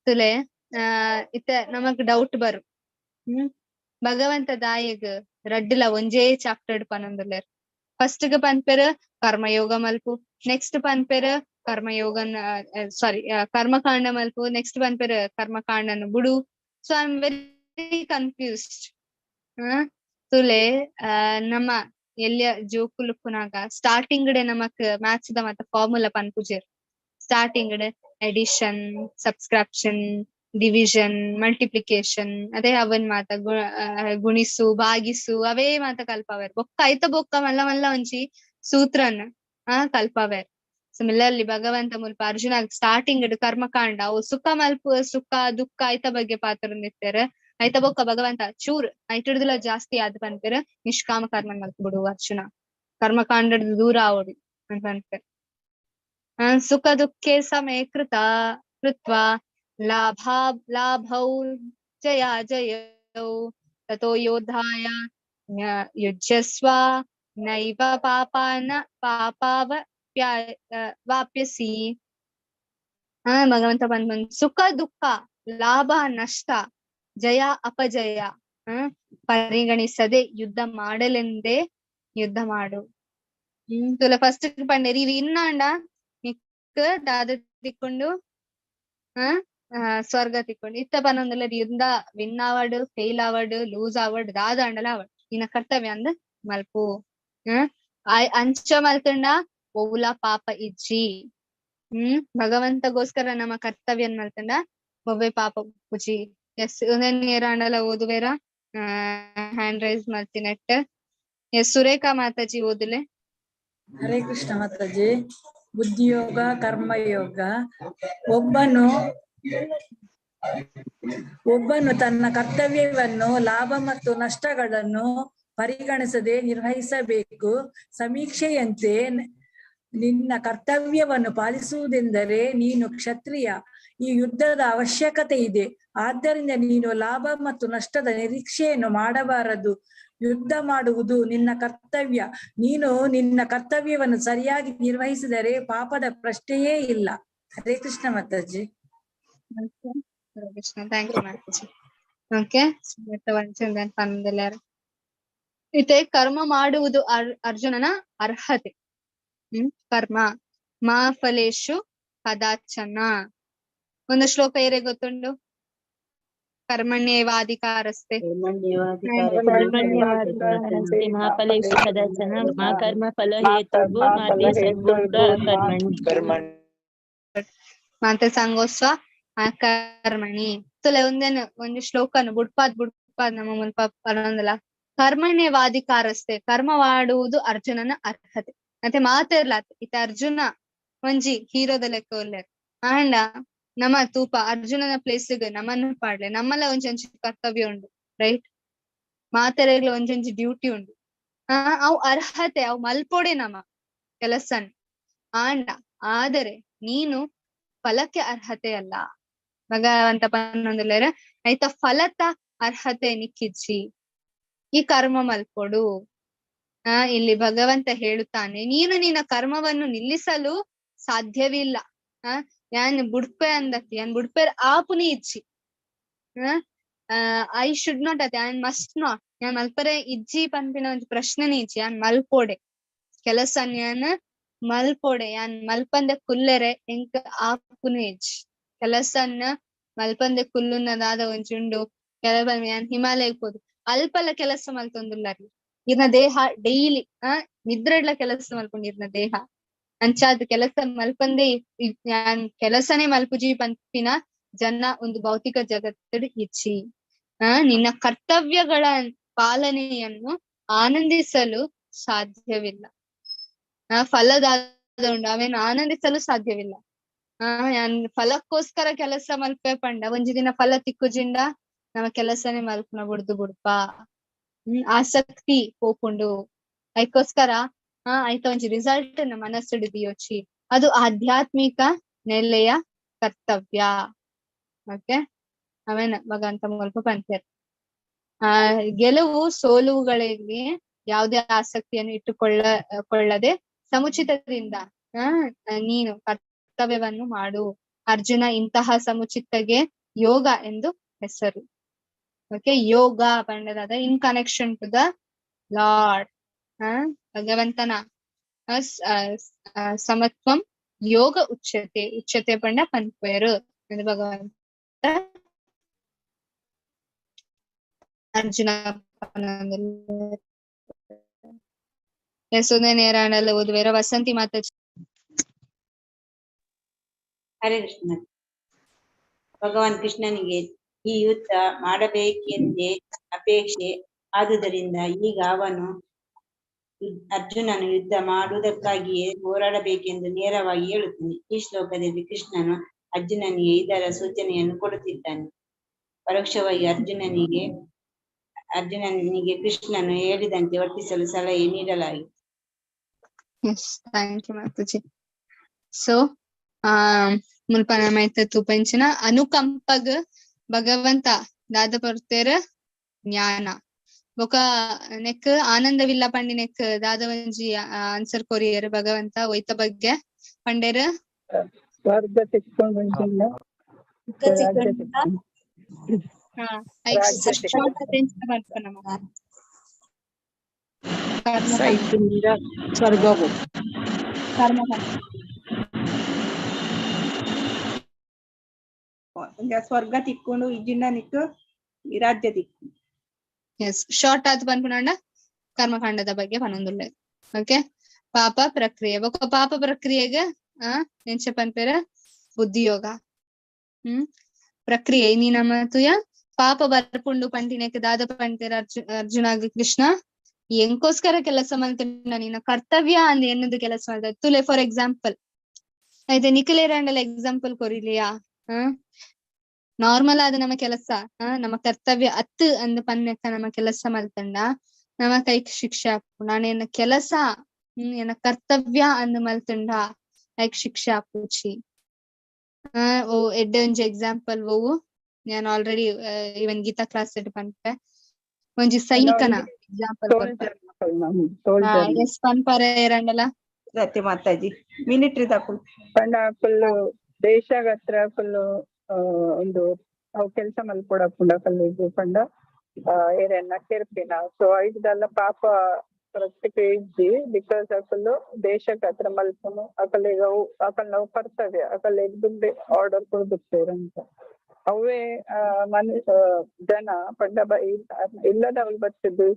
ತುಲೆ. ಇತ್ತ ನಮಗ್ ಡೌಟ್ ಬರು, ಭಗವಂತ ದಾಯಗ್ ರಡ್ಡುಲ ಒಂಜೇ ಚಾಪ್ಟರ್ ಪನೊಂದುಲ್ಲೆರ್. ಫಸ್ಟ್ ಗ್ ಪನ್ಪೆರ್ ಕರ್ಮಯೋಗ ಮಲ್ಪು, ನೆಕ್ಸ್ಟ್ ಪನ್ಪೆರ್ ಕರ್ಮಯೋಗನ್ ಸಾರಿ ಕರ್ಮಕಾಂಡ ಮಲ್ಪು, ನೆಕ್ಸ್ಟ್ ಪನ್ಪೆರ್ ಕರ್ಮಕಾಂಡನ್ ಬುಡು. So I am very confused. ತುಲೆ ನಮ್ಮ ಎಲ್ಲಿಯ ಜೋಕುಲುಪ್ಪುನಾಗ ಸ್ಟಾರ್ಟಿಂಗ್ ಡೆ ನಮಕ್ ಮ್ಯಾಥ್ಸ್ the ಮತ್ತ ಫಾರ್ಮುಲಾ ಪನ್ಪುಜೆರ್. ಸ್ಟಾರ್ಟಿಂಗ್ ಡೆ ಅಡಿಷನ್, ಸಬ್ಸ್ಕ್ರಿಪ್ಷನ್, ಡಿವಿಷನ್, ಮಲ್ಟಿಪ್ಲಿಕೇಶನ್ ಅದೇ ಅವನ್ ಮಾತ ಗುಣಿಸು ಭಾಗಿಸು ಅವೇ ಮಾತ ಕಲ್ಪವೇರ್. ಬೊಕ್ಕ ಐತ ಬೊಕ್ಕ ಮಲ್ಲ ಮಲ್ಲ ಒಂಜಿ ಸೂತ್ರನ್ ಕಲ್ಪವೇರ್. ಸಿಮಿಲರ್ಲಿ ಭಗವಂತ ಮುಲ್ಪ ಅರ್ಜುನ ಸ್ಟಾರ್ಟಿಂಗ್ ಕರ್ಮಕಾಂಡ ಅವು ಸುಖ ಮಲ್ಪು ಸುಖ ದುಃಖ ಐತ ಬಗ್ಗೆ ಪಾತ್ರ ಐತ ಬೊಕ್ಕ ಭಗವಂತ ಚೂರ್ ಐಟುಡ್ದುಲ ಜಾಸ್ತಿ ಆದ್ ಪನ್ಪೆರ್ ನಿಷ್ಕಾಮ ಕರ್ಮ ಮಲ್ಪುಡು ಅರ್ಜುನ, ಕರ್ಮಕಾಂಡದ ದೂರ ಆವೊಡು ಅಂತ ಪನ್ಪೆರ್. ಸುಖ ದುಃಖೇ ಸಮೇ ಕೃತ ಕೃತ್ವ ಲಾಭ ಲಾಭೌ ಜಯ ಜಯೌ ತಥೋ ಯೋಧಾಯ ಯುಜ್ಯಸ್ವ ನೈವ ಪಾಪಾನ ಪಾಪಾವ ವಾಪ್ಯಸಿ. ಭಗವಂತ ಬಂದ್ ಸುಖ ದುಃಖ ಲಾಭ ನಷ್ಟ ಜಯ ಅಪಜಯ ಪರಿಗಣಿಸದೆ ಯುದ್ಧ ಮಾಡಲೆಂದೇ ಯುದ್ಧ ಮಾಡು. ತುಲ ಫಸ್ಟ್ ಪಂಡೇರಿ ಇರು ಇನ್ನಾಂಡ ನಿಕ್ ದಾದ ತಿಕ್ಕೊಂಡು ಸ್ವರ್ಗ ತಿಕ್ಕೊಂಡು ಇತ್ತ ಪನೊಂದುಲ್ಲ ಯುದ್ಧ ವಿನ್ ಆವಡ್ ಫೇಲ್ ಆವಡ್ ಲೂಸ್ ಆವಡ್ ದಾದ ಅಂಡಲ ಆವಡ್ ನಿನ್ನ ಕರ್ತವ್ಯ ಅಂದ್ ಮಲ್ಪು. ಅಂಚ ಮಲ್ತಂಡ ಒವುಲ ಪಾಪ ಇಜ್ಜಿ. ಭಗವಂತಗೋಸ್ಕರ ನಮ್ಮ ಕರ್ತವ್ಯನ್ ಮಲ್ತಂಡ ಒವ್ವೆ ಪಾಪ ಉಪ್ಪುಜಿ. ಎಸ್, ಉಂದೆನ್ ಏರಾಂಡಲ ಓದುವೆರ? ಹ್ಯಾಂಡ್ ರೈಸ್ ಮಲ್ತಿನೆಟ್. ಎಸ್ ಸುರೇಖಾ ಮಾತಾಜಿ ಓದಿಲೆ. ಹರೇ ಕೃಷ್ಣ ಮಾತಾಜಿ. ಬುದ್ಧಿಯೋಗ ಕರ್ಮಯೋಗ. ಒಬ್ಬನು ಒಬ್ಬನು ತನ್ನ ಕರ್ತವ್ಯವನ್ನು ಲಾಭ ಮತ್ತು ನಷ್ಟಗಳನ್ನು ಪರಿಗಣಿಸದೆ ನಿರ್ವಹಿಸಬೇಕು. ಸಮೀಕ್ಷೆಯಂತೆ ನಿನ್ನ ಕರ್ತವ್ಯವನ್ನು ಪಾಲಿಸುವುದೆಂದರೆ ನೀನು ಕ್ಷತ್ರಿಯ, ಈ ಯುದ್ಧದ ಅವಶ್ಯಕತೆ ಇದೆ, ಆದ್ದರಿಂದ ನೀನು ಲಾಭ ಮತ್ತು ನಷ್ಟದ ನಿರೀಕ್ಷೆಯನ್ನು ಮಾಡಬಾರದು. ಯುದ್ಧ ಮಾಡುವುದು ನಿನ್ನ ಕರ್ತವ್ಯ. ನೀನು ನಿನ್ನ ಕರ್ತವ್ಯವನ್ನು ಸರಿಯಾಗಿ ನಿರ್ವಹಿಸಿದರೆ ಪಾಪದ ಪ್ರಶ್ನೆಯೇ ಇಲ್ಲ. Hare Krishna Mataji. Hare Krishna, thank you Mataji. Okay, ಇತೆ ಕರ್ಮ ಮಾಡುವುದು ಅರ್ಜುನನ ಅರ್ಹತೆ. ಕರ್ಮ ಮಾ ಫಲೇಶು ಕದಾಚನ. ಒಂದು ಶ್ಲೋಕ ಏರೆ ಗೊತ್ತುಂಡು? ಕರ್ಮಣ್ಯೇವಾಧಿಕಾರಸ್ತೆ. ಮಾ ಫಲೇಶು ಕದಾಚನ ಮಾ ಕರ್ಮ ಫಲ ಹೇತುರ್ಭು ಮಾ ತೇ ಸರ್ವೋತ್ತ ಕರ್ಮಣಿ. ಮಾತೆ ಸಂಗೋಸ್ವ ಕರ್ಮಣಿ. ತುಲೆ ಒಂದೇನು ಒಂದು ಶ್ಲೋಕನು ಬುಡ್ಪಾದ್ ಬುಡ್ಪಾದ್ ನಮ್ಮ ಮುಲ್ಪ ಪರೊಂದಲ. ಕರ್ಮಣ್ಯವಾಧಿಕಾರಸ್ತೆ, ಕರ್ಮ ಮಾಡುವುದು ಅರ್ಜುನನ ಅರ್ಹತೆ. ಮತ್ತೆ ಮಾತೆರ್ಲ ಇತ್ತ ಅರ್ಜುನ ಒಂಜಿ ಹೀರೋದ ಲೆಕ್ಕ ಉಲ್ಲೆರ್. ಆಂಡ ನಮ್ಮ ತೂಪ ಅರ್ಜುನನ ಪ್ಲೇಸ್ ನಮ್ಮನ್ನು ಪಾಡ್ಲೆ, ನಮ್ಮಲ್ಲ ಒಂಜೊಂಜಿ ಕರ್ತವ್ಯ ಉಂಡು, ರೈಟ್? ಮಾತೆರೆಗ್ಲ ಒಂಜೊಂಜಿ ಡ್ಯೂಟಿ ಉಂಡು. ಅವು ಅರ್ಹತೆ, ಅವು ಮಲ್ಪೊಡೆ ನಮ್ಮ ಕೆಲಸನ್. ಆಂಡ ಆದರೆ ನೀನು ಫಲಕ್ಕೆ ಅರ್ಹತೆ ಅಲ್ಲ. ಭಗವಂತ ಪನ್ನೊಂದುಲ್ಲೆರ್ ಐತ ಫಲತ ಅರ್ಹತೆ ನಿಕ್ಕಿಜ್ಜಿ, ಈ ಕರ್ಮ ಮಲ್ಪೊಡು. ಇಲ್ಲಿ ಭಗವಂತ ಹೇಳುತ್ತಾನೆ, ನೀನು ನಿನ್ನ ಕರ್ಮವನ್ನು ನಿಲ್ಲಿಸಲು ಸಾಧ್ಯವಿಲ್ಲ. ಯಾನ್ ಬುಡ್ಪೆ ಅಂದತ್ತಿ, ಯಾನ್ ಬುಡ್ಪೆರ್ ಆಪುನಿ ಇಜ್ಜಿ. I should not ಅತ್ತೆ, I must not, ಯಾನ್ ಮಲ್ಪರೆ ಇಜ್ಜಿ ಪನ್ಪಿನ ಒಂಜಿ ಪ್ರಶ್ನೆನೇ ಇಜ್ಜಿ. ಯಾನ್ ಮಲ್ಪೊಡೆ ಕೆಲಸ, ಯಾನ್ ಮಲ್ಪೊಡೆ, ಯಾನ್ ಮಲ್ಪಂದೆ ಕುಲ್ಲೆರೆ ಎಂಕ್ ಆಪುನು ಇಜ್ಜಿ. ಕೆಲಸನ್ನ ಮಲ್ಪಂದೆ ಕುಲ್ಲುನದಾದ ಒಂಜಿ ಉಂಡು. ಕೆಲವ ಯಾನ್ ಹಿಮಾಲಯಕ್ ಪೋದು ಅಲ್ಪಲ ಕೆಲಸ ಮಲ್ತೊಂದುಲ್ಲರಿ ಇರ್ನ ದೇಹ ಡೈಲಿ ನಿದ್ರೆಡ್ಲ ಕೆಲಸ ಮಲ್ಪುಂಡು ಇರ್ನ ದೇಹ. ಅಂಚಾದ್ ಕೆಲಸ ಮಲ್ಪಂದೆ ಯಾನ್ ಕೆಲಸನೇ ಮಲ್ಪುಜಿ ಪನ್ಪಿನ ಜನ ಒಂದು ಭೌತಿಕ ಜಗತ್ತಡು ಇಜ್ಜಿ. ನಿನ್ನ ಕರ್ತವ್ಯಗಳ ಪಾಲನೆಯನ್ನು ಆನಂದಿಸಲು ಸಾಧ್ಯವಿಲ್ಲ. ಫಲದಾದ ಉಂಡು ಅವೇನು ಆನಂದಿಸಲು ಸಾಧ್ಯವಿಲ್ಲ. ಯಾನ್ ಫಲಕ್ಕೋಸ್ಕರ ಕೆಲಸ ಮಲ್ಪೆ ಪಂಡ ಒಂಜಿ ದಿನ ಫಲ ತಿಕ್ಕುಜಿಂಡ ನಮ್ಮ ಕೆಲಸನೇ ಮಲ್ಪುನ ಬುಡ್ದು ಬುಡ್ಪ. ಆಸಕ್ತಿ ಪೋಪುಂಡು. ಐಕೋಸ್ಕರ ಆಯ್ತ ಒಂಜಿ ರಿಸಲ್ಟ್ ನ ಮನಸ್ಸುಡು ದಿಯೋಚಿ, ಅದು ಆಧ್ಯಾತ್ಮಿಕ ನೆಲೆಯ ಕರ್ತವ್ಯ. ಓಕೆ, ಅವೇನ ಭಗವಂತ ಮುಲ್ಪ ಪಂತೇರ್. ಗೆಲುವು ಸೋಲುವುಗಳಲ್ಲಿ ಯಾವುದೇ ಆಸಕ್ತಿಯನ್ನು ಇಟ್ಟುಕೊಳ್ಳದೆ ಸಮುಚಿತದಿಂದ ನೀನು ಕರ್ತವ್ಯವನ್ನು ಮಾಡು ಅರ್ಜುನ. ಇಂತಹ ಸಮುಚಿತಗೆ ಯೋಗ ಎಂದು ಹೆಸರು. ಓಕೆ, ಯೋಗ ಪಂಡದಾದ in connection to the lord. ಭಗವಂತನ ಸಮತ್ವಂ ಯೋಗ ಉಚ್ಯತೆ. ಉಚ್ಯತೆ ಪಂಡ ಪನ್ಪೇರು ಎಂದು ಭಗವಂತ ಅರ್ಜುನ ನೇರಾಣಲ್ಲ ಓದುವೇರ. ವಸಂತಿ ಮಾತಾಜಿ. ಹರೇ ಕೃಷ್ಣ. ಭಗವಾನ್ ಕೃಷ್ಣನಿಗೆ ಈ ಯುದ್ಧ ಮಾಡಬೇಕೆಂದೇ ಅಪೇಕ್ಷೆ ಆದುದರಿಂದ ಈಗ ಅವನು ಅರ್ಜುನನು ಯುದ್ಧ ಮಾಡುವುದಕ್ಕಾಗಿಯೇ ಹೋರಾಡಬೇಕೆಂದು ನೇರವಾಗಿ ಹೇಳುತ್ತಾನೆ. ಈ ಶ್ಲೋಕದಲ್ಲಿ ಕೃಷ್ಣನು ಅರ್ಜುನನಿಗೆ ಇದರ ಸೂಚನೆಯನ್ನು ಕೊಡುತ್ತಿದ್ದಾನೆ. ಪರೋಕ್ಷವಾಗಿ ಅರ್ಜುನನಿಗೆ ಕೃಷ್ಣನು ಹೇಳಿದಂತೆ ವರ್ತಿಸಲು ಸಲಹೆ ನೀಡಲಾಗಿದೆ. Yes, thank you Mataji. So ಮುಲ್ಪ ನಮೈತ ತೂಪಂಚಿನ ಅನುಕಂಪಗ್ ಭಗವಂತ ದಾದ ಪರ್ತೇರ ಜ್ಞಾನ ಬೊಕ ನೆಕ್ ಆನಂದವಿಲ್ಲ ಪಂಡಿ ನೆಕ್ ದಾದ ಒಂಜಿ ಆನ್ಸರ್ ಕೊರಿಯರ್ ಭಗವಂತ ಒಯ್ತ ಬಗ್ಗೆ ಪಂಡೇರ್. ಸ್ವರ್ಗ ತಿಕ್ಕೊಂಡು ಸ್ವರ್ಗ ಸ್ವರ್ಗ ತಿಕ್ಕೊಂಡು ಇಜ್ಜಿಂಡ ನಿಕ್ಕು ರಾಜ್ಯ ತಿಕ್ಕು. ಎಸ್, ಶಾರ್ಟ್ ಆದ್ ಪನ್ಪುನಂಡ ಕರ್ಮಕಾಂಡದ ಬಗ್ಗೆ ಪನೊಂದುಲ್ಲೆ. ಓಕೆ, ಪಾಪ ಪ್ರಕ್ರಿಯೆ ಬೊಕ ಪಾಪ ಪ್ರಕ್ರಿಯೆಗೆ ಎಂಚ ಪನ್ಪೆರ ಬುದ್ಧಿಯೋಗ. ಪ್ರಕ್ರಿಯೆ ನೀ ನಮ್ಮ ತುಯ ಪಾಪ ಬರ್ಪುಂಡು ಪಂಡಿನೆಕ್ ದಾದ ಪಂತೇರ ಅರ್ಜುನಾಗ್ ಕೃಷ್ಣ ಎಂಕೋಸ್ಕರ ಕೆಲಸ ಮಲ್ತುಂಡ ನಿನ್ನ ಕರ್ತವ್ಯ ಅಂದ್ ಎನ್ನುದು ಕೆಲಸ ಮಲ್ತ ತುಲೆ. ಫಾರ್ ಎಕ್ಸಾಂಪಲ್ ಐತೆ ನಿಖಿಲೇರಾಂಡಲ ಎಕ್ಸಾಂಪಲ್ ಕೊರಿಲಿಯಾ? ನಾರ್ಮಲ್ ಆದ ನಮ್ಮ ಕೆಲಸ ನಮ್ಮ ಕರ್ತವ್ಯ ಅತ್ತು ಅಂದ್ ಪನ್ನೆಕ್ಕ ನಮ್ಮ ಕೆಲಸ ಮಲ್ತಂಡ ನಮ್ಮ ಕೈಕ್ ಶಿಕ್ಷೆ ಆಪುಂಡು. ನಾನೇನ ಕೆಲಸ ಎನ್ನ ಕರ್ತವ್ಯ ಅಂದ್ ಮಲ್ತುಂಡ ಐಕ್ ಶಿಕ್ಷೆ ಆಪುಜಿ. ಓ ಎಡ್ಡೆ ಒಂಜಿ ಎಕ್ಸಾಂಪಲ್ ಓವು ನಾನು ಆಲ್ರೆಡಿ ಇವನ್ ಗೀತಾ ಕ್ಲಾಸ್ ಪನ್ಪೆ ಒಂಜಿ ಸೈನಿಕನ ಎಕ್ಸಾಂಪಲ್ ಕೊರ್ಪೆ. ಎಸ್ ಪನ್ಪರೆ ಏರಂಡಲ ಸತ್ಯ ಮಾತಾಜಿ ಮಿಲಿಟರಿ ದಾಕುಲು ಪಂಡ ಫುಲ್ ದೇಶಗತ್ರ ಫುಲ್ ಒಂದು ಅವು ಕೆಲಸ ಮಲ್ಪೊಡಪುಂಡ ಕಲ್ಲಿಗ್ ಪಂಡ ಏರೆನ್ನ ಕೆರ್ಪಿನ. ಸೊ ಐದಲ್ಲ ಪಾಪ ಪ್ರತಿಕೆ ಇಜ್ಜಿ because ಅಕುಲು ದೇಶಕ್ಕೆ ಮಲ್ಪುನು ಅಕಲಿಗ ಅವು ಅಕಲ್ನ ಕರ್ತವ್ಯ ಅಕಲಿಗ್ ದುಡ್ಡು ಆರ್ಡರ್ ಕೊಡ್ದುಪ್ಪೆರ್ ಅಂತ. ಅವೇ ಮನು ಜನ ಪಂಡ ಇಲ್ಲದವ್ರು ಬತ್ತದು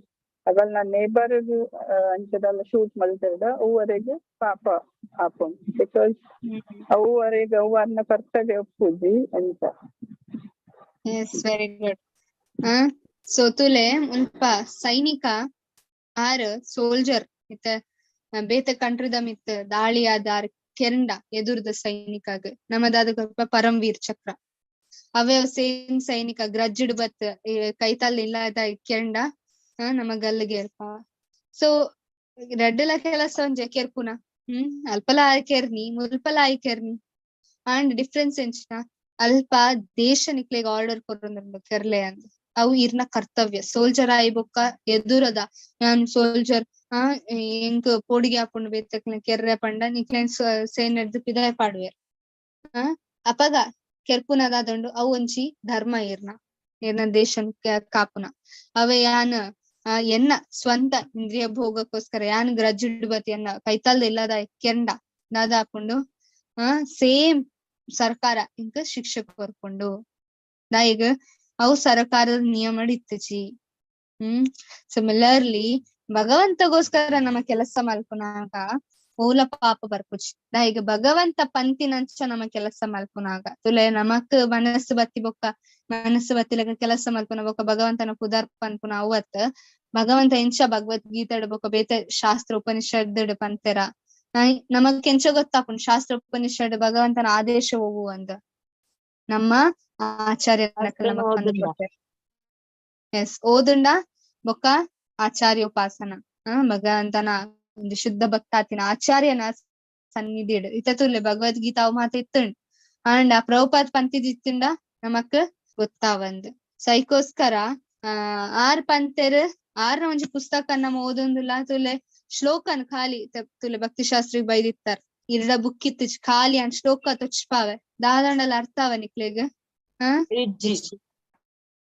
ಅಗಲ್ನ ನೇಬರ್ ಅಂಚದಲ್ಲ ಶೂಟ್ ಮಲ್ತೆರ್ಡ ಅವುವರೆಗ್ ಪಾಪ ಆಪುಂಡು because ಅವುವರೆಗ್ ಅವು ಅನ್ನ ಕರ್ತವ್ಯ ಒಪ್ಪುಜಿ ಅಂತ. Yes, very good. So ತುಲೆ ಮುಲ್ಪ ಸೈನಿಕ ಆರ್ ಸೋಲ್ಜರ್ ಇತ್ತ ಬೇತೆ ಕಂಟ್ರಿದ ಮಿತ್ ದಾಳಿ ಆದ ಆರ್ ಕೆರಂಡ ಎದುರ್ದ ಸೈನಿಕಾಗ ನಮ್ಮದಾದ ಪರಮ್ವೀರ್ ಚಕ್ರ. ಅವೇ ಸೇಮ್ ಸೈನಿಕ ಗ್ರಜ್ಜಿಡ್ ಬತ್ ಕೈತಲ್ ಇಲ್ಲ ಕೆರಂಡ ನಮ್ಮ ಗಲ್ಲಿಗೆ ಇರ್ಪ. ಸೊ ರಡ್ಡಲ ಕೆಲಸ ಒಂಜೆ ಕೆರ್ಪುನ ಅಲ್ಪಲ ಆಯ್ಕೆರ್ನಿ ಮುಲ್ಪಲ ಆಯ್ಕೆರ್ನಿ ಅಂಡ್ ಡಿಫ್ರೆನ್ಸ್ ಎಂಚಿನ ಅಲ್ಪ ದೇಶ ನಿಕ್ಲೆಗ್ ಆರ್ಡರ್ ಕೊರೊಂದುಂಡು ಕೆರ್ಲೆ ಅಂದ್. ಅವು ಇರ್ನ ಕರ್ತವ್ಯ ಸೋಲ್ಜರ್ ಆಯಿ ಬೊಕ್ಕ ಎದುರದ ಯಾನ್ ಸೋಲ್ಜರ್ ಎಂಕ್ ಪೋಡಿಗೆ ಆಪುಂಡು ಬೇತಕ್ಲೆನ ಕೆರ್ರೆ ಪಂಡ ನಿಕ್ಲೆನ್ ಸೇನೆಡ್ದ್ ಪಿದಾಯ್ ಪಾಡುವೆರ್. ಅಪಗ ಕೆರ್ಪುನದಾದುಂಡು ಅವು ಒಂಜಿ ಧರ್ಮ ಇರ್ನ ಇರ್ನ ದೇಶನ್ ಕಾಪುನ. ಅವೇ ಯಾನ್ ಎನ್ನ ಸ್ವಂತ ಇಂದ್ರಿಯ ಭೋಗಕ್ಕೋಸ್ಕರ ಯಾನ್ ಗ್ರಜ್ಜಿಡ್ ಬತ್ತಿ ಎನ್ನ ಕೈತಲ್ದ ಇಲ್ಲದ ಕೆಂಡ ದಾದಾಪುಂಡು ಸೇಮ್ ಸರ್ಕಾರ ಇಂಕ ಶಿಕ್ಷೆ ಕೊರ್ಪುಂಡು. ದಾಯೆಗ್ ಅವು ಸರ್ಕಾರದ ನಿಯಮ ಇತ್ತುಜಿ. ಸಿಮಿಲರ್ಲಿ ಭಗವಂತಗೋಸ್ಕರ ನಮ್ಮ ಕೆಲಸ ಮಲ್ಪುನಾಗ ಓಲ ಪಾಪ ಬರ್ಪುಜಿ. ದಾಯೆಗ್ ಭಗವಂತ ಪಂತಿನಂಚ ನಮ್ಮ ಕೆಲಸ ಮಲ್ಪುನಾಗ ತುಲೆ ನಮಕ್ ಮನಸ್ಸು ಬತ್ತಿ ಬೊಕ್ಕ ಮನಸ್ಸು ಬತ್ತಿಲಕ ಕೆಲಸ ಮಲ್ಪುನ ಬೊಕ್ಕ ಭಗವಂತನ ಪುದರ್ ಪನ್ಪುನ ಅವತ್ ಭಗವಂತ ಎಂಚ ಭಗವದ್ಗೀತೆಡ್ ಬೊಕ್ಕ ಬೇತೆ ಶಾಸ್ತ್ರ ಉಪನಿಷದ್ ಪಂತೆರ ನಮಕ್ ಎಂಚ ಗೊತ್ತಾಪುಂಡು ಶಾಸ್ತ್ರ ಉಪನಿಷದ್ ಭಗವಂತನ ಆದೇಶ ಹೋಗು ಅಂದ ನಮ್ಮ ಆಚಾರ್ಯ. ಎಸ್ ಓದುಂಡ ಬೊಕ್ಕ ಆಚಾರ್ಯೋಪಾಸನ ಭಗವಂತನ ಒಂದು ಶುದ್ಧ ಭಕ್ತಾತಿನ ಆಚಾರ್ಯನ ಸನ್ನಿಧಿಡ್ ಇತ್ತ ತುಲೆ ಭಗವದ್ಗೀತಾ ಅವು ಮಾತ ಇತ್ತುಂಡ್ ಅಂಡ್ ಆ ಪ್ರಭುಪಾದ್ ಪಂತಿದ್ ಇತ್ತಿಂಡ ನಮಕ್ ಗೊತ್ತಾವಂದ್. ಸೈಕೋಸ್ಕರ ಆರ್ ಪಂತೆರ್ ಆರ್ನ ಒಂಜಿ ಪುಸ್ತಕ ನಮ್ಮ ಓದೊಂದುಲ್ಲ ತುಲೆ ಶ್ಲೋಕನ್ ಖಾಲಿ ತುಲೆ ಭಕ್ತಿಶಾಸ್ತ್ರಿಗೆ ಬೈದಿತ್ತಾರ ಇರ್ಡ ಬುಕ್ ಇತ್ತು ಖಾಲಿ ಅನ್ ಶ್ಲೋಕ ತೊಚ್ಪಾವೆ ದಾದಂಡಲ ಅರ್ಥ ಅವ ನಿಕ್ಲೆಗ್.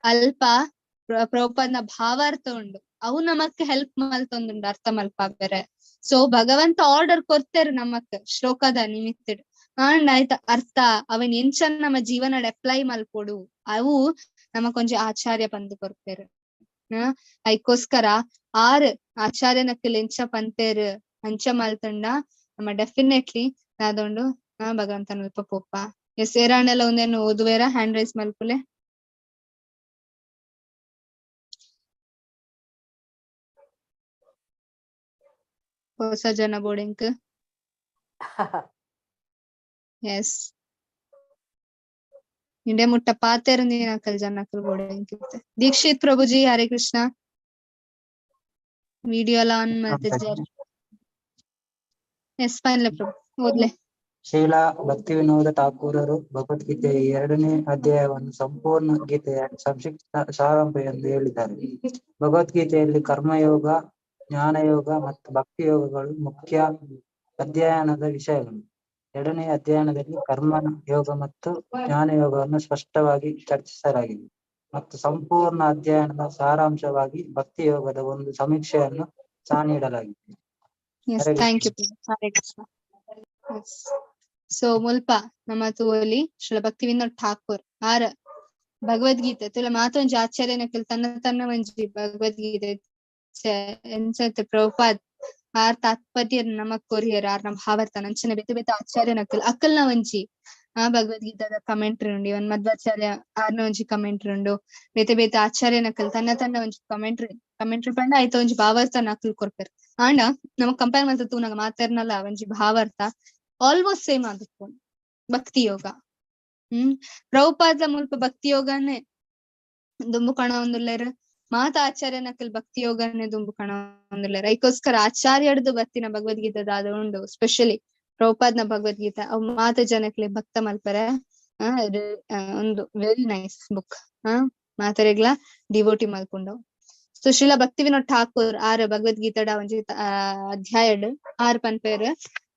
ಅಲ್ಪ ಪ್ರಭುಪಾದ್ನ ಭಾವಾರ್ಥ ಉಂಡು ಅವು ನಮಕ್ ಹೆಲ್ಪ್ ಮಲ್ತೊಂದುಂಡು ಅರ್ಥ ಮಲ್ಪಾವೆರೆ. ಸೊ ಭಗವಂತ ಆರ್ಡರ್ ಕೊರ್ತೆರ್ ನಮಕ್ ಶ್ಲೋಕದ ನಿಮಿತ್ತಡ್ ಅಂಡ್ ಆಯ್ತ ಅರ್ಥ ಅವನ್ ಎಂಚ ನಮ್ಮ ಜೀವನ ಅಪ್ಲೈ ಮಲ್ಪೊಡು ಅವು ನಮಕೊಂಜಿ ಆಚಾರ್ಯ ಪಂದ್ ಕೊರ್ಪೆರ್. ಐಕೋಸ್ಕರ ಆರ್ ಆಚಾರ್ಯನಕ್ಲ್ ಎಂಚ ಪಂತೇರ್ ಅಂಚ ಮಲ್ತಂಡ ನಮ್ಮ ಡೆಫಿನೆಟ್ಲಿ ದಾದೊಂಡು ಭಗವಂತನ ಪೋಪ. ಎಸ್ ಏರಾಂಡಲ ಒಂದೇನು ಓದುವೇರ ಹ್ಯಾಂಡ್ ರೈಸ್ ಮಲ್ಪುಲೆ. ಹೊಸ ಜನ ಬೋರ್ಡಿಂಗ್. ಎಸ್ ಇಂಡೆ ಮುಟ್ಟ ಪಾತೆರಂದಿನಕಲ್ ಜನಕಲ್ ಬೋರ್ಡಿಂಗ್. ದೀಕ್ಷಿತ್ ಪ್ರಭುಜಿ ಹರೇ ಕೃಷ್ಣ ವಿಡಿಯೋ ಎಲ್ಲ ಆನ್ ಮಾಡ್ತಿದ್ದಾರೆ. ಎಸ್ ಫೈನ್ಲೆ ಪ್ರಭು ಓದ್ಲೆ. ಶ್ರೀಲಾ ಭಕ್ತಿವಿನೋದ ಠಾಕೂರರು ಭಗವದ್ಗೀತೆಯ 2ನೇ ಅಧ್ಯಾಯವನ್ನು ಸಂಪೂರ್ಣ ಗೀತೆಯ ಸಂಕ್ಷಿಪ್ತ ಸಾರಾಂಶ ಎಂದು ಹೇಳಿದ್ದಾರೆ. ಭಗವದ್ಗೀತೆಯಲ್ಲಿ ಕರ್ಮಯೋಗ, ಜ್ಞಾನಯೋಗ ಮತ್ತು ಭಕ್ತಿ ಯೋಗಗಳು ಮುಖ್ಯ ಅಧ್ಯಯನದ ವಿಷಯಗಳು. 2ನೇ ಅಧ್ಯಯನದಲ್ಲಿ ಕರ್ಮ ಯೋಗ ಮತ್ತು ಜ್ಞಾನ ಯೋಗವನ್ನು ಸ್ಪಷ್ಟವಾಗಿ ಚರ್ಚಿಸಲಾಗಿದೆ ಮತ್ತು ಸಂಪೂರ್ಣ ಅಧ್ಯಯನದ ಸಾರಾಂಶವಾಗಿ ಭಕ್ತಿ ಯೋಗದ ಒಂದು ಸಮೀಕ್ಷೆಯನ್ನು ಸಹ ನೀಡಲಾಗಿದೆ. Yes, thank you. Hare Krishna. Yes. So ಮುಲ್ಪ ನಮ್ಮ ತೂವೊಲಿ ಶ್ರೀಲ ಭಕ್ತಿ ವಿನೋದ್ ಠಾಕೂರ್ ಆರ್ ಭಗವದ್ಗೀತೆ ತುಲ ಮಾತೊಂಜಿ ಆಚಾರ್ಯನಕಲ್ ತನ್ನ ತನ್ನ ಒಂಜಿ ಭಗವದ್ಗೀತೆ ಎಂಚತೆ ಪ್ರಭುಪಾದ್ ಆರ್ ತಾತ್ಪರ್ಯ ನಮಕ್ ಕೊರಿಯರ್ ಆರ್ನ ಭಾವಾರ್ಥ ಅಂಚನೆ ಬೇತೆ ಬೇತೆ ಆಚಾರ್ಯನಕಲ್ ಅಕಲ್ನ ಒಂಜಿ ಆ ಭಗವದ್ಗೀತಾದ ಕಮೆಂಟ್ರಿ ಉಂಡು, ಇವನ್ ಮಧ್ವಾಚಾರ್ಯ ಆರ್ನ ಒಂಜಿ ಕಮೆಂಟ್ರಿ ಉಂಡು, ಬೇತೆ ಬೇತೆ ಆಚಾರ್ಯನಕಲ್ ತನ್ನ ತನ್ನ ಒಂಜಿ ಕಮೆಂಟ್ರಿ ಕಮೆಂಟ್ರಿ ಪಂಡ ಐತ ಒಂಜಿ ಭಾವಾರ್ಥ ನಕಲ್ ಕೊರ್ಪೆರ್. ಆಂಡ ನಮಕ್ ಕಂಪೇರ್ ಮಲ್ತ್ ತೂನಗ ಮಾತೆರ್ನಲ ಒಂಜಿ ಭಾವಾರ್ಥ ಆಲ್ಮೋಸ್ಟ್ ಸೇಮ್ ಆದಿಪ್ಪುಂಡು. ಭಕ್ತಿ ಯೋಗ ಪ್ರಭುಪಾದ ಮುಲ್ಪ ಭಕ್ತಿ ಯೋಗನೇ ದುಂಬು ಕಣ ಒಂದುಲ್ಲೆರ್, ಮಾತ ಆಚಾರ್ಯನಕಲ್ ಭಕ್ತಿ ಯೋಗನೇ ದುಂಬು ಕಣ ಒಂದುಲ್ಲೆರ್. ಐಕೋಸ್ಕರ ಆಚಾರ್ಯಡ್ದು ಬತ್ತಿನ ಭಗವದ್ಗೀತೆ ದಾದ ಉಂಡು, ಸ್ಪೆಷಲಿ ಪ್ರಭುಪಾದ್ನ ಭಗವದ್ಗೀತೆ ಅವ್ ಮಾತ ಜನಕ್ಲೆ ಭಕ್ತ ಮಲ್ಪರೆ ಒಂದು ವೆರಿ ನೈಸ್ ಬುಕ್. ಮಾತರೆಗ್ಲ ಡಿವೋಟಿ ಮಲ್ಪುಂಡು. ಸೊ ಶ್ರೀಲ ಭಕ್ತಿ ವಿನೋದ್ ಠಾಕೂರ್ ಆರ್ ಭಗವದ್ಗೀತೆಡ ಒಂಜಿ ಅಧ್ಯಾಯಡ್ ಆರ್ ಪನ್ಪೇರ್,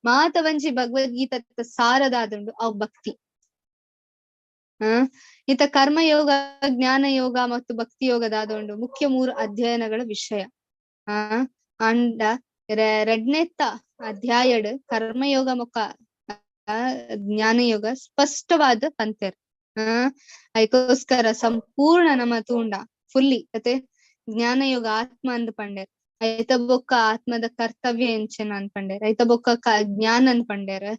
ಮಾತ ಒಂಜಿ ಭಗವದ್ಗೀತೆ ಸಾರದಾದುಂಡು ಅವ್ ಭಕ್ತಿ. ಇತ ಕರ್ಮಯೋಗ, ಜ್ಞಾನ ಯೋಗ ಮತ್ತು ಭಕ್ತಿ ಯೋಗದಾದುಂಡು ಮುಖ್ಯ ಮೂರು ಅಧ್ಯಯನಗಳ ವಿಷಯ. ಅಂಡ ರಡ್ನೆತ್ತ ಅಧ್ಯಾಯಡ್ ಕರ್ಮಯೋಗ ಮುಖ ಜ್ಞಾನಯೋಗ ಸ್ಪಷ್ಟವಾದ ಪಂತೆರ್. ಐಕೋಸ್ಕರ ಸಂಪೂರ್ಣ ನಮ್ಮ ತೂಂಡ ಫುಲ್ಲಿ ಅತೆ ಜ್ಞಾನಯೋಗ ಆತ್ಮ ಅಂದ್ ಪಂಡೇರ್, ಐತ ಬೊಕ್ಕ ಆತ್ಮದ ಕರ್ತವ್ಯ ಎಂಚೆನ ಅಂದ್ ಪಂಡೇರ್, ಐತ ಬೊಕ್ಕ ಜ್ಞಾನ ಅಂದ್ ಪಂಡೇರ್,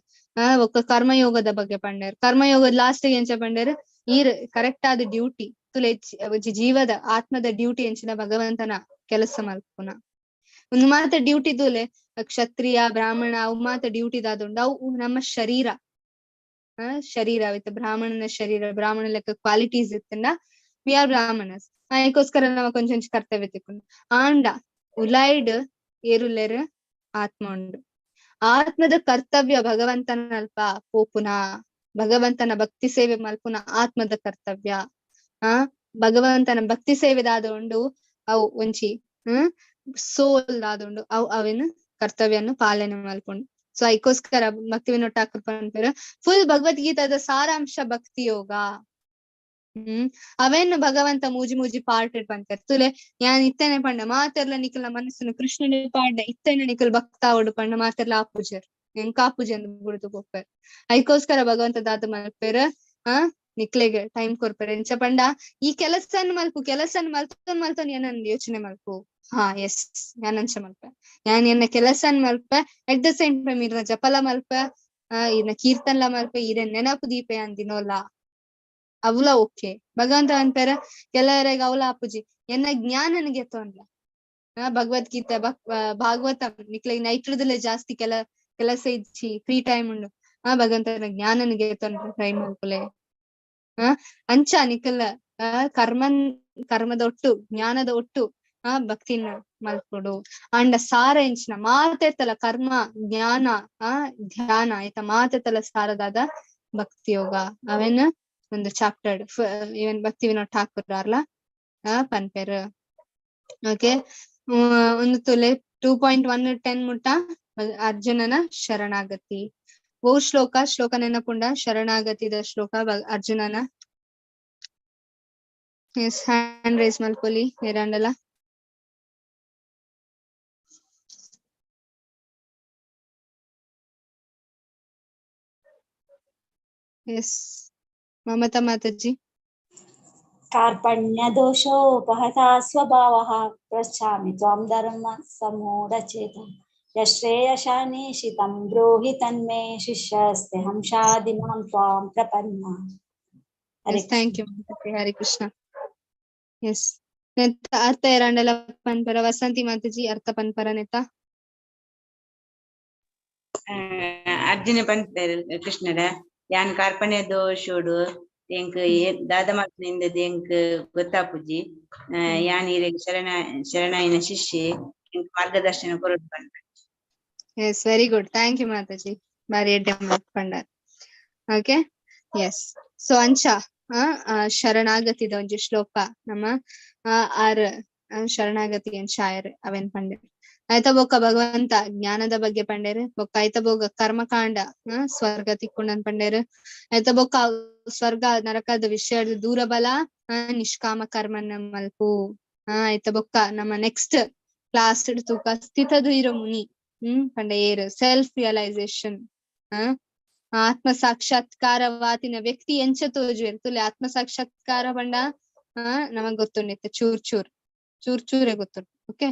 ಬೊಕ್ಕ ಕರ್ಮಯೋಗದ ಬಗ್ಗೆ ಪಂಡೇರ್. ಕರ್ಮಯೋಗದ ಲಾಸ್ಟ್ ಎಂಚ ಪಂಡೇರ್, ಈರ್ ಕರೆಕ್ಟ್ ಆದ ಡ್ಯೂಟಿ ತುಲೆ ಜೀವದ ಆತ್ಮದ ಡ್ಯೂಟಿ ಎಂಚಿನ ಭಗವಂತನ ಕೆಲಸ ಮಲ್ಪುನ ಒಂದು ಮಾತ ಡ್ಯೂಟಿ ತುಲೆ ಕ್ಷತ್ರಿಯ ಬ್ರಾಹ್ಮಣ ಅವು ಮಾತ ಡ್ಯೂಟಿ ದಾದುಂಡು. ಅವು ನಮ್ಮ ಶರೀರ, ಶರೀರ ವಿತ್ ಬ್ರಾಹ್ಮಣನ ಶರೀರ, ಬ್ರಾಹ್ಮಣ ಲೆಕ್ಕ ಕ್ವಾಲಿಟೀಸ್ ಇತ್ತಂಡ we are ಬ್ರಾಹ್ಮಣಸ್. ಅದಕ್ಕೋಸ್ಕರ ನಮ್ಮ ಕೊಂಚ ಕರ್ತವ್ಯ ತಿಕ್ಕೊಂಡು. ಆಂಡ ಉಲೈಡ್ ಏರುಲೆರ್ ಆತ್ಮ ಉಂಡು. ಆತ್ಮದ ಕರ್ತವ್ಯ ಭಗವಂತನಲ್ಪ ಪೋಪುನ, ಭಗವಂತನ ಭಕ್ತಿ ಸೇವೆ ಮಲ್ಪುನ ಆತ್ಮದ ಕರ್ತವ್ಯ. ಭಗವಂತನ ಭಕ್ತಿ ಸೇವೆದಾದ ಉಂಡು ಅವು ಒಂಜಿ ಸೋಲ್ ದಾದುಂಡು ಅವು ಅವೇನು ಕರ್ತವ್ಯವನ್ನು ಪಾಲನೆ ಮಲ್ಪುಂಡು. ಸೊ ಐಕೋಸ್ಕರ ಭಕ್ತಿ ವಿನೋದ್ ಠಾಕೂರ್ ಪನ್ಪೆರ್ ಫುಲ್ ಭಗವದ್ಗೀತಾದ ಸಾರಾಂಶ ಭಕ್ತಿ ಯೋಗ. ಅವೇನು ಭಗವಂತ ಮೂಜಿ ಮೂಜಿ ಪಾರ್ಟ್ ಪಂತೆರ್. ತುಲೆ ಯಾನ್ ಇತ್ತನೆ ಪಂಡ ಮಾತೆರ್ಲ ನಿಕಲ್ನ ಮನಸ್ಸುನು ಕೃಷ್ಣನೇ ಪಾಂಡ ಇತ್ತನೆ ನಿಕಲ್ ಭಕ್ತ ಆವೊಡು ಪಂಡ ಮಾತೆರ್ಲ ಆಪುಜೆರ್, ಎಂಕ ಆಪುಜೆ ಅಂದ್ ಬುಡ್ದು ಪೋಪೆರ್. ಐಕೋಸ್ಕರ ಭಗವಂತ ದಾದ ಮಲ್ಪೆರ್, ನಿಕ್ಲೆಗ್ ಟೈಮ್ ಕೊರ್ಪೆರ್. ಎಂಚ ಪಂಡ ಈ ಕೆಲಸನ್ ಮಲ್ಪು, ಕೆಲಸನ್ ಮಲ್ತೊನ್ ಮಲ್ತೊನ್ ಏನನ್ ಯೋಚನೆ ಮಲ್ಪು. ಹಾ ಎಸ್, ಯಾನಂಚ ಮಲ್ಪೆ, ಯಾನ್ ಎನ್ನ ಕೆಲಸನ್ ಮಲ್ಪೆ, ಅಟ್ the same time ಇರ್ನ ಜಪಲ ಮಲ್ಪೆ, ಇರ್ನ ಕೀರ್ತನ್ಲ ಮಲ್ಪೆ, ಇರ ನೆನಪು ದೀಪೆ ಅಂದಿನೋಲ ಅವಲ ಓಕೆ. ಭಗವಂತ ಅನ್ಪೇರ ಕೆಲವರೆಗೆ ಅವಲ ಆಪುಜಿ, ಎನ್ನ ಜ್ಞಾನನಿಗೆ ತೊಂದ್ಲ. ಭಗವದ್ಗೀತೆ ಭಾಗವತ ನಿಕ್ಲೆಗ್ ನೈಟ್ರದಲ್ಲೇ ಜಾಸ್ತಿ ಕೆಲಸ ಇಜ್ಜಿ, ಫ್ರೀ ಟೈಮ್ ಉಂಡು. ಭಗವಂತನ ಜ್ಞಾನನಿಗೆ ತೊಂದ್ರೆ ಟ್ರೈ ಮಲ್ಪುಲೆ. ಅಂಚ ನಿಕಲ ಕರ್ಮದ ಒಟ್ಟು ಜ್ಞಾನದ ಒಟ್ಟು ಭಕ್ತಿನ ಮಲ್ಪೊಡು. ಅಂಡ ಸಾರ ಎಂಚಿನ ಮಾತೆತ್ತಲ ಕರ್ಮ ಜ್ಞಾನ ಧ್ಯಾನ ಆಯ್ತ ಮಾತೆತ್ತಲ ಸಾರದಾದ ಭಕ್ತಿಯೋಗ ಅವೇನ ಒಂದು ಚಾಪ್ಟರ್ ಇವನ್ ಭಕ್ತಿ ವಿನೋದ್ ಠಾಕೂರ್ ಅರ್ಲ ಪನ್ಪೆರ್. ಓಕೆ, ಒಂದು ತುಲೆ 2.1-10 ಮುಟ್ಟ ಅರ್ಜುನನ ಶರಣಾಗತಿ. ಓ ಶ್ಲೋಕ ಶ್ಲೋಕ ನೆನಪುಂಡ ಶರಣಾಗತಿದ ಶ್ಲೋಕ ಅರ್ಜುನನ. ಎಸ್, ಹ್ಯಾಂಡ್ ರೈಸ್ ಮಲ್ಪೊಲಿ ಏರಾಂಡಲ. ಎಸ್, ಮಮತಾ ಮಾತಾಜಿ. ಕಾರ್ಪಣ್ಯ ದೋಷೋಪಹತ ಸ್ವಭಾವಃ ಪೃಚ್ಛಾಮಿ ತ್ವಾಂ ಧರ್ಮ ಸಮೂಢಚೇತಃ ಯಶ್ರೇಯಶಾನೀಶಿತಂ ಬ್ರೂಹಿ ತನ್ಮೇ ಶಿಷ್ಯಸ್ತೆಹಂ ಶಾಧಿ ಮಾಂ ತ್ವಾಂ ಪ್ರಪನ್ನ. Thank you Hare Krishna. S, ಅರ್ಥ ಏರಾಂಡಲ ಪನ್ಪರ ವಸಂತಿ ಮಾತಾಜಿ ಅರ್ಥ ಪನ್ಪರ ನೆತ್ತ. ಅರ್ಜುನ ಪನ್ಪೆರ್ ಕೃಷ್ಣಡ ಯಾನ್ ಕಾರ್ಪಣ್ಯ ದೋಷೋಡು ಎಂಕ್ ದಾದ ಮಾತಿನಿಂದ ಎಂಕ್ ಗೊತ್ತಾಪುಜಿ, ಯಾನ್ ಈರೆಗ್ ಶರಣಾಯಿನ ಶಿಷ್ಯೆ, ಎಂಕ್ ಮಾರ್ಗದರ್ಶನ ಕೊರೊಡು ಪನ್ಪೆ. Yes, very good, thank you Mataji, ಬಾರಿ ಎಡ್ಡೆ ಪಂಡಾರ್. ಓಕೆ, ಎಸ್, ಸೊ ಅಂಚ ಶರಣಾಗತಿದ ಒಂಜಿ ಶ್ಲೋಕ ನಮ್ಮ ಆರ್ ಶರಣಾಗತಿ ಅಂಚ ಆಯರ್ ಅವೇನ್ ಪಂಡೆರ್. ಆಯ್ತ ಬೊಕ್ಕ ಭಗವಂತ ಜ್ಞಾನದ ಬಗ್ಗೆ ಪಂಡೇರ್, ಬೊಕ್ಕ ಆಯ್ತ ಬೊಕ್ಕ ಕರ್ಮಕಾಂಡ ಸ್ವರ್ಗ ತಿಕ್ಕೊಂಡನ್ ಪಂಡೇರ್, ಆಯ್ತ ಬೊಕ್ಕ ಸ್ವರ್ಗ ನರಕದ ವಿಷಯ ದೂರ ಬಲ ನಿಷ್ಕಾಮ ಕರ್ಮನ ಮಲ್ಪು. ಆಯ್ತ ಬೊಕ್ಕ ನಮ್ಮ ನೆಕ್ಸ್ಟ್ ಕ್ಲಾಸ್ ತೂಕ ಸ್ಥಿತದು ಇರೋ ಮುನಿ ಪಂಡ ಏರ್ ಸೆಲ್ಫ್ ರಿಯಲೈಸೇಷನ್ ಆತ್ಮ ಸಾಕ್ಷಾತ್ಕಾರವಾತಿನ ವ್ಯಕ್ತಿ ಎಂಚ ತೋಜುವೆರ್ ತುಲೆ. ಆತ್ಮ ಸಾಕ್ಷಾತ್ಕಾರ ಪಂಡ ನಮಗ್ ಗೊತ್ತುಂಡಿತ್ತು, ಚೂರ್ ಚೂರ್ ಚೂರ್ ಚೂರೇ ಗೊತ್ತುಂಟು. ಓಕೆ,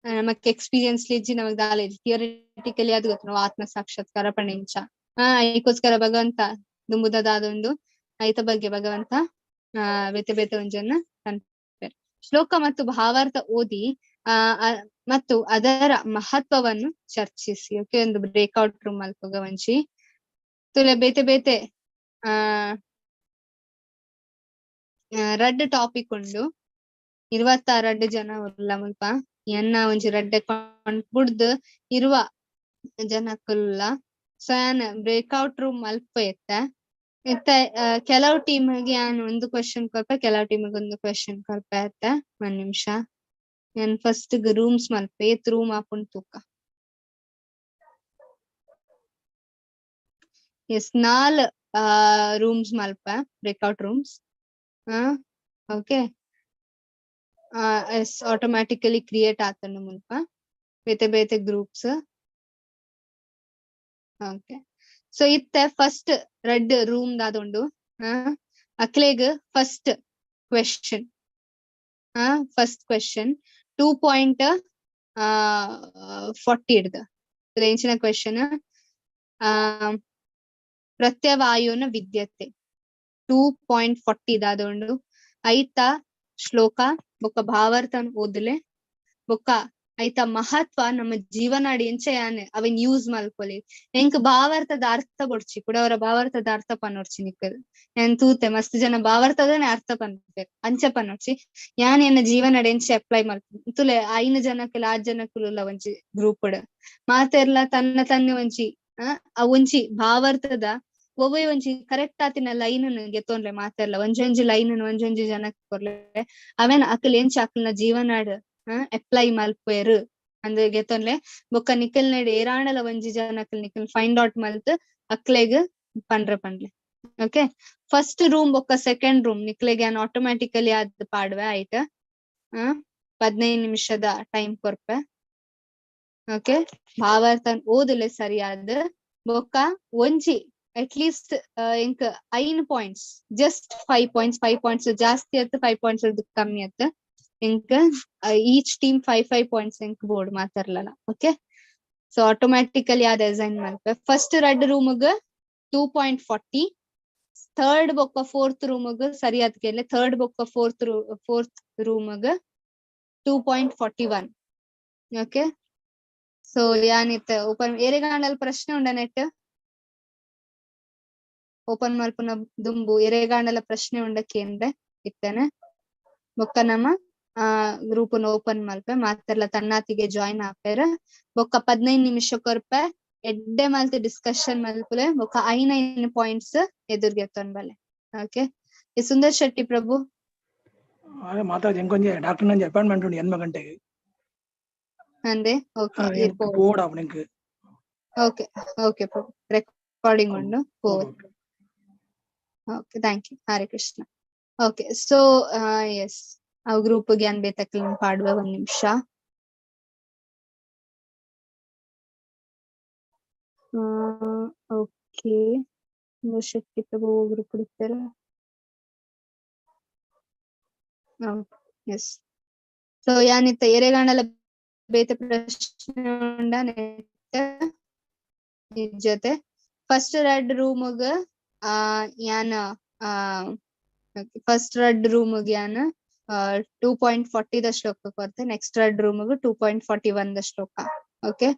ನಮಕ್ ಎಕ್ಸ್ಪೀರಿಯನ್ಸ್ ಇಜ್ಜಿ, ನಮಗ್ ದಾಲ ಇಜ್ಜಿ, ಥಿಯರಿಟಿಕಲಿ ಅದು ಗೊತ್ತು ನಾವು ಆತ್ಮ ಸಾಕ್ಷಾತ್ಕಾರ ಪಂಡ ಇಂಚ. ಐಕೋಸ್ಕರ ಭಗವಂತ ದುಂಬುದದಾದೊಂದು ಐತ ಬಗ್ಗೆ ಭಗವಂತ ಬೇತೆ ಬೇತೆ ಒಂಜನ್ನ ಪನ್ಪೆರ್. ಶ್ಲೋಕ ಮತ್ತು ಭಾವಾರ್ಥ ಓದಿ ಆ ಆ, ಮತ್ತು ಅದರ ಮಹತ್ವವನ್ನು ಚರ್ಚಿಸಿ. ಓಕೆ, ಒಂದು ಬ್ರೇಕ್ಔಟ್ ರೂಮ್ ಮಲ್ಪುಗ ಒಂಜಿ ತುಲೆ ಬೇತೆ ಬೇತೆ ಆ ರಡ್ಡ್ ಟಾಪಿಕ್ ಉಂಡು. 26 ಜನ ಉಲ್ಲ ಮುಲ್ಪ. ಎನ್ನ ಒಂಜಿ ರಡ್ಡ್ ಅಕೌಂಟ್ ಬುಡ್ದು ಇರುವ ಜನಕ್ಕುಲ್ಲ. ಸೊ ಯಾನ್ ಬ್ರೇಕ್ಔಟ್ ರೂಮ್ ಮಲ್ಪ ಇತ್ತೆ ಇತ್ತೆ ಕೆಲವು ಟೀಮ್ ಗೆ ಯಾನ್ ಒಂದು ಕ್ವಶನ್ ಕೊರ್ಪೆ, ಕೆಲವು ಟೀಮ್ ಗೆ ಒಂದು ಕ್ವಶನ್ ಕೊರ್ಪೆ ಇತ್ತೆ. ಒಂದ್ ನಿಮಿಷ, ಯಾನ್ ಫಸ್ಟ್ ರೂಮ್ಸ್ ಮಲ್ಪೆ, ಏತ್ ರೂಮ್ ಆಪುಂಡು ತೂಕ. ಎಸ್, 4 ರೂಮ್ಸ್ ಮಲ್ಪ, breakout rooms. Okay, yes, automatically create ಆತಂಡು ಮುಲ್ಪ ಬೇತೆ ಬೇತೆ ಗ್ರೂಪ್ಸ್. ಓಕೆ, ಸೊ ಇತ್ತೆ ಫಸ್ಟ್ ರೆಡ್ ರೂಮ್ ದಾದುಂಡು. ಅಕ್ಲೆಗ್ ಫಸ್ಟ್ ಕ್ವೆಶನ್, ಫಸ್ಟ್ ಕ್ವೆಶನ್ 2.40 ಇಡ್ದ ರೇಂಜಿನ ಕ್ವೆಶನ್. ಪ್ರತ್ಯವಾಯುನ ವಿದ್ಯತೆ 2.40 ದಾದುಂಡು. ಐತ ಶ್ಲೋಕ ಬೊಕ್ಕ ಭಾವಾರ್ಥನ್ ಓದ್ಲೆ ಬೊಕ್ಕ ಐತ ಮಹತ್ವ ನಮ್ಮ ಜೀವನಾಡಿ ಎಂಚ ಯಾನ್ ಅವೆನ್ ಯೂಸ್ ಮಲ್ಪೊಲಿ. ಎಂಕ್ ಭಾವಾರ್ಥದ ಅರ್ಥ ಬೊಡ್ಚಿ, ಕೂಡ ಅವರ ಭಾವಾರ್ಥದ ಅರ್ಥ ಪನ್ನೊಡ್ಚಿ ನಿಕ್ಕಲ್. ಯಾನ್ ತೂತೆ ಮಸ್ತ್ ಜನ ಭಾವಾರ್ಥದನೆ ಅರ್ಥ ಪನ್ಪೆರ್, ಅಂಚ ಪನ್ನೊಡ್ಚಿ. ಯಾನ್ ಎನ್ನ ಜೀವನಾಡಿ ಎಂಚ ಅಪ್ಲೈ ಮಲ್ಪು ತುಲೆ. 5 ಜನಕ್ಕುಲ 6 ಜನಕ್ಕುಲ ಒಂಜಿ ಗ್ರೂಪ್ ಮಾತೆರ್ಲ ತನ್ನ ತನ್ನ ಒಂಜಿ ಆ ಒಂಜಿ ಭಾವಾರ್ಥದ ಒವ್ವೇ ಒಂಜಿ ಕರೆಕ್ಟ್ ಆತಿನ ಲೈನ್ ಗೆತ್ತೊನ್ಲೆ ಮಾತೆರ್ಲ ಒಂಜೊಂಜಿ ಲೈನ್ ಒಂಜೊಂಜಿ ಜನಕ್ ಕೊರ್ಲೆ. ಅವೇನ ಅಕಲ್ ಎಂಚ ಅಕಲ್ನ ಜೀವನಾಡ್ ಅಪ್ಲೈ ಮಲ್ಪುವೆರ್ ಅಂದ್ ಗೆತ್ತೊನ್ಲೆ. ಬೊಕ್ಕ ನಿಕಲ್ ನೆಡ್ ಏರಾಂಡಲ ಒಂಜಿ ಜನಕಲ್ ನಿಕಲ್ ಫೈಂಡ್ ಔಟ್ ಮಲ್ತ್ ಅಕ್ಲೆಗ್ ಪನ್ರೆ ಪನ್ಲೆ. ಓಕೆ, ಫಸ್ಟ್ ರೂಮ್ ಬೊಕ್ಕ ಸೆಕೆಂಡ್ ರೂಮ್ ನಿಕ್ಲೆಗ್ ಯಾನ್ ಆಟೋಮ್ಯಾಟಿಕಲಿ ಅದ್ ಪಾಡ್ವೆ ಆಯ್ತ. 15 ನಿಮಿಷದ ಟೈಮ್ ಕೊರ್ಪೆ. ಓಕೆ, ಭಾವಾರ್ಥ ಓದುಲೆ ಸರಿಯಾದ ಬೊಕ್ಕ ಒಂಜಿ ಅಟ್ಲೀಸ್ಟ್ ಎಂಕ್ 5 ಪಾಯಿಂಟ್ಸ್, ಜಸ್ಟ್ 5 ಪಾಯಿಂಟ್ಸ್, 5 ಪಾಯಿಂಟ್ಸ್ ಜಾಸ್ತಿ ಅತ್, 5 ಪಾಯಿಂಟ್ಸ್ ಕಮ್ಮಿ ಅತ್. ಎಂಕ್ ಈಚ್ ಟೀಮ್ 5 5 ಪಾಯಿಂಟ್ಸ್ ಎಂಕ್ ಬೋರ್ಡ್ ಮಾತಾಡ್ಲಲ್ಲ. ಓಕೆ, ಸೊ ಆಟೋಮ್ಯಾಟಿಕಲಿ ಅದ್ ಅಸೈನ್ ಮಲ್ಪೆ. ಫಸ್ಟ್ ರೆಡ್ ರೂಮ್ಗ್ 2.40, ಥರ್ಡ್ ಬೊಕ್ಕ ಫೋರ್ತ್ ರೂಮ್ಗ್ ಸರಿಯಾದ ಕೇಳಿ, ಥರ್ಡ್ ಬೊಕ್ಕ ಫೋರ್ತ್ ರೂಮ್ಗ್ 2.41. ಓಕೆ, ಸೊ ಯಾನಿತ್ತ ಓಪನ್ ಎರೆಗಾಂಡಲ್ ಪ್ರಶ್ನೆ ಉಂಡ ನೆಟ್ ಓಪನ್ ಮಲ್ಪುನ ದುಂಬು ಎರೆಗಾಂಡಲ ಪ್ರಶ್ನೆ ಉಂಡ ಕೇಂದ್ರ ಇತ್ತೇನೆ. ಬೊಕ್ಕ ನಮ್ಮ ಗ್ರೂಪ್ ಓಪನ್ ಮಲ್ಪೆ ಮಾತೆರ್ಲ ತನ್ನಾತಿಗೆ ಜಾಯಿನ್ ಆಪೇರ್. ಬೊಕ್ಕ 15 ನಿಮಿಷ ಕೊರ್ಪೆ ಎಡ್ಡೆ ಮಲ್ತ್ ಡಿಸ್ಕಷನ್ ಮಲ್ಪುಲೆ. ಬೊಕ್ಕ 5 ಪಾಯಿಂಟ್ಸ್ ಎದುರ್ಗೆತ್ತೊನ್ ಬಲೆ. ಓಕೆ, ಸುಂದರ್ ಶೆಟ್ಟಿ ಪ್ರಭು. ಮಾತಾಜಿ ಎಂಕೊಂಜಿ ಡಾಕ್ಟರ್ ನಂಜಿ ಅಪಾಯಿಂಟ್ಮೆಂಟ್ ಉಂಡು 8 ಗಂಟೆಗೆ. ಅಂದೆ ಓಕೆ, ಬೋರ್ಡ್ ಆಪುಂಡು. ಓಕೆ ಓಕೆ ಪ್ರಭು, ರೆಕಾರ್ಡಿಂಗ್ ಉಂಡು. Okay, thank you. Hare Krishna. Okay, so yes, ಆ ಗ್ರೂಪ್ ಗೆ ಅನ್ ಬೇತಕ್ಲಿನ್ ಪಾಡುವ ಒಂದ್ ನಿಮಿಷ. ಓಕೆ, ಶೆಟ್ಟಿ ಪ್ರಭು ಗ್ರೂಪ್ ಇಡ್ತಾರ. ಎಸ್, ಸೊ ಯಾನಿತ್ತ ಎರೆಗಾಣಲ ಬೇತೆ ಪ್ರಶ್ನೆ ಉಂಡ ನೆಟ್ ಜೊತೆ. ಫಸ್ಟ್ ರೆಡ್ ರೂಮ್ಗ್ ಯಾನ್ ಫಸ್ಟ್ ರೆಡ್ ರೂಮ್ಗ್ ಯಾನ್ 2.40 the ಶ್ಲೋಕ ಕೊರ್ತೆ. ನೆಕ್ಸ್ಟ್ ರೆಡ್ ರೂಮ್ಗ್ 2.41 the ಶ್ಲೋಕ. ಓಕೆ,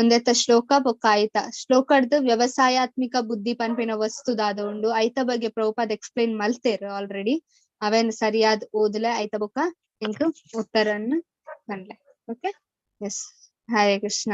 ಒಂದೆತ್ತ ಶ್ಲೋಕ ಬೊಕ್ಕ ಆಯ್ತ ಶ್ಲೋಕಡ್ದು ವ್ಯವಸಾಯಾತ್ಮಿಕ ಬುದ್ಧಿ ಪನ್ಪಿನ ವಸ್ತು ದಾದ ಉಂಡು ಐತ ಬಗ್ಗೆ ಪ್ರಭುಪಾದ ಎಕ್ಸ್ಪ್ಲೈನ್ ಮಲ್ತೇರ್ ಆಲ್ರೆಡಿ. ಅವೇನ್ ಸರಿಯಾದ ಓದ್ಲೆ ಐತ ಬೊಕ್ಕ ಎಂಕ್ ಉತ್ತರನ್ ಪನ್ಲೆ. Okay, yes, Hare Krishna.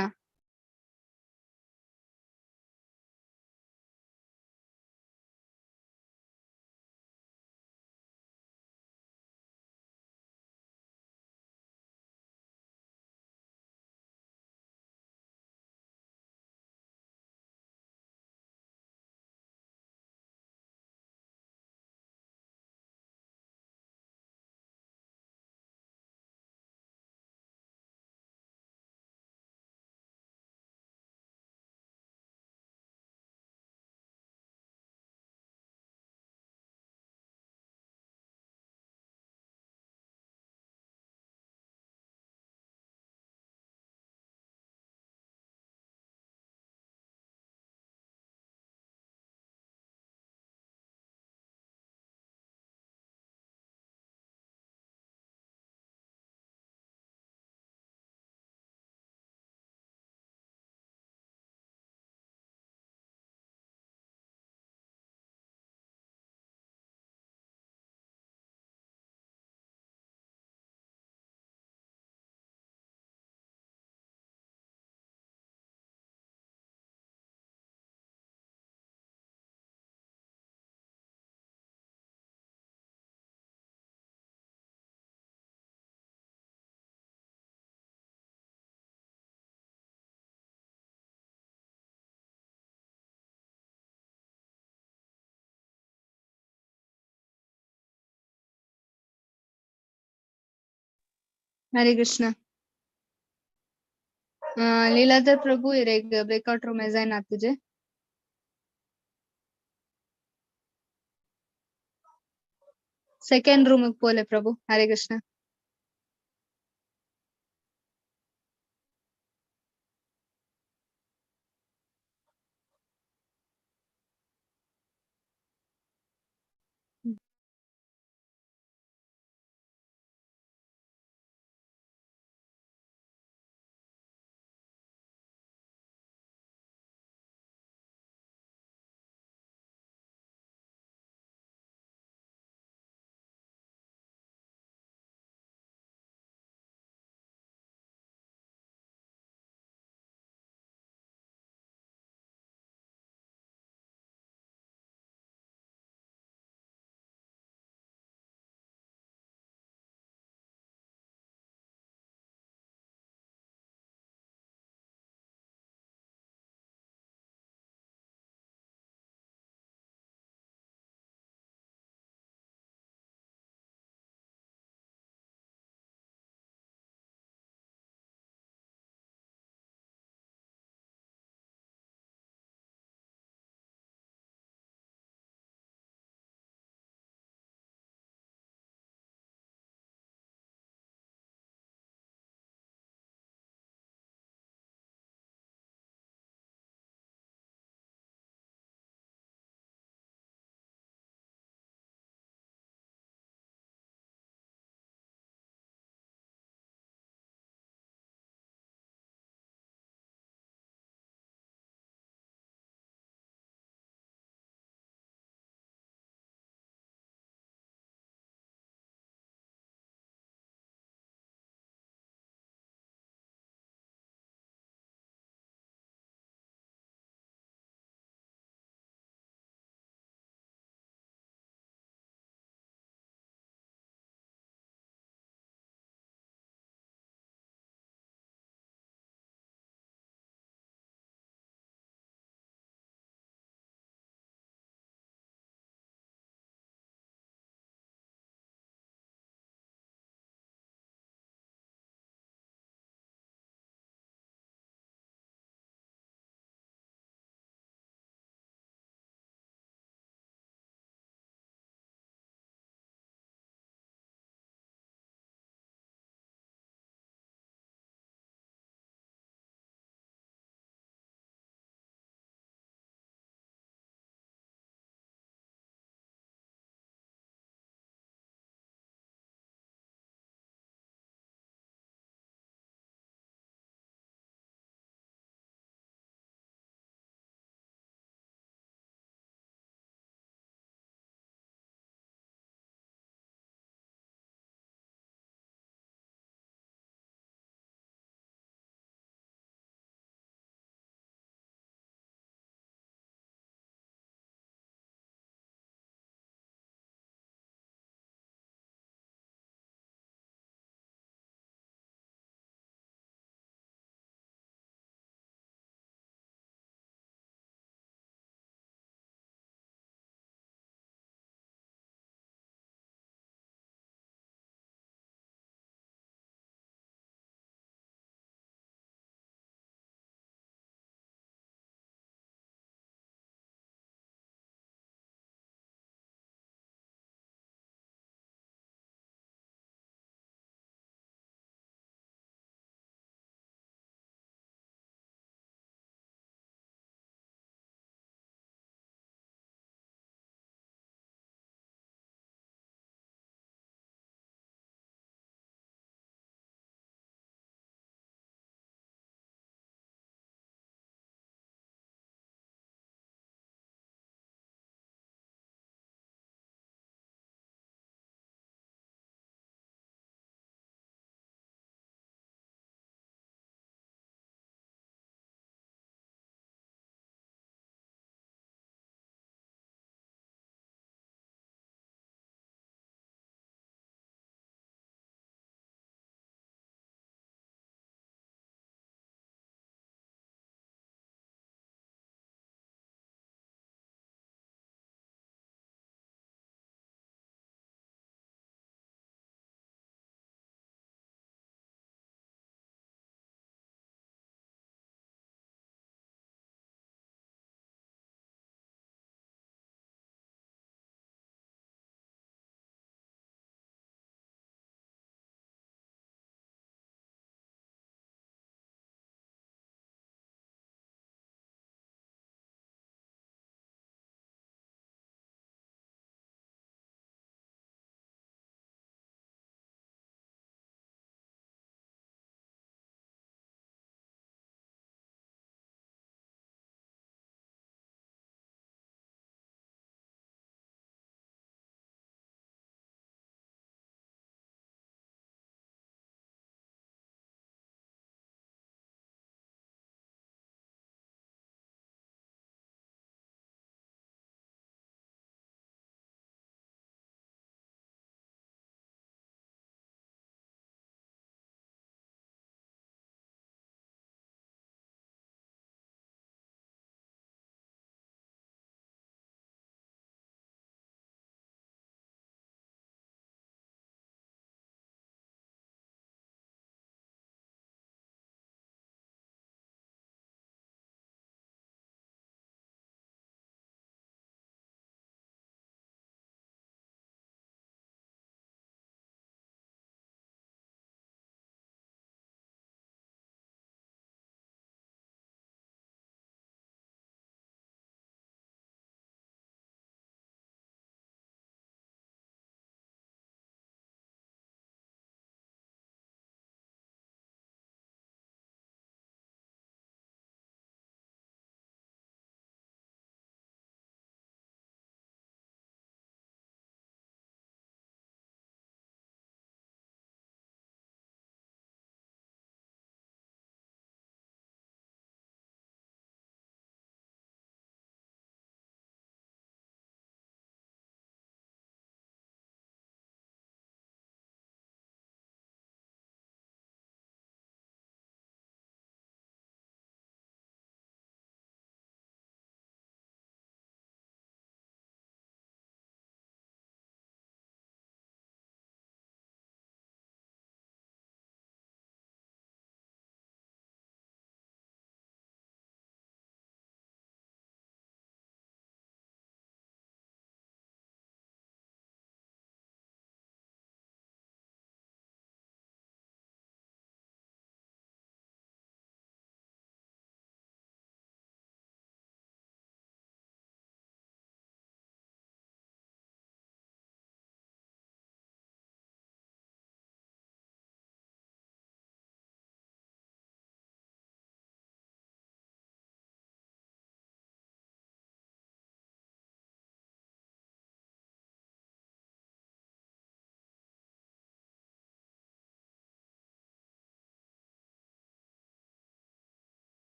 ಹರೇ ಕೃಷ್ಣ. ಲೀಲಾಧರ್ ಪ್ರಭು ಇರೆಗ್ ಬ್ರೇಕ್ಔಟ್ ರೂಮ್ ಅಸೈನ್ ಆತುಜೆ. ಸೆಕೆಂಡ್ ರೂಮ್ ಪೋಲೆ ಪ್ರಭು. ಹರೇ ಕೃಷ್ಣ.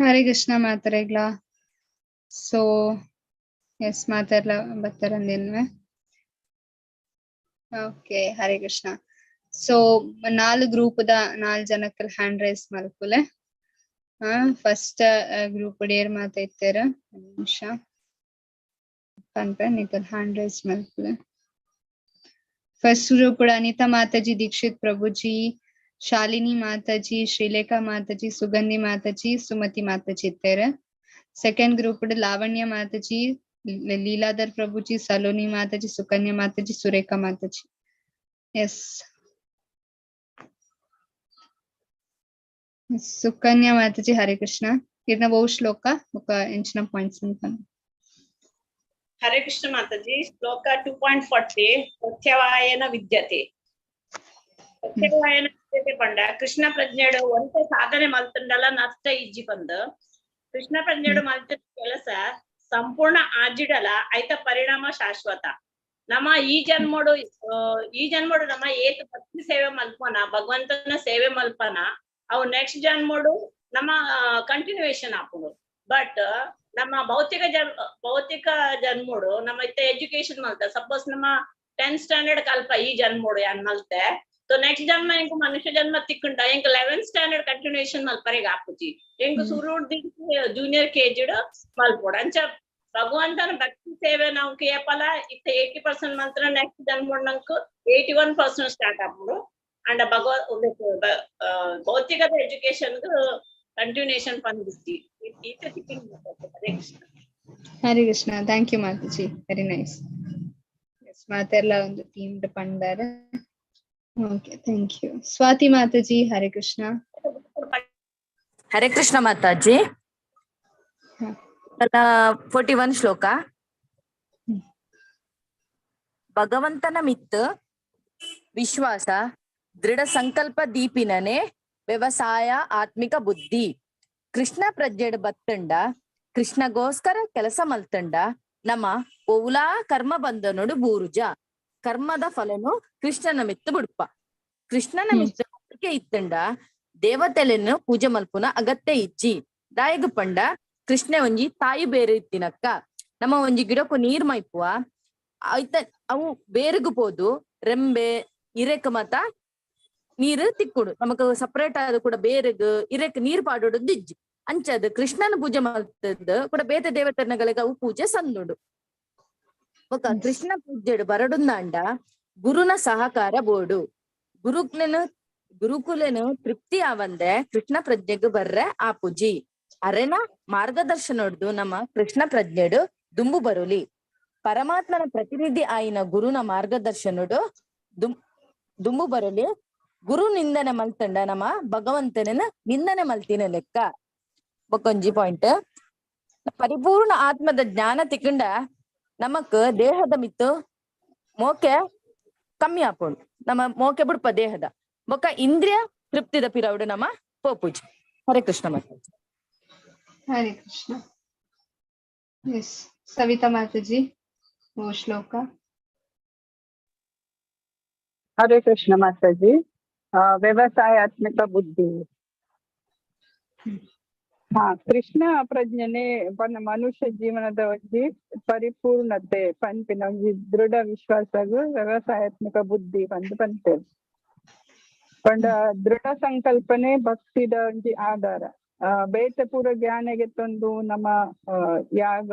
ಹರೇ ಕೃಷ್ಣ ಮಾತರೆಗ್ಲ. ಸೊ ಎಸ್ ಮಾತೆರ್ಲ ಬತ್ತರಂದಿನ್ವೆ. ಓಕೆ, ಹರೇ ಕೃಷ್ಣ. ಸೊ ನಾಲ್ ಗ್ರೂಪ್ ದ ನಾಲ್ ಜನಕ್ಕಲ್ ಹ್ಯಾಂಡ್ ರೈಸ್ ಮಲ್ಪುಲೆ. ಫಸ್ಟ್ ಗ್ರೂಪ್ ಡೇರ್ ಮಾತ ಇತ್ತೆರ್, ನಿಮಿಷ ಪನ್ಪೆ, ನಿಕಲ್ ಹ್ಯಾಂಡ್ ರೈಸ್ ಮಲ್ಪುಲೆ. ಫಸ್ಟ್ ಗ್ರೂಪ್ ಅನಿತಾ ಮಾತಾಜಿ, ದೀಕ್ಷಿತ್ ಪ್ರಭುಜಿ, ಶಾಲಿನಿ ಮಾತಾಜಿ, ಶ್ರೀಲೇಖಾ ಮಾತಾಜಿ, ಸುಗಂಧಿ ಮಾತಾಜಿ, ಸುಮತಿ ಮಾತಾಜಿ ಇತ್ತೆರ್. Second group Lavanya Mataji, Leeladhar Prabhuji, Saloni Mataji, Sukanya Mataji, Surekha Mataji. Yes, Sukanya Mataji, Hare Krishna. ಇರ್ನ ಬಹು ಶ್ಲೋಕ ಬೊಕ ಎಂಚಿನ ಪಾಯಿಂಟ್ಸ್ ಅಂತ. ಹರೇ ಕೃಷ್ಣ ಮಾತಾಜಿ. ಶ್ಲೋಕ 2.40, ಪ್ರತ್ಯವಾಯನ ವಿದ್ಯತೆ. ಪ್ರತ್ಯವಾಯನ ವಿದ್ಯತೆ ಪಂಡ ಕೃಷ್ಣ ಪ್ರಜ್ಞೆಡು ಒಂತ ಸಾಧನೆ ಮಲ್ತುಂಡಲ ನಷ್ಟ ಇಜ್ಜಿ ಪಂದ್. ಕೃಷ್ಣ ಪ್ರಜ್ಞೆಡು ಮಲ್ತಿನ ಕೆಲಸ ಸಂಪೂರ್ಣ ಆಜಿಡಲ ಐತ ಪರಿಣಾಮ ಶಾಶ್ವತ. ನಮ್ಮ ಈ ಜನ್ಮಡು ನಮ್ಮ ಏತ್ ಭಕ್ತಿ ಸೇವೆ ಮಲ್ಪನ, ಭಗವಂತನ ಸೇವೆ ಮಲ್ಪನ, ಅವು ನೆಕ್ಸ್ಟ್ ಜನ್ಮಡು ನಮ್ಮ ಕಂಟಿನ್ಯೂಯೇಷನ್ ಆಪುಂಡು. ಬಟ್ ನಮ್ಮ ಭೌತಿಕ ಜನ್ಮೋಡು ನಮ್ಮ ಇತ್ತ ಎಜುಕೇಶನ್ ಮಲ್ತ, ಸಪೋಸ್ ನಮ್ಮ 10th standard ಕಲ್ಪ ಈ ಜನ್ಮೋಡು ಯಾನ್ ಮಲ್ತೆ, ಸೊ ನೆಕ್ಸ್ಟ್ ಜನ್ಮ ಎಂಕ್ ಮನುಷ್ಯ ಜನ್ಮ ತಿಕ್ಕುಂಡ ಎಂಕ್ 11th standard continuation ಮಲ್ಪರೆಗ್ ಆಪುಜಿ. ಎಂಕ್ ಸುರು ಜೂನಿಯರ್ ಕೆಜಿಡ್ ಮಲ್ಪೋಡು. ಅಂಚ ಭಗವಂತನ ಭಕ್ತಿ ಸೇವೆ ನಾವು ಕೇಪಲ ಇತ್ತ 80% ಮಲ್ತ್ರ ನೆಕ್ಸ್ಟ್ ಜನ್ಮೋಡ್ ನಂಕ್ 81% ಸ್ಟಾರ್ಟ್ ಆಪುಂಡು. ಅಂಡ ಭೌತಿಕದ ಎಜುಕೇಶನ್ ಕಂಟಿನ್ಯೂಯೇಷನ್ ಪಂದಿಸ್ತಿ. Hare Krishna. Thank you Mataji, very nice. S, ಮಾತೆಲ್ಲ ಒಂದು ಟೀಮ್ ಪಂಡಾರೆ. Okay, thank you. Swati Mataji, Hare Krishna. Hare Krishna Mataji. 41 ಶ್ಲೋಕ. ಭಗವಂತನ ಮಿತ್ ವಿಶ್ವಾಸ ದೃಢ ಸಂಕಲ್ಪ ದೀಪಿನನೆ ವ್ಯವಸಾಯ ಆತ್ಮಿಕ ಬುದ್ಧಿ. ಕೃಷ್ಣ ಪ್ರಜ್ಞೆಡ್ ಬತ್ತಂಡ ಕೃಷ್ಣಗೋಸ್ಕರ ಕೆಲಸ ಮಲ್ತಂಡ ನಮ್ಮ ಓಲಾ ಕರ್ಮ ಬಂಧನೋಡು ಬೂರುಜ. ಕರ್ಮದ ಫಲನು ಕೃಷ್ಣನ ಮಿತ್ತು ಬುಡ್ಪ. ಕೃಷ್ಣನ ಮಿತ್ತು ನಂಬಿಕೆ ಇತ್ತಂಡ ದೇವತೆಲೆನ್ನು ಪೂಜೆ ಮಲ್ಪುನ ಅಗತ್ಯ ಇಜ್ಜಿ. ದಾಯಗು ಪಂಡ ಕೃಷ್ಣ ಒಂಜಿ ತಾಯಿ ಬೇರೆ ಇತ್ತಿನಕ್ಕ. ನಮ್ಮ ಒಂಜಿ ಗಿಡಕ್ಕೂ ನೀರ್ ಮೈಪುವ ಆಯ್ತ, ಅವು ಬೇರೆಗು ಪೋದು ರೆಂಬೆ ಇರೆಕ್ ಮತ ನೀರು ತಿಕ್ಕುಡು. ನಮಕ್ ಸಪರೇಟ್ ಆದ ಕೂಡ ಬೇರೆಗ್ ಇರೆಕ್ ನೀರ್ ಪಾಡೋಡು ದಿಜ್ಜಿ. ಅಂಚದ ಕೃಷ್ಣನ ಪೂಜೆ ಮಲ್ತದ್ದು ಕೂಡ ಬೇತೆ ದೇವತೆಗಳಿಗೆ ಅವು ಪೂಜೆ ಸಂದುಡು. ಬೊಕ ಕೃಷ್ಣ ಪೂಜೆಡು ಬರಡುಂದಾಂಡ ಗುರುನ ಸಹಕಾರ ಬೋಡು. ಗುರುಕುಲನು ತೃಪ್ತಿ ಆವಂದೆ ಕೃಷ್ಣ ಪ್ರಜ್ಞೆಗ್ ಬರ್ರೆ ಆ ಪೂಜಿ. ಅರೆನ ಮಾರ್ಗದರ್ಶನೊಡ್ದು ನಮ್ಮ ಕೃಷ್ಣ ಪ್ರಜ್ಞೆಡು ದುಂಬು ಬರುಲಿ. ಪರಮಾತ್ಮನ ಪ್ರತಿನಿಧಿ ಆಯಿನ ಗುರುನ ಮಾರ್ಗದರ್ಶನೊಡು ದುಂಬು ಬರುಲಿ. ಗುರು ನಿಂದನೆ ಮಲ್ತಂಡ ನಮ್ಮ ಭಗವಂತನ ನಿಂದನೆ ಮಲ್ತಿನ ಲೆಕ್ಕ. ಬೊಕೊಂಜಿ ಪಾಯಿಂಟ್, ಪರಿಪೂರ್ಣ ಆತ್ಮದ ಜ್ಞಾನ ತಿಕ್ಕಂಡ ನಮಕ್ ದೇಹದ ಮಿತ್ತು ಮೋಕೆ ಕಮ್ಮಿ ಆಪುಂಡು. ನಮ್ಮ ಮೋಕೆ ಬುಡ್ಪ ದೇಹದ ಬೊಕ ಇಂದ್ರಿಯ ತೃಪ್ತಿದ ಪಿರವುಡು ನಮ್ಮ ಪೋಪುಜಿ. ಹರೇ ಕೃಷ್ಣ ಮಾತಾಜಿ. ಹರೇ ಕೃಷ್ಣ. ಎಸ್, ಸವಿತಾ ಮಾತಾಜಿ, ಓ ಶ್ಲೋಕ. ಹರೇ ಕೃಷ್ಣ ಮಾತಾಜಿ. ವ್ಯವಸಾಯಾತ್ಮಿಕ ಬುದ್ಧಿ. ಹಾ, ಕೃಷ್ಣ ಪ್ರಜ್ಞೆನೆ ಮನುಷ್ಯ ಜೀವನದ ಒಂಜಿ ಪರಿಪೂರ್ಣತೆ ಪನ್ಪಿನ ಒಂಜಿ ದೃಢ ವಿಶ್ವಾಸಗು ವ್ಯವಸಾಯಾತ್ಮಕ ಬುದ್ಧಿ ಪಂದ್ ಪನ್ಪೆರ್. ಪಂಡ ದೃಢ ಸಂಕಲ್ಪನೆ ಭಕ್ತಿದ ಒಂಜಿ ಆಧಾರ. ಬೇತೆ ಪೂರ ಜ್ಞಾನಗೆ ತಂದು ನಮ್ಮ ಯಾಗ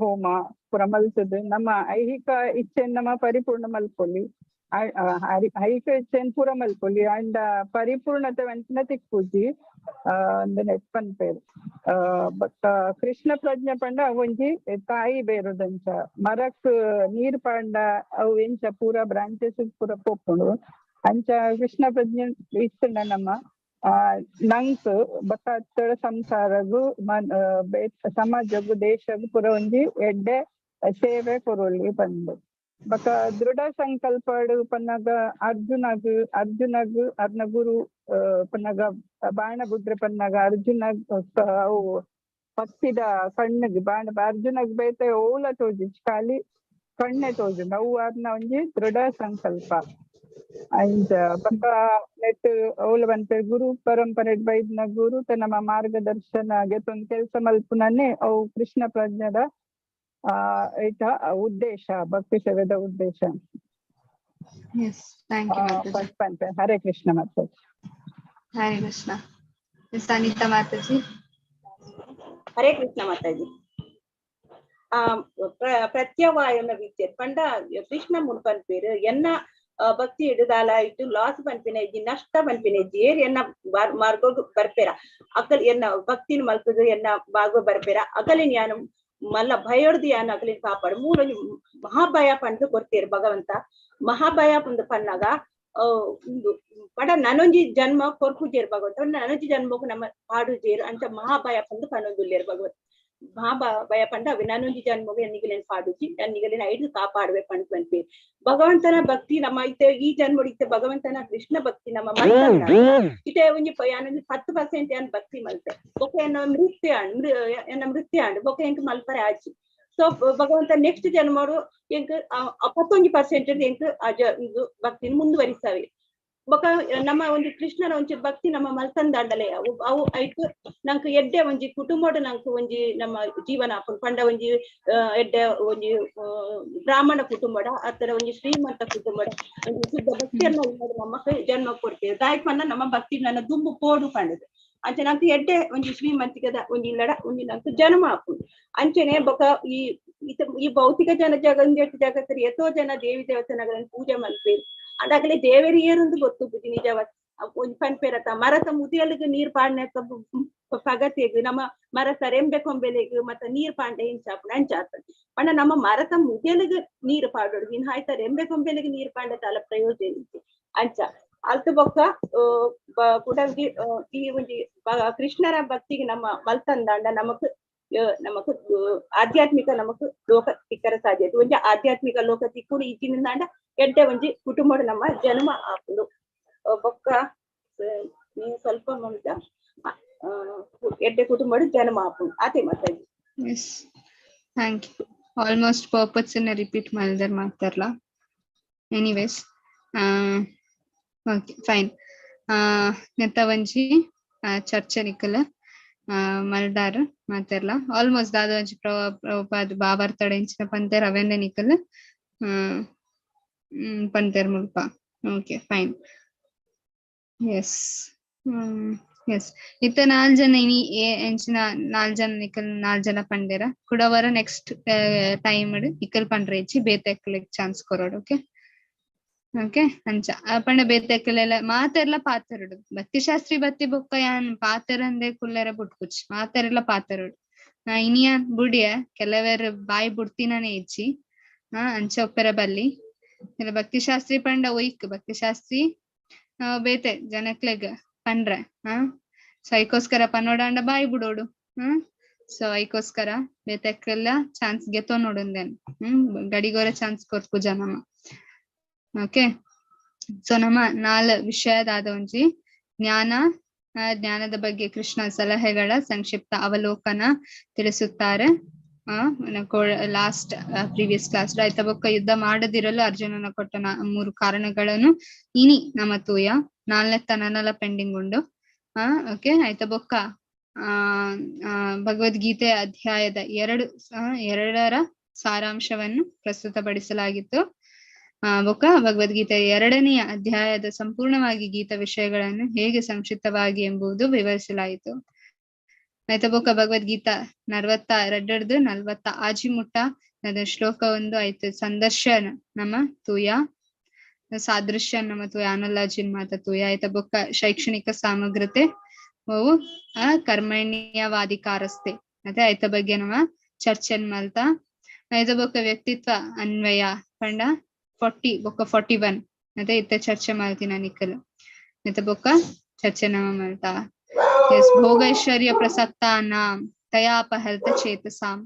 ಹೋಮ ಪೂರ ಮಲ್ತದು ನಮ್ಮ ಐಹಿಕ ಇಚ್ಛೆ ನಮ್ಮ ಪರಿಪೂರ್ಣ ಮಲ್ಪೊಲಿ, ಐಹಿಕ ಇಚ್ಛೆನ್ ಪೂರ ಮಲ್ಪೊಲಿ ಅಂಡ ಪರಿಪೂರ್ಣತೆ ವಂಚನ ತಿಕ್ಕುಜಿ ಅಂದ್ ಪನ್ಪೆರ್. ಬಟ್ ಕೃಷ್ಣ ಪ್ರಜ್ಞೆ ಪಂಡ ಒಂಜಿ ತಾಯಿ ಬೇರುದಂಚ ಮರಕ್ ನೀರ್ ಪಂಡ ಅವು ಎಂಚ ಪೂರ ಬ್ರಾಂಚಸ್ ಪೂರ ಪೋಪುಂಡು ಅಂಚ ಕೃಷ್ಣ ಪ್ರಜ್ಞೆ ಇತ್ತುಂಡ ನಮ್ಮ ನಂಕ್ ಬೊಕ್ಕ ಸಂಸಾರಗು ಸಮಾಜಗು ದೇಶಗು ಪೂರ ಒಂಜಿ ಎಡ್ಡೆ ಸೇವೆ ಕೊರೊಲಿ ಪಂದ್. ಬೊಕ್ಕ ದೃಢ ಸಂಕಲ್ಪಡು ಪನ್ನಗ ಅರ್ಜುನಗ್ ಅರ್ಜುನಗ್ ಅರ್ನ ಗುರು ಪನ್ನಗ ಬಾಣ ಬುಡ್ರೆ ಪನ್ನಗ ಅರ್ಜುನಗ್ ಅವು ಪಕ್ಕಿದ ಕಣ್ಣಗ್ ಬಾಣ ಅರ್ಜುನಗ್ ಬೇತೆ ಓಲ ತೋಜಿ ಖಾಲಿ ಕಣ್ಣೆ ತೋಜುಂಡು ಅವು ಅರ್ನ ಒಂಜಿ ದೃಢ ಸಂಕಲ್ಪ. ಅಂಚ ಬೊಕ್ಕ ನೆಟ್ ಅವ್ಲು ಪನ್ಪೆರ್ ಗುರು ಪರಂಪರೆ ಬೈದ್ನ ಗುರುತ ನಮ್ಮ ಮಾರ್ಗದರ್ಶನ ಗೆತೊಂದು ಕೆಲಸ ಮಲ್ಪುನನೆ ಅವು ಕೃಷ್ಣ ಪ್ರಜ್ಞದ ಆ ಐತ ಉದ್ದೇಶ, ಭಕ್ತಿ ಸೇವೆದ ಉದ್ದೇಶ. Yes, thank you Mataji. ಪನ್ಪೆ. ಹರೇ ಕೃಷ್ಣ ಮಾತಾಜಿ. ಹರೇ ಕೃಷ್ಣ. ಎಸ್, ಅನಿತಾ ಮಾತಾಜಿ. ಹರೇ ಕೃಷ್ಣ ಮಾತಾಜಿ. ಆ ಪ್ರತ್ಯವಾಯನ ವಿದ್ಯೆ ಪಂಡ ಕೃಷ್ಣ ಮುನ್ಪನ್ಪೇರು ಎನ್ನ ಭಕ್ತಿ ಹಿಡಿದಾಲ ಇಟ್ಟು ಲಾಸ್ ಪನ್ಪಿನ ಇಜ್ಜಿ, ನಷ್ಟ ಪನ್ಪಿನ ಇಜ್ಜಿ. ಏರ್ ಎನ್ನ ಮಾರ್ಗೋಗು ಬರ್ಪೇರ ಅಕಲ್ ಎನ್ನ ಭಕ್ತಿನ ಮಲ್ಪದು ಎನ್ನ ಬಾಗು ಬರ್ಪೇರ ಅಕಲಿನ ಯಾನು ಮಲ್ಲ ಭಯೊಡ್ದು ಯಾನು ಅಕಲಿನ ಕಾಪಾಡು. ಮೂರೊಂಜಿ ಮಹಾಭಯ ಪಂಡ್ದು ಕೊರ್ತೀರ್ ಭಗವಂತ. ಮಹಾಭಯ ಪಂದು ಪನ್ನಾಗ ಉಂದು ಪಡ ನನೊಂಜಿ ಜನ್ಮ ಕೊರ್ಪುಜೇರ್ ಭಗವಂತ, ನನೊಂಜಿ ಜನ್ಮಗು ನಮ್ಮ ಪಾಡುಜೇರ್ ಅಂಚ ಮಹಾಭಯ ಪಂದು ಪನ್ನೊಂದುಲ್ಲೇರ್ ಭಗವಂತ. ಮಹಾಭಯ ಪಂಡ ಅವೆ ನನೊಂಜಿ ಜನ್ಮಗು ಎನ್ನಿಗಲೇನ್ ಪಾಡುಜಿ, ಎನ್ನಿಗಲೇನ್ ಐದು ಕಾಪಾಡುವೆ ಪಂಡ್ ಪನ್ಪೇರ್. ಭಗವಂತನ ಭಕ್ತಿ ನಮ್ಮ ಇತ್ತೆ ಈ ಜನ್ಮಡು ಇತ್ತೆ ಭಗವಂತನ ಕೃಷ್ಣ ಭಕ್ತಿ ನಮ್ಮ ಮಲ್ತಂದ ಇತ್ತೆ ಒಂಜಿ ಯಾನೊಂಜಿ 10% ಯಾನ್ ಭಕ್ತಿ ಮಲ್ತೆ ಬೊಕ ಎನ್ನ ಮೃತ್ಯು ಆಂಡ್, ಎನ್ನ ಮೃತ್ಯು ಆಂಡ್ ಬೊಕ ಎಂಕ್ ಮಲ್ಪರೆ ಆಜಿ. ಸೊ ಭಗವಂತ ನೆಕ್ಸ್ಟ್ ಜನ್ಮಡು ಎಂಕ್ 11% ಎಂಕ್ ಆ ಭಕ್ತಿನ ಮುಂದುವರಿಸಾವೆ. ಬೊಕ ನಮ್ಮ ಒಂಜಿ ಕೃಷ್ಣನ ಒಂಜಿ ಭಕ್ತಿ ನಮ್ಮ ಮಲ್ತಂದಾಂಡಲೆ ಅವು ಅವು ಐಕ್ ನಂಕ್ ಎಡ್ಡೆ ಒಂಜಿ ಕುಟುಂಬಡ್ ನಂಕ್ ಒಂಜಿ ನಮ್ಮ ಜೀವನ ಆಪುಂಡು. ಪಂಡ ಒಂಜಿ ಎಡ್ಡೆ ಒಂಜಿ ಬ್ರಾಹ್ಮಣ ಕುಟುಂಬಡ ಅತ್ತರ ಒಂಜಿ ಶ್ರೀಮಂತ ಕುಟುಂಬಡ ಒಂಜಿ ಶುದ್ಧ ಭಕ್ತಿಯನ್ನ ಇಲ್ಲದ ನಮ್ಮ ಜನ್ಮ ಕೊಡ್ತೇವೆ. ದಾಯಕ್ ಪಂಡ ನಮ್ಮ ಭಕ್ತಿ ನನ್ನ ದುಂಬು ಪೋಡು ಪಂಡದು ಅಂಚೆ ನಂಕ್ ಎಡ್ಡೆ ಒಂಜಿ ಶ್ರೀಮಂತಿಕದ ಒಂಜಿ ಇಲ್ಲಡ ಒಂಜಿ ನಂಕ್ ಜನ್ಮ ಆಪುಂಡು. ಅಂಚನೆ ಬೊಕ ಈ ಈ ಭೌತಿಕ ಜನ ಜಗಂಜ ಜಗತ್ತರು ಎತೋ ಜನ ದೇವಿ ದೇವತನಗಳನ್ನು ಪೂಜೆ ಮಲ್ಪೇರು. ಅಂದಾಗಲೇ ದೇವರು ಏರುಂದು ಗೊತ್ತು ಬುದ್ಧಿ ನಿಜವ ಒಂಜಿ ಪನ್ಪೇರತ ಮರತ ಮುದಿಯಲಿಗೆ ನೀರ್ ಪಾಡ್ನೆ ಪಗತಿಗ್ ನಮ್ಮ ಮರತ ರೆಂಬೆ ಕೊಂಬೆಲೆಗ್ ಮತ್ತ ನೀರ್ ಪಾಂಡೆ ಇಂಚಾಪುಂಡು ಅಂಚ ಆತದೆ. ಪಂಡ ನಮ್ಮ ಮರತ ಮುದಿಯಲಿಗೆ ನೀರ್ ಪಾಡೋಡು ವಿನ್ ಆಯ್ತ ರೆಂಬೆ ಕೊಂಬೆಲೆಗ್ ನೀರ್ ಪಾಂಡೆ ತಲ ಪ್ರಯೋಜನ ಇಜ್ಜಿ ಅಂಚ. ಅಲ್ತ ಬೊಕ್ಕ ಕುಡಂಗಿ ಈ ಒಂಜಿ ಕೃಷ್ಣರ ಭಕ್ತಿಗೆ ನಮ್ಮ ಮಲ್ತಂದಾಂಡ ನಮಕ್ ನಮಕ್ ಆಧ್ಯಾತ್ಮಿಕ ನಮಕ್ ಲೋಕ ತಿಕ್ಕರ ಸಾಧ್ಯತೆ. ಒಂಜಿ ಆಧ್ಯಾತ್ಮಿಕ ಲೋಕ ತಿಕ್ಕುಡು ಇಜ್ಜಿನಿಂದಾಂಡ ಎಡ್ಡೆ ಒಂಜಿ ಕುಟುಂಬಡು ನಮ್ಮ ಜನ್ಮ ಆಪುಂಡು. ಬೊಕ್ಕ ನೀವು ಸ್ವಲ್ಪ ಮಲ್ತ ಎಡ್ಡೆ ಕುಟುಂಬಡು ಜನ್ಮ ಆಪುಂಡು. ಆತೆ Mataji. Yes, thank you. Almost purpose ಅನ್ನ ರಿಪೀಟ್ ಮಾಡಿದಾರೆ ಮಾತಾಡ್ಲಾ. Anyways okay fine. ನೆತ್ತ ಒಂಜಿ ಚರ್ಚೆ ನಿಕ್ಕಲ ಮಲ್ದಾರ್ ಮಾತಾಡ್ಲಾ. ಆಲ್ಮೋಸ್ಟ್ ದಾದ ಒಂಜಿ ಪ್ರಭುಪಾದ್ ಬಾಬಾರ್ ಇಂಚಿನ ಪಂತೇರ್ ಅವೆನ್ನೆ ನಿಕ್ಕಲ್ ಪಂತೇರ್ ಮುಲ್ಪ. Okay fine. S S, ಇತ್ತ ನಾಲ್ ಜನ ಇನಿ ಎಂಚಿನ ನಾಲ್ ಜನ ನಿಕ್ಕಲ್ ನಾಲ್ ಜನ ಪಂಡೇರ ಕುಡವರ ನೆಕ್ಸ್ಟ್ ಟೈಮ್ ನಿಕ್ಕಲ್ ಪಂಡ್ರೆ ಇಜ್ಜಿ ಬೇತೆ ಚಾನ್ಸ್ ಕೊರೋಡು. ಓಕೆ ಓಕೆ ಅಂಚ ಪಂಡ ಬೇತೆಕ್ಕಲೆಲ್ಲ ಮಾತೆರ್ಲ ಪಾತೆರಡು ಭಕ್ತಿಶಾಸ್ತ್ರಿ ಬತ್ತಿ ಬೊಕ್ಕ ಯಾನ್ ಪಾತೆರಂದೆ ಕುಲ್ಲೆರ ಬುಟ್ಕುಚ್ ಮಾತೆರೆಲ್ಲ ಪಾತೆರಡು. ಇನಿಯಾನ್ ಬುಡಿಯ ಕೆಲವೇರ್ ಬಾಯಿ ಬುಡ್ತಿನೇ ಇಜ್ಜಿ. ಅಂಚ ಒಪ್ಪೆರ ಬಲ್ಲಿ ಭಕ್ತಿಶಾಸ್ತ್ರಿ ಪಂಡ ಒಯ್ಕ್ ಭಕ್ತಿಶಾಸ್ತ್ರಿ ಬೇತೆ ಜನಕ್ಲೆಗ್ ಪಂಡ್ರೆ ಸೊ ಐಕೋಸ್ಕರ ಪನ್ನೋಡಾಂಡ ಬಾಯಿ ಬಿಡೋಡು. ಸೊ ಐಕೋಸ್ಕರ ಬೇತೆಕ್ಕೆಲ್ಲ ಚಾನ್ಸ್ ಗೆತೋ ನೋಡುಂದೇನ್ ಗಡಿಗೋರ ಚಾನ್ಸ್ ಕೊರ್ಪುಜ ನಮ್ಮ. ಓಕೆ ಸೊ ನಮ್ಮ ನಾಲ್ ವಿಷಯದಾದ ಒಂಜಿ ಜ್ಞಾನ, ಜ್ಞಾನದ ಬಗ್ಗೆ ಕೃಷ್ಣ ಸಲಹೆಗಳ ಸಂಕ್ಷಿಪ್ತ ಅವಲೋಕನ ತಿಳಿಸುತ್ತಾರೆ. ಲಾಸ್ಟ್ ಪ್ರೀವಿಯಸ್ ಕ್ಲಾಸ್ ಆಯ್ತ. ಬೊಕ್ಕ ಯುದ್ಧ ಮಾಡದಿರಲು ಅರ್ಜುನನ ಕೊಟ್ಟ ಮೂರು ಕಾರಣಗಳನ್ನು ಇನಿ ನಮ್ಮ ತೂಯ ನಾಲ್ನೇ ತನನಲ ಪೆಂಡಿಂಗ್ ಉಂಡು. ಓಕೆ ಆಯ್ತ. ಬೊಕ್ಕ ಆ ಭಗವದ್ಗೀತೆ ಅಧ್ಯಾಯದ ಎರಡರ ಸಾರಾಂಶವನ್ನು ಪ್ರಸ್ತುತಪಡಿಸಲಾಗಿತ್ತು. ಬೊಕ್ಕ ಭಗವದ್ಗೀತೆ ಎರಡನೆಯ ಅಧ್ಯಾಯದ ಸಂಪೂರ್ಣವಾಗಿ ಗೀತ ವಿಷಯಗಳನ್ನು ಹೇಗೆ ಸಂಕ್ಷಿಪ್ತವಾಗಿ ಎಂಬುದು ವಿವರಿಸಲಾಯಿತು. ಆಯ್ತಾ. ಬೊಕ್ಕ ಭಗವದ್ಗೀತಾ 42 46 ಮುಟ್ಟ ಶ್ಲೋಕ ಒಂದು ಆಯ್ತು. ಸಂದರ್ಶನ ನಮ್ಮ ತೂಯ ಸಾದೃಶ್ಯ ನಮ್ಮ ತೂಯ ಅನಲಾಜಿನ್ ಮಾತ ತೂಯ ಆಯ್ತಾ. ಬೊಕ್ಕ ಶೈಕ್ಷಣಿಕ ಸಾಮಗ್ರತೆ ಅವು ಕರ್ಮಣ್ಯವಾಧಿಕಾರಸ್ತೆ ಅದೇ ಆಯ್ತ ಬಗ್ಗೆ ನಮ್ಮ ಚರ್ಚೆನ್ ಮಲ್ತ. ಆಯ್ತಾ. ಬೊಕ್ಕ ವ್ಯಕ್ತಿತ್ವ ಅನ್ವಯ ಪಂಡ 40 ಬೊಕ್ಕ 41 ಅದೇ ಇತ್ತ ಚರ್ಚೆ ಮಾಡ್ತೀನಿ ನಿಕ್ಕಲು. ಆಯ್ತಾ. ಬೊಕ್ಕ ಚರ್ಚೆ ನಮ್ಮ ಮಲ್ತ. ಎಸ್, ಭೋಗೈಶ್ವರ್ಯ ಪ್ರಸಕ್ತ ನಾಂ ತಯಾಪಹರ್ತ ಚೇತಸಾಂ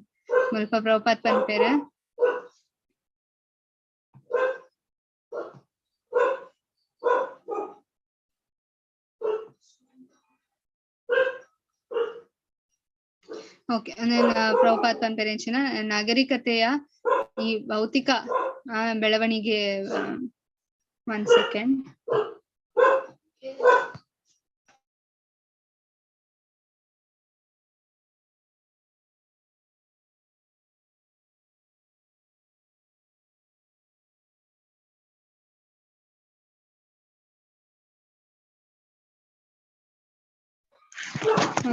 ಮುಲ್ಪ ಪ್ರಭುಪಾದ್ ಪನ್ಪೇರು. ಓಕೆ, ಪ್ರಭುಪಾದ್ ಪನ್ಪೇರು ಎಂಚಿನ ನಾಗರಿಕತೆಯ ಈ ಭೌತಿಕ ಬೆಳವಣಿಗೆ One second.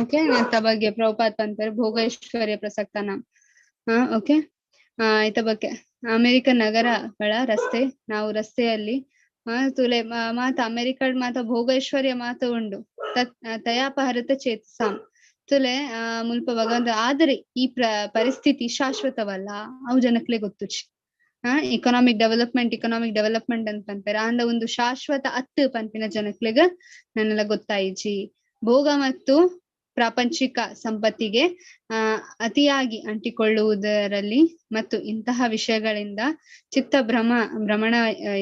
Okay, ಅತ್ತ ಬಗ್ಗೆ ಪ್ರಭುಪಾದ್ ಪಂತರ್ ಭೋಗೈಶ್ವರ್ಯ ಪ್ರಸಕ್ತನ. ಓಕೆ, ಇತ ಬಗ್ಗೆ ಅಮೆರಿಕ ನಗರಗಳ ರಸ್ತೆ, ನಾವು ರಸ್ತೆಯಲ್ಲಿ ತುಲೆ ಮಾತ ಅಮೆರಿಕ ಮಾತ ಭೋಗೈಶ್ವರ್ಯ ಮಾತ ಉಂಡು ತತ್ ತಯಾಪಹರಿತ ಚೇತಸಾಂ ತುಲೆ ಮುಲ್ಪ ಭಗವಂತ. ಆದರೆ ಈ ಪರಿಸ್ಥಿತಿ ಶಾಶ್ವತವಲ್ಲ, ಅವು ಜನಕ್ಲೆ ಗೊತ್ತುಚಿ. ಎಕನಾಮಿಕ್ ಡೆವಲಪ್ಮೆಂಟ್ ಎಕನಾಮಿಕ್ ಡೆವಲಪ್ಮೆಂಟ್ ಅಂತ ಅಂತಾರೆ, ಅಂದ ಒಂದು ಶಾಶ್ವತ ಅತ್ತು ಪನ್ಪಿನ ಜನಕ್ಲೆಗ ನನ್ನೆಲ್ಲ ಗೊತ್ತಾಯಿಜಿ. ಭೋಗ ಮತ್ತು ಪ್ರಾಪಂಚಿಕ ಸಂಪತ್ತಿಗೆ ಅತಿಯಾಗಿ ಅಂಟಿಕೊಳ್ಳುವುದರಲ್ಲಿ ಮತ್ತು ಇಂತಹ ವಿಷಯಗಳಿಂದ ಚಿತ್ತ ಭ್ರಮಣ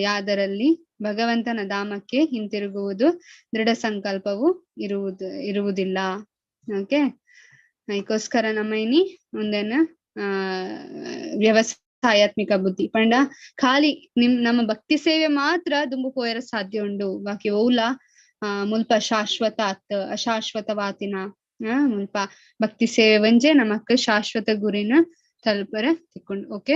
ಯಾದರಲ್ಲಿ ಭಗವಂತನ ಧಾಮಕ್ಕೆ ಹಿಂತಿರುಗುವುದು ದೃಢ ಸಂಕಲ್ಪವು ಇರುವುದಿಲ್ಲ. ಓಕೆ, ಅದಕ್ಕೋಸ್ಕರ ನಮ್ಮ ಇನಿ ಒಂದೇನ ವ್ಯವಸಾಯಾತ್ಮಿಕ ಬುದ್ಧಿ ಪಂಡ ಖಾಲಿ ನಮ್ಮ ಭಕ್ತಿ ಸೇವೆ ಮಾತ್ರ ದುಂಬು ಪೋಯರ ಸಾಧ್ಯ ಉಂಡು, ಬಾಕಿ ಓಲ ಮುಲ್ಪ ಶಾಶ್ವತ ಅತ್ ಅಶಾಶ್ವತವಾತಿನ ಮುಲ್ಪ ಭಕ್ತಿ ಸೇವೆ ಒಂಜೆ ನಮಕ್ ಶಾಶ್ವತ ಗುರಿನ ತಲುಪರ ತಿಕ್ಕೊಂಡು. ಓಕೆ,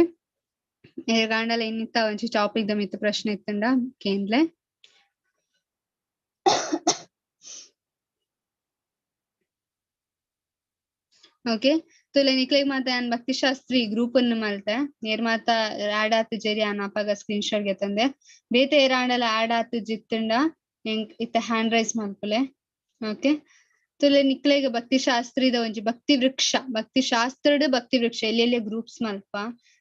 ಗಾಂಡಲ ಇನ್ನಿತ್ತ ಒಂಜಿ ಟಾಪಿಕ್ the ಮಿತ್ತ ಪ್ರಶ್ನೆ ಇತ್ತಂಡ ಕೇಂದ್ಲೆ. ಓಕೆ, ತುಲೆ ನಿಕ್ಲೆಗ್ ಮಾತ ಯಾನ್ ಭಕ್ತಿಶಾಸ್ತ್ರಿ ಗ್ರೂಪ್ ಅನ್ನು ಮಲ್ತೆ ನೇರ್ ಮಾತ ಆಡ್ ಆತು ಜರಿ ಯಾನ್ ಅಪಗ ಸ್ಕ್ರೀನ್ ಶಾಟ್ ಗೆತ್ತಂದೆ ಬೇತೆ ಏರಾಂಡಲ ಆಡ್ ಆತು ಜಿತ್ತಂಡ ಇತ್ತ ಹ್ಯಾಂಡ್ ರೈಸ್ ಮಲ್ಪುಲೆ. ಓಕೆ, ತುಲೆ ನಿಕ್ಲೆಗ್ ಭಕ್ತಿ ಶಾಸ್ತ್ರಿದ ಒಂಜಿ ಭಕ್ತಿ ವೃಕ್ಷ, ಭಕ್ತಿ ಶಾಸ್ತ್ರದ ಭಕ್ತಿ ವೃಕ್ಷ ಎಲ್ಲೆಲ್ಲಿ ಗ್ರೂಪ್ಸ್ ಮಲ್ಪ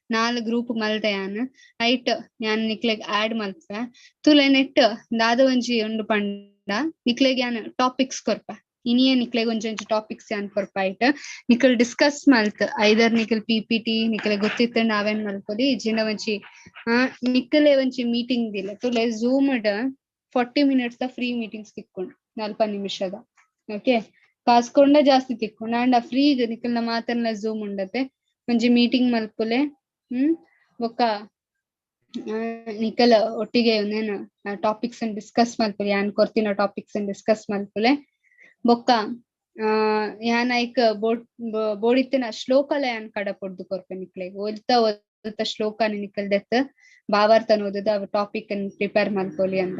4 ಗ್ರೂಪ್ ಮಲ್ತೆ ಯಾನ್ ಐಟ್ ಯಾನ್ ನಿಕ್ಲೆಗ್ ಆಡ್ ಮಲ್ಪೆ. ತುಲೆ ನೆಟ್ ದಾದ ಒಂಜಿ ಉಂಡು ಪಂಡ ನಿಕ್ಲೆಗ್ ಯಾನ್ ಟಾಪಿಕ್ಸ್ ಕೊರ್ಪ, ಇನಿಯೇ ನಿಕ್ಲೆಗ್ ಒಂಜಿ ಒಂಜಿ ಟಾಪಿಕ್ಸ್ ಯಾನ್ ಕೊರ್ಪ ಐಟ್ ನಿಕಲ್ ಡಿಸ್ಕಸ್ ಮಲ್ತ್ ಐದರ್ ನಿಕಲ್ ಪಿಪಿಟಿ ನಿಕಲೆ ಗೊತ್ತಿತ್ತ ನಾವೇನ್ ಮಲ್ಪೊಲಿ ಇಜ್ಜಿಂಡ ಒಂಜಿ ನಿಕಲೆ ಒಂಜಿ ಮೀಟಿಂಗ್ ದಿಲ್ಲ. ತುಲೆ Zoom 40 minutes the free meetings ತಿಕ್ಕೊಂಡು 40 ನಿಮಿಷದ. ಓಕೆ, ಕಾಸ್ಕೊಂಡ ಜಾಸ್ತಿ ತಿಕ್ಕೊಂಡು ಅಂಡ್ ಆ ಫ್ರೀ ನಿಕಲ್ನ ಮಾತನ್ನ ಝೂಮ್ ಉಂಡತೆ ಒಂಜಿ ಮೀಟಿಂಗ್ ಮಲ್ಪುಲೆ. ಬೊಕ್ಕ ನಿಕಲ್ ಒಟ್ಟಿಗೆ ಒಂದೇನು ಟಾಪಿಕ್ಸ್ ಅನ್ ಡಿಸ್ಕಸ್ ಮಲ್ಪುಲೆ, ಯಾನ್ ಕೊರ್ತಿನ ಟಾಪಿಕ್ಸ್ ಅನ್ ಡಿಸ್ಕಸ್ ಮಲ್ಪುಲೆ. ಬೊಕ್ಕ ಯಾನ್ ಐಕ್ ಬೋಡಿತ್ತಿನ ಶ್ಲೋಕಲ ಯಾನ್ ಕಡ ಪೊಡ್ದು ಕೊರ್ಪೆ ನಿಕ್ಲೆಗ್, ಓದ್ತಾ ಓದ್ತಾ ಶ್ಲೋಕ ನಿಕಲ್ ದೆತ್ ಭಾವಾರ್ಥ ಓದದ ಅವ್ ಟಾಪಿಕ್ ಅನ್ ಪ್ರಿಪೇರ್ ಮಲ್ಪೊಲಿ ಅಂದ.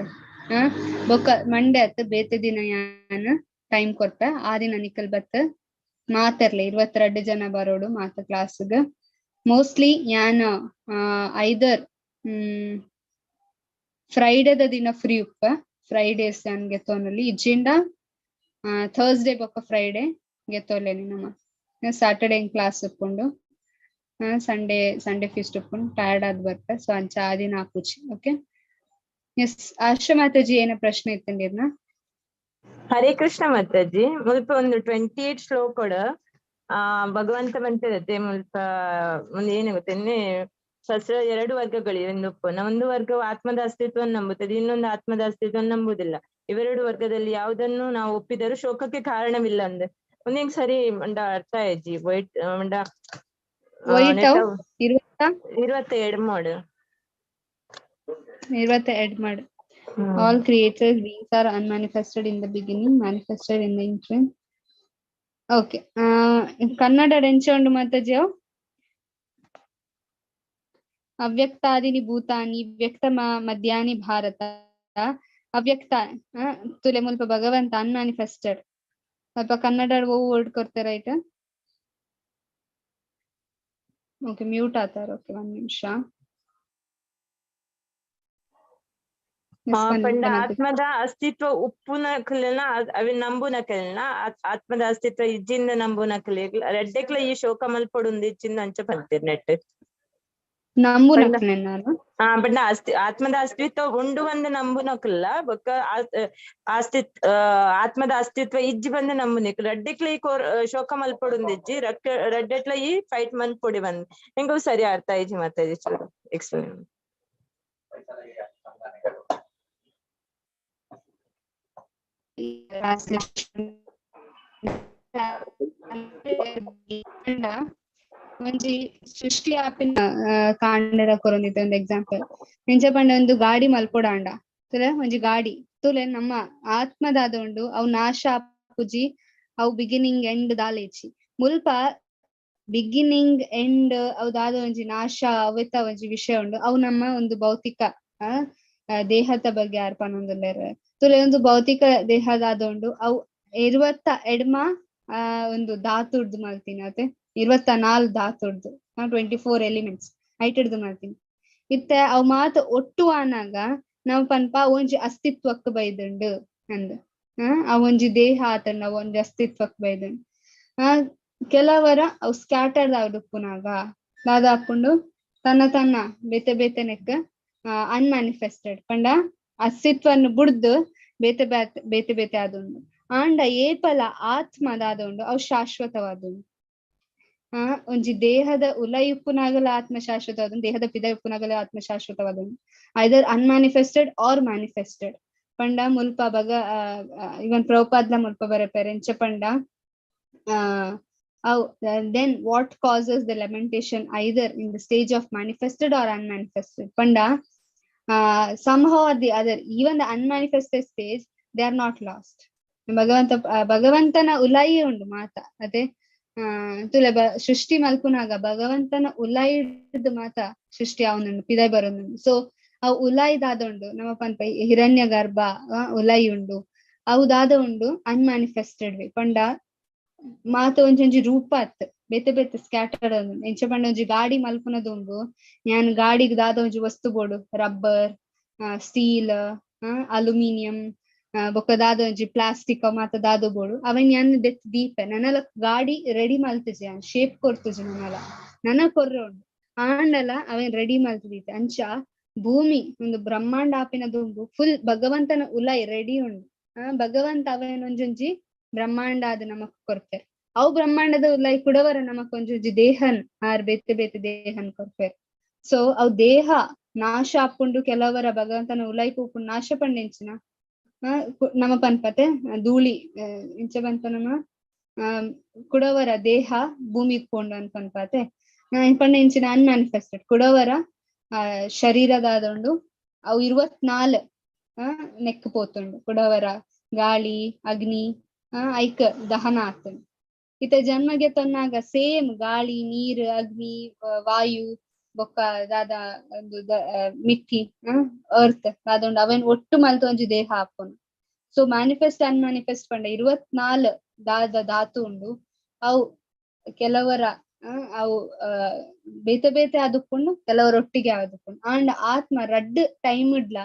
ಬೊಕ್ಕ ಮಂಡೆ ಅತ್ ಬೇತೆ ದಿನ ಯಾನ್ ಟೈಮ್ ಕೊರ್ಪೆ, ಆ ದಿನ ನಿಕಲ್ ಬತ್ ಮಾತರ್ಲೆ 22 ಜನ ಬರೋಡು ಮಾತ ಕ್ಲಾಸ್ಗ್. ಮೋಸ್ಟ್ಲಿ ಯಾನ್ ಐದರ್ ಫ್ರೈಡೇದ ದಿನ ಫ್ರೀ ಉಪ್ಪ, ಫ್ರೈಡೇಸ್ ಯಾನ್ ಗೆತ್ತೋನಲ್ಲಿ ಇಜ್ಜಿಂಡ ಥರ್ಸ್ಡೇ ಬೊಕ್ಕ ಫ್ರೈಡೆ ಗೆತ್ತೋಲೇನಿ ನಮ್ಮ ಸ್ಯಾಟರ್ಡೆ ಕ್ಲಾಸ್ ಉಪ್ಪುಂಡು, ಸಂಡೇ ಸಂಡೇ ಫೀಸ್ಟ್ ಉಪ್ಪುಂಡು, ಟಯರ್ಡ್ ಆದ್ ಬರ್ಪೆ, ಸೊ ಅಂಚ ಆ ದಿನ ಆಪುಜಿ. ಓಕೆ, ಎಸ್ ಆಶಾ ಮಾತಾಜಿ ಏನ ಪ್ರಶ್ನೆ ಇತ್ತಂಡಿರ್ನ? ಹರೇ ಕೃಷ್ಣ ಮಾತಾಜಿ, ಮುಲ್ಪ ಒಂದು 28 ಶ್ಲೋಕಡ್ ಭಗವಂತ ಬಂತಿರತ್ತೆ ಮುಲ್ಪ ಒಂದು ಏನು ಗೊತ್ತೇನೆ ಶಸ್ತ್ರ 2 ವರ್ಗಗಳಿವೆ ಒಂದು ಒಂದು ವರ್ಗವು ಆತ್ಮದ ಅಸ್ತಿತ್ವವನ್ನು ನಂಬುತ್ತದೆ, ಇನ್ನೊಂದು ಆತ್ಮದ ಅಸ್ತಿತ್ವವನ್ನು ನಂಬುವುದಿಲ್ಲ. ಇವೆರಡು ವರ್ಗದಲ್ಲಿ ಯಾವುದನ್ನು ನಾವು ಒಪ್ಪಿದರೂ ಶೋಕಕ್ಕೆ ಕಾರಣವಿಲ್ಲ ಅಂದೆ. ಒಂದೇಂಗ್ ಸರಿ ಮಂಡ ಅರ್ಥ ಆಯ್ಜಿ ವೈಟ್ ಮಂಡ 22 ಮಾಡು 22 ಮಾಡು. All created beings are unmanifested in the beginning, manifested in the interim. Okay, Kannada ಎಂಚ ಉಂಡು ಮಾತಾಜಿ? ಅವ್ಯಕ್ತಾದಿನಿ ಭೂತಾನಿ ವ್ಯಕ್ತ ಮಧ್ಯಾನಿ ಭಾರತ. ಅವ್ಯಕ್ತ ತುಲೆ ಮುಲ್ಪ ಭಗವಂತ ಅನ್ಮ್ಯಾನಿಫೆಸ್ಟೆಡ್. ಸ್ವಲ್ಪ ಕನ್ನಡ ಓ ವರ್ಡ್ ಕೊಡ್ತಾರೆ ರೈಟ್? ಓಕೆ, ಮ್ಯೂಟ್ ಆತಾರ. ಓಕೆ, ಒಂದ್ ನಿಮಿಷ. ಪಂಡ ಆತ್ಮದ ಅಸ್ತಿತ್ವ ಉಪ್ಪುನಕಲೆನ ಅವಿ ನಂಬುನಕಲೆನ ಆತ್ಮದ ಅಸ್ತಿತ್ವ ಇಜ್ಜಿಂದ ನಂಬುನಕಲೆ ರಡ್ಡೆಕ್ಲ ಈ ಶೋಕ ಮಲ್ಪೊಡುಂದು ಇಜ್ಜಿಂದ ಅಂಚ ಪಂತೀರ್ ನೆಟ್ ಪಂಡ ಆತ್ಮದ ಅಸ್ತಿತ್ವ ಉಂಡು ಬಂದು ನಂಬುನಕಲ್ಲ ಬೊಕ್ಕ ಆತ್ಮದ ಅಸ್ತಿತ್ವ ಇಜ್ಜಿ ಬಂದು ನಂಬುನಕ್ಲ ರಡ್ಡೆಕ್ಲ ಈ ಶೋಕ ಮಲ್ಪೊಡುಂದು ಇಜ್ಜಿ ರಡ್ಡೆಟ್ಲ ಈ ಫೈಟ್ ಮಲ್ಪೊಡಿ ಬಂದ್ ಹೆಂಗು ಸರಿ ಅರ್ಥ ಇಜ್ಜಿ ಮಾತಾಜಿ ಚೂರು ಎಕ್ಸ್ಪ್ಲೇನ್. ಒಂಜಿ ಸೃಷ್ಟಿ ಆಪಿನ ಕಾಂಡದ ಕೊರೊಂದಿತ್ತೆ ಒಂದು ಎಕ್ಸಾಂಪಲ್. ಎಂಚ ಪಂಡ ಒಂದು ಗಾಡಿ ಮಲ್ಪೊಡಾಂಡ ತುಲೆ ಒಂಜಿ ಗಾಡಿ ತುಲೆ ನಮ್ಮ ಆತ್ಮದಾದ ಉಂಡು ಅವು ನಾಶ ಆಪುಜಿ. ಅವು ಬಿಗಿನಿಂಗ್ ಎಂಡ್ ದಾಲೇಚಿ. ಮುಲ್ಪ ಬಿಗಿನಿಂಗ್ ಎಂಡ್ ಅವು ದಾದ ಒಂಜಿ ನಾಶ ಅವೆತ ಒಂಜಿ ವಿಷಯ ಉಂಡು. ಅವು ನಮ್ಮ ಒಂದು ಭೌತಿಕ ದೇಹದ ಬಗ್ಗೆ ಆರ್ ಪನೊಂದುಲ್ಲೆರ್. ತುಲೆ ಒಂದು ಭೌತಿಕ ದೇಹದಾದ ಉಂಡು ಅವು 28 ಒಂದು ಧಾತುರ್ದು ಮಲ್ತಿನ ಅತೆ 24 ಧಾತುರ್ದು 24 ಎಲಿಮೆಂಟ್ಸ್ ಐಟರ್ದು ಮಲ್ತೀನಿ. ಇತ್ತೆ ಅವು ಮಾತ ಒಟ್ಟು ಆನಾಗ ನಾವು ಪನ್ಪ ಒಂಜಿ ಅಸ್ತಿತ್ವಕ್ಕೆ ಬೈದುಂಡು ಅಂದ್. ಆ ಒಂಜಿ ದೇಹ ಆತಂಡ ಒಂಜಿ ಅಸ್ತಿತ್ವಕ್ಕೆ ಬೈದುಂಡು. ಕೆಲವರ ಅವು ಸ್ಕ್ಯಾಟರ್ಡ್ ಆದುಪ್ಪುನಾಗ ದಾದಾಪುಂಡು ತನ್ನ ತನ್ನ ಬೇತೆ ಬೇತೆ ನೆಕ್ ಅನ್ಮ್ಯಾನಿಫೆಸ್ಟೆಡ್ ಪಂಡ ಅಸ್ತಿತ್ವವನ್ನು ಬುಡ್ದು ಬೇತೆ ಬೇತೆ ಬೇತೆ ಬೇತೆ ಆದುಂಡು. ಆಂಡ ಏಪಲ ಆತ್ಮ ದಾದ ಉಂಡು ಅವು ಶಾಶ್ವತವಾದುಂಡು. ಒಂಜಿ ದೇಹದ ಉಲಯುಪ್ಪುನಾಗಲ ಆತ್ಮ ಶಾಶ್ವತವಾದ, ದೇಹದ ಪಿದಯುಪ್ಪುನಾಗಲ ಆತ್ಮ ಶಾಶ್ವತವಾದುಂಡು. ಐದರ್ ಅನ್ಮ್ಯಾನಿಫೆಸ್ಟೆಡ್ ಆರ್ ಮ್ಯಾನಿಫೆಸ್ಟೆಡ್ ಪಂಡ ಮುಲ್ಪ ಬಗ ಇವನ್ ಪ್ರಭುಪಾದ್ಲ ಮುಲ್ಪ ಬರೆಪೆರ್ ಎಂಚ ಪಂಡ ಅವು then what causes the lamentation either in the stage of manifested or unmanifested ಪಂಡ somehow or the other even the unmanifested stage they are not lost. ಭಗವಂತ ಭಗವಂತನ ಉಲಾಯಿ ಉಂಡು ಮಾತ ಅದೇ ತುಲೆ ಸೃಷ್ಟಿ ಮಲ್ಪುನಾಗ ಭಗವಂತನ ಉಲಾಯಿಡ್ದು ಮಾತ ಸೃಷ್ಟಿ ಅವನುಂಡು ಪಿದೈ ಬರೋನುಂಡು. ಸೊ ಅವು ಉಲಾಯಿದಾದ ಉಂಡು ನಮ್ಮ ಪನ್ಪ ಹಿರಣ್ಯ ಗರ್ಭ ಉಲಾಯಿ ಉಂಡು ಅವು ದಾದ ಉಂಡು ಅನ್ಮ್ಯಾನಿಫೆಸ್ಟೆಡ್ ವೇ ಪಂಡ ಮಾತ ಒಂಜೊಂಜಿ ರೂಪ ಅತ್ ಬೇತೆ ಬೇತೆ ಸ್ಕ್ಯಾಟರ್ಡ್ ಎಂಚ ಪಂಡ ಒಂಜಿ ಗಾಡಿ ಮಲ್ಪುನದುಂಡು ಯಾನ್ ಗಾಡಿಗ್ ದಾದ ಒಂಜಿ ವಸ್ತು ಬೋಡು ರಬ್ಬರ್ ಸ್ಟೀಲ್ ಅಲ್ಯೂಮಿನಿಯಂ ಬೊಕ್ಕ ದಾದ ಒಂಜಿ ಪ್ಲಾಸ್ಟಿಕ್ ಮಾತ ದಾದ ಬೋಡು ಅವನ್ ಯಾನ್ ದೆತ್ ದೀಪೆ ನನಲ ಗಾಡಿ ರೆಡಿ ಮಲ್ತುಜಿ ಯಾನ್ ಶೇಪ್ ಕೊರ್ತುಜಿ ನನಲ ನನ ಕೊರ್ರೆ ಉಂಡು ಆಂಡಲ ಅವನ್ ರೆಡಿ ಮಲ್ತು ದೀತೆ. ಅಂಚ ಭೂಮಿ ಒಂದು ಬ್ರಹ್ಮಾಂಡ ಆಪಿನ ದುಂಬು ಫುಲ್ ಭಗವಂತನ ಉಲೈ ರೆಡಿ ಉಂಡು. ಭಗವಂತ ಅವನ್ ಒಂಜೊಂಜಿ ಬ್ರಹ್ಮಾಂಡ ಆದ್ ನಮಕ್ ಕೊರ್ಪೆರ್. ಅವು ಬ್ರಹ್ಮಾಂಡದ ಉಲೈ ಕುಡವರ ನಮಕ್ ಒಂಜೊಂಜಿ ದೇಹನ್ ಆರ್ ಬೇತೆ ಬೇತೆ ದೇಹನ್ ಕೊರ್ಪೆರ್. ಸೊ ಅವು ದೇಹ ನಾಶ ಆಪುಂಡು ಕೆಲವರ ಭಗವಂತನ ಉಲೈ ಪೋಪುಂಡು ನಾಶ ಪಂಡೆಂಚಿನ ನಮ ಪನ್ಪತೆ ಧೂಳಿ ಇಂಚ ಪನ್ಪ ನಮ ಕುಡವರ ದೇಹ ಭೂಮಿ ಪೋಂಡು ಅನ್ ಪನ್ಪತೆ ಪಂಡ ಇಂಚಿನ ಅನ್ಮ್ಯಾನಿಫೆಸ್ಟೆಡ್ ಕುಡವರ ಶರೀರದಾದುಂಡು ಅವು 24 ನೆಕ್ ಪೋತುಂಡು ಕುಡವರ ಗಾಳಿ ಅಗ್ನಿ ಐಕ್ ದಹನ ಆತುಂಡು. ಇತ್ತ ಜನ್ಮಗೆ ತನ್ನಾಗ ಸೇಮ್ ಗಾಳಿ ನೀರು ಅಗ್ನಿ ವಾಯು ಬೊಕ್ಕ ದಾದ ಒಂದು ಮಿಟ್ಟಿ ಅರ್ತ್ ದಾದ ಅವನ್ ಒಟ್ಟು ಮಲ್ತ ಒಂಜಿ ದೇಹ ಆಪುನು. ಸೊ ಮ್ಯಾನಿಫೆಸ್ಟ್ ಅನ್ಮ್ಯಾನಿಫೆಸ್ಟ್ ಪಂಡ 24 ದಾದ ಧಾತು ಉಂಡು ಅವು ಕೆಲವರ ಅವು ಬೇತೆ ಬೇತೆ ಆದುಪ್ಪುಂಡು ಕೆಲವರ ಒಟ್ಟಿಗೆ ಆದುಪ್ಪುಂಡು. ಆಂಡ ಆತ್ಮ ರಡ್ಡ್ ಟೈಮ್ ಇಡ್ಲ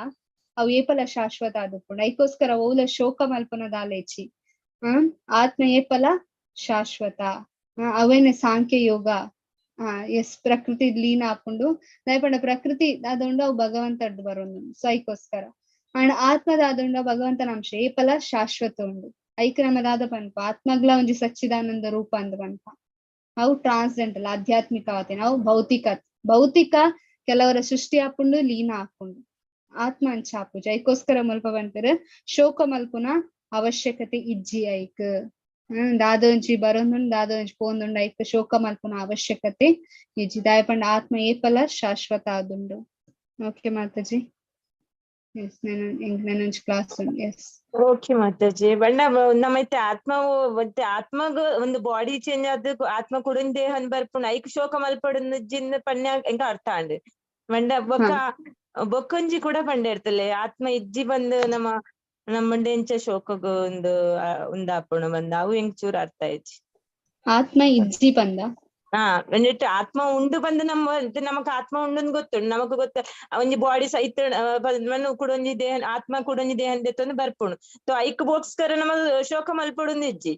ಅವು ಏಪಲ ಶಾಶ್ವತ ಆದುಪ್ಪುಂಡು. ಐಕೋಸ್ಕರ ಓಲ ಶೋಕ ಮಲ್ಪುನ ದಾಲೇಚಿ ಆತ್ಮ ಏಪಲ ಶಾಶ್ವತ ಅವೇನೆ ಸಾಂಖ್ಯ ಯೋಗ ಎಸ್ ಪ್ರಕೃತಿ ಲೀನ ಆಪುಂಡು ದಾಯಪಂಡ ಪ್ರಕೃತಿ ದಾದುಂಡು ಅವು ಭಗವಂತಡ್ದು ಬರೋದು. ಸೊ ಐಕೋಸ್ಕರ ಅಂಡ್ ಆತ್ಮದಾದುಂಡು ಭಗವಂತನ ಅಂಶ ಏಪಲ ಶಾಶ್ವತ ಉಂಡು. ಐಕ್ ನಮ್ಮ ದಾದ ಪನ್ಪ ಆತ್ಮಗ್ಲ ಒಂಜಿ ಸಚ್ಚಿದಾನಂದ ರೂಪ ಅಂದ್ ಪನ್ಪ. ಅವು ಟ್ರಾನ್ಸೆಂಡಲ್ ಆಧ್ಯಾತ್ಮಿಕವಾತಿನ ಅವು ಭೌತಿಕ ಭೌತಿಕ ಕೆಲವರ ಸೃಷ್ಟಿ ಆಪುಂಡು ಲೀನ ಆಪುಂಡು ಆತ್ಮ ಅಂಚ ಆಪುಜಿ. ಐಕೋಸ್ಕರ ಮುಲ್ಪ ಪನ್ಪೆರ್ ಶೋಕ ಮಲ್ಪುನ ಅವಶ್ಯಕತೆ ಇಜ್ಜಿ ಐಕ್. ದಾದ ಒಂಜಿ ಬರೋನುಂಡು ದಾದ ಒಂಜಿ ಪೋಂದುಂಡು ಐಕ್ ಶೋಕ ಮಲ್ಪುನ ಅವಶ್ಯಕತೆ ಇಜ್ಜಿ. ದಾಯಪಂಡ ಆತ್ಮ ಏಪಲ ಶಾಶ್ವತ ಆದುಂಡು. ಓಕೆ ಮಾತಾಜಿ, ಎಸ್ ನಾನು ಕ್ಲಾಸ್ ಉಂಡು. Yes okay Mataji. ಬಣ್ಣ ನಮ್ಮೈತೆ ಆತ್ಮವು ಮತ್ತೆ ಆತ್ಮಗ ಒಂದು ಬಾಡಿ ಚೇಂಜ್ ಆದ್ ಆತ್ಮ ಕುಡುನ್ ದೇಹನ್ ಬರ್ಪುಂಡು ಐಕ್ ಶೋಕ ಮಲ್ಪಡುನ್ ಜಿನ್ ಪನ್ಯ ಎಂಕ ಅರ್ಥ ಆಂಡ್. ಮಂಡ ಬೊಕ್ಕ ಬೊಕ್ಕೊಂಜಿ ಕೂಡ ಪಂಡೆ ಇರ್ತಲೆ ಆತ್ಮ ಇಜ್ಜಿ ಬಂದು ನಮ್ಮ ನಮ್ಮಂಡೆ ಎಂಚ ಶೋಕಗ್ ಒಂದು ಉಂದಾಪುಣ ಬಂದ ಅವು ಎಂಕ್ ಚೂರು ಅರ್ಥ ಆಯ್ತು. ಆತ್ಮ ಇಜ್ಜಿ ಬಂದ ಒಂದಿಟ್ಟು ಆತ್ಮ ಉಂಡು ಬಂದು ನಮ್ಮ ನಮಕ್ ಆತ್ಮ ಉಂಡು ಗೊತ್ತುಂಡು ನಮಕ್ ಗೊತ್ತ ಒಂಜಿ ಬಾಡಿ ಸಹಿತ ಕೂಡ ಒಂಜಿ ದೇಹ ಆತ್ಮ ಕೂಡ ಒಂಜಿ ದೇಹ ದೆತ್ತೊಂದು ಬರ್ಪುಂಡು. ಸೊ ಐಕ್ ಬೋಕ್ಸ್ಕರ ನಮ್ಮ ಶೋಕ ಮಲ್ಪೊಡುಂದು ಇಜ್ಜಿ.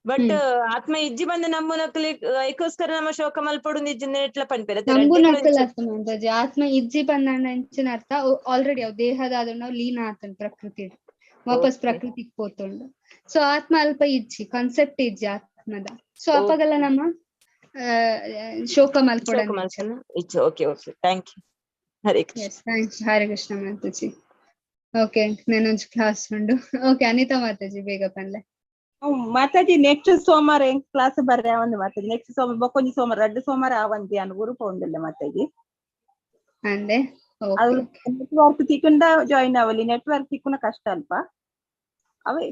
ಬಟ್ ಆತ್ಮ ಇಜ್ಜಿ ಬಂದು ನಮ್ಮನಕ್ಲಿ ಐಕೋಸ್ಕರ ನಮ್ಮ ಶೋಕ ಮಲ್ಪೊಡುಂದು ಇಜ್ಜಿ ಎಟ್ಲ ಪನ್ಪೆರ್ ನಂಬುನಕಲ್ ಅರ್ಥ ಆತ್ಮ ಇಜ್ಜಿ ಬಂದ ಅಂಚಿನ ಅರ್ಥ ಆಲ್ರೆಡಿ ಅವು ದೇಹದ ನಾವು ಲೀನ ಆತಂಡ್ ಪ್ರಕೃತಿ ವಾಪಸ್ ಪ್ರಕೃತಿಗೆ ಪೋತುಂಡು. ಸೊ ಆತ್ಮ ಅಲ್ಪ ಇಜ್ಜಿ ಕಾನ್ಸೆಪ್ಟ್ ಇಜ್ಜಿ ಆತ್ಮದ. ಸೊ ಅಪಗಲ್ಲ ನಮ್ಮ ಶೋಕ ಮಲ್ಪೊಡು. Okay okay thank you. Hare Krishna. Yes thanks. Hare Krishna Mataji. Okay ನಾನೊಂಜಿ ಕ್ಲಾಸ್ ಉಂಡು. ಓಕೆ ಅನಿತಾ ಮಾತಾಜಿ ಬೇಗ ಪನ್ಲೆ. ಮಾತಾಜಿ ನೆಕ್ಸ್ಟ್ ಸೋಮವಾರ ಎಂಕ್ ಕ್ಲಾಸ್ ಬರ್ರೆ ಒಂದು ಮಾತಾಜಿ. ನೆಕ್ಸ್ಟ್ ಸೋಮವಾರ ಬೊಕ್ಕೊಂಜಿ ಸೋಮವಾರ ರಡ್ಡ್ ಸೋಮವಾರ ಆವಂದಿ ಅನ್ ಗುರು ಪೋಂದಿಲ್ಲ ಮಾತಾಜಿ. ಅಂದೆ ಅದು ನೆಟ್ವರ್ಕ್ ತಿಕ್ಕುಂಡ ಜಾಯಿನ್ ಆವಲಿ, ನೆಟ್ವರ್ಕ್ ತಿಕ್ಕುನ ಕಷ್ಟ ಅಲ್ಪ ಅವೇ.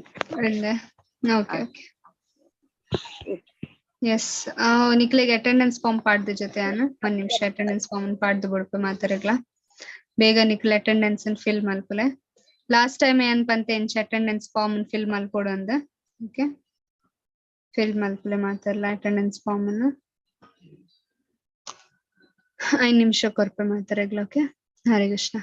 Okay okay, yes. ನಿಕ್ಲೆಗ್ ಅಟೆಂಡೆನ್ಸ್ ಫಾರ್ಮ್ ಪಾಡ್ದು ಜೊತೆ ಆನ ಒಂದ್ ನಿಮಿಷ. Attendance form ಪಾಡ್ದು ಬುಡ್ಪೆ. ಮಾತಾರಗ್ಲ ಬೇಗ ನಿಕ್ಲೆ ಅಟೆಂಡೆನ್ಸ್ ಫಿಲ್ ಮಲ್ಪುಲೆ. ಲಾಸ್ಟ್ ಟೈಮ್ ಏನ್ ಪಂತೆ ಎಂಚ ಅಟೆಂಡೆನ್ಸ್ ಫಾರ್ಮ್ ಫಿಲ್ ಮಲ್ಪೊಡು ಅಂದ್. ಓಕೆ, ಫಿಲ್ ಮಲ್ಪುಲೆ ಮಾತಾರ್ಲ ಅಟೆಂಡೆನ್ಸ್ ಫಾರ್ಮ್ ಅನ್ನು. 5 ನಿಮಿಷ ಕೊರ್ಪೆ ಮಾತಾರಗ್ಲ. ಓಕೆ, ಹರೇ ಕೃಷ್ಣ.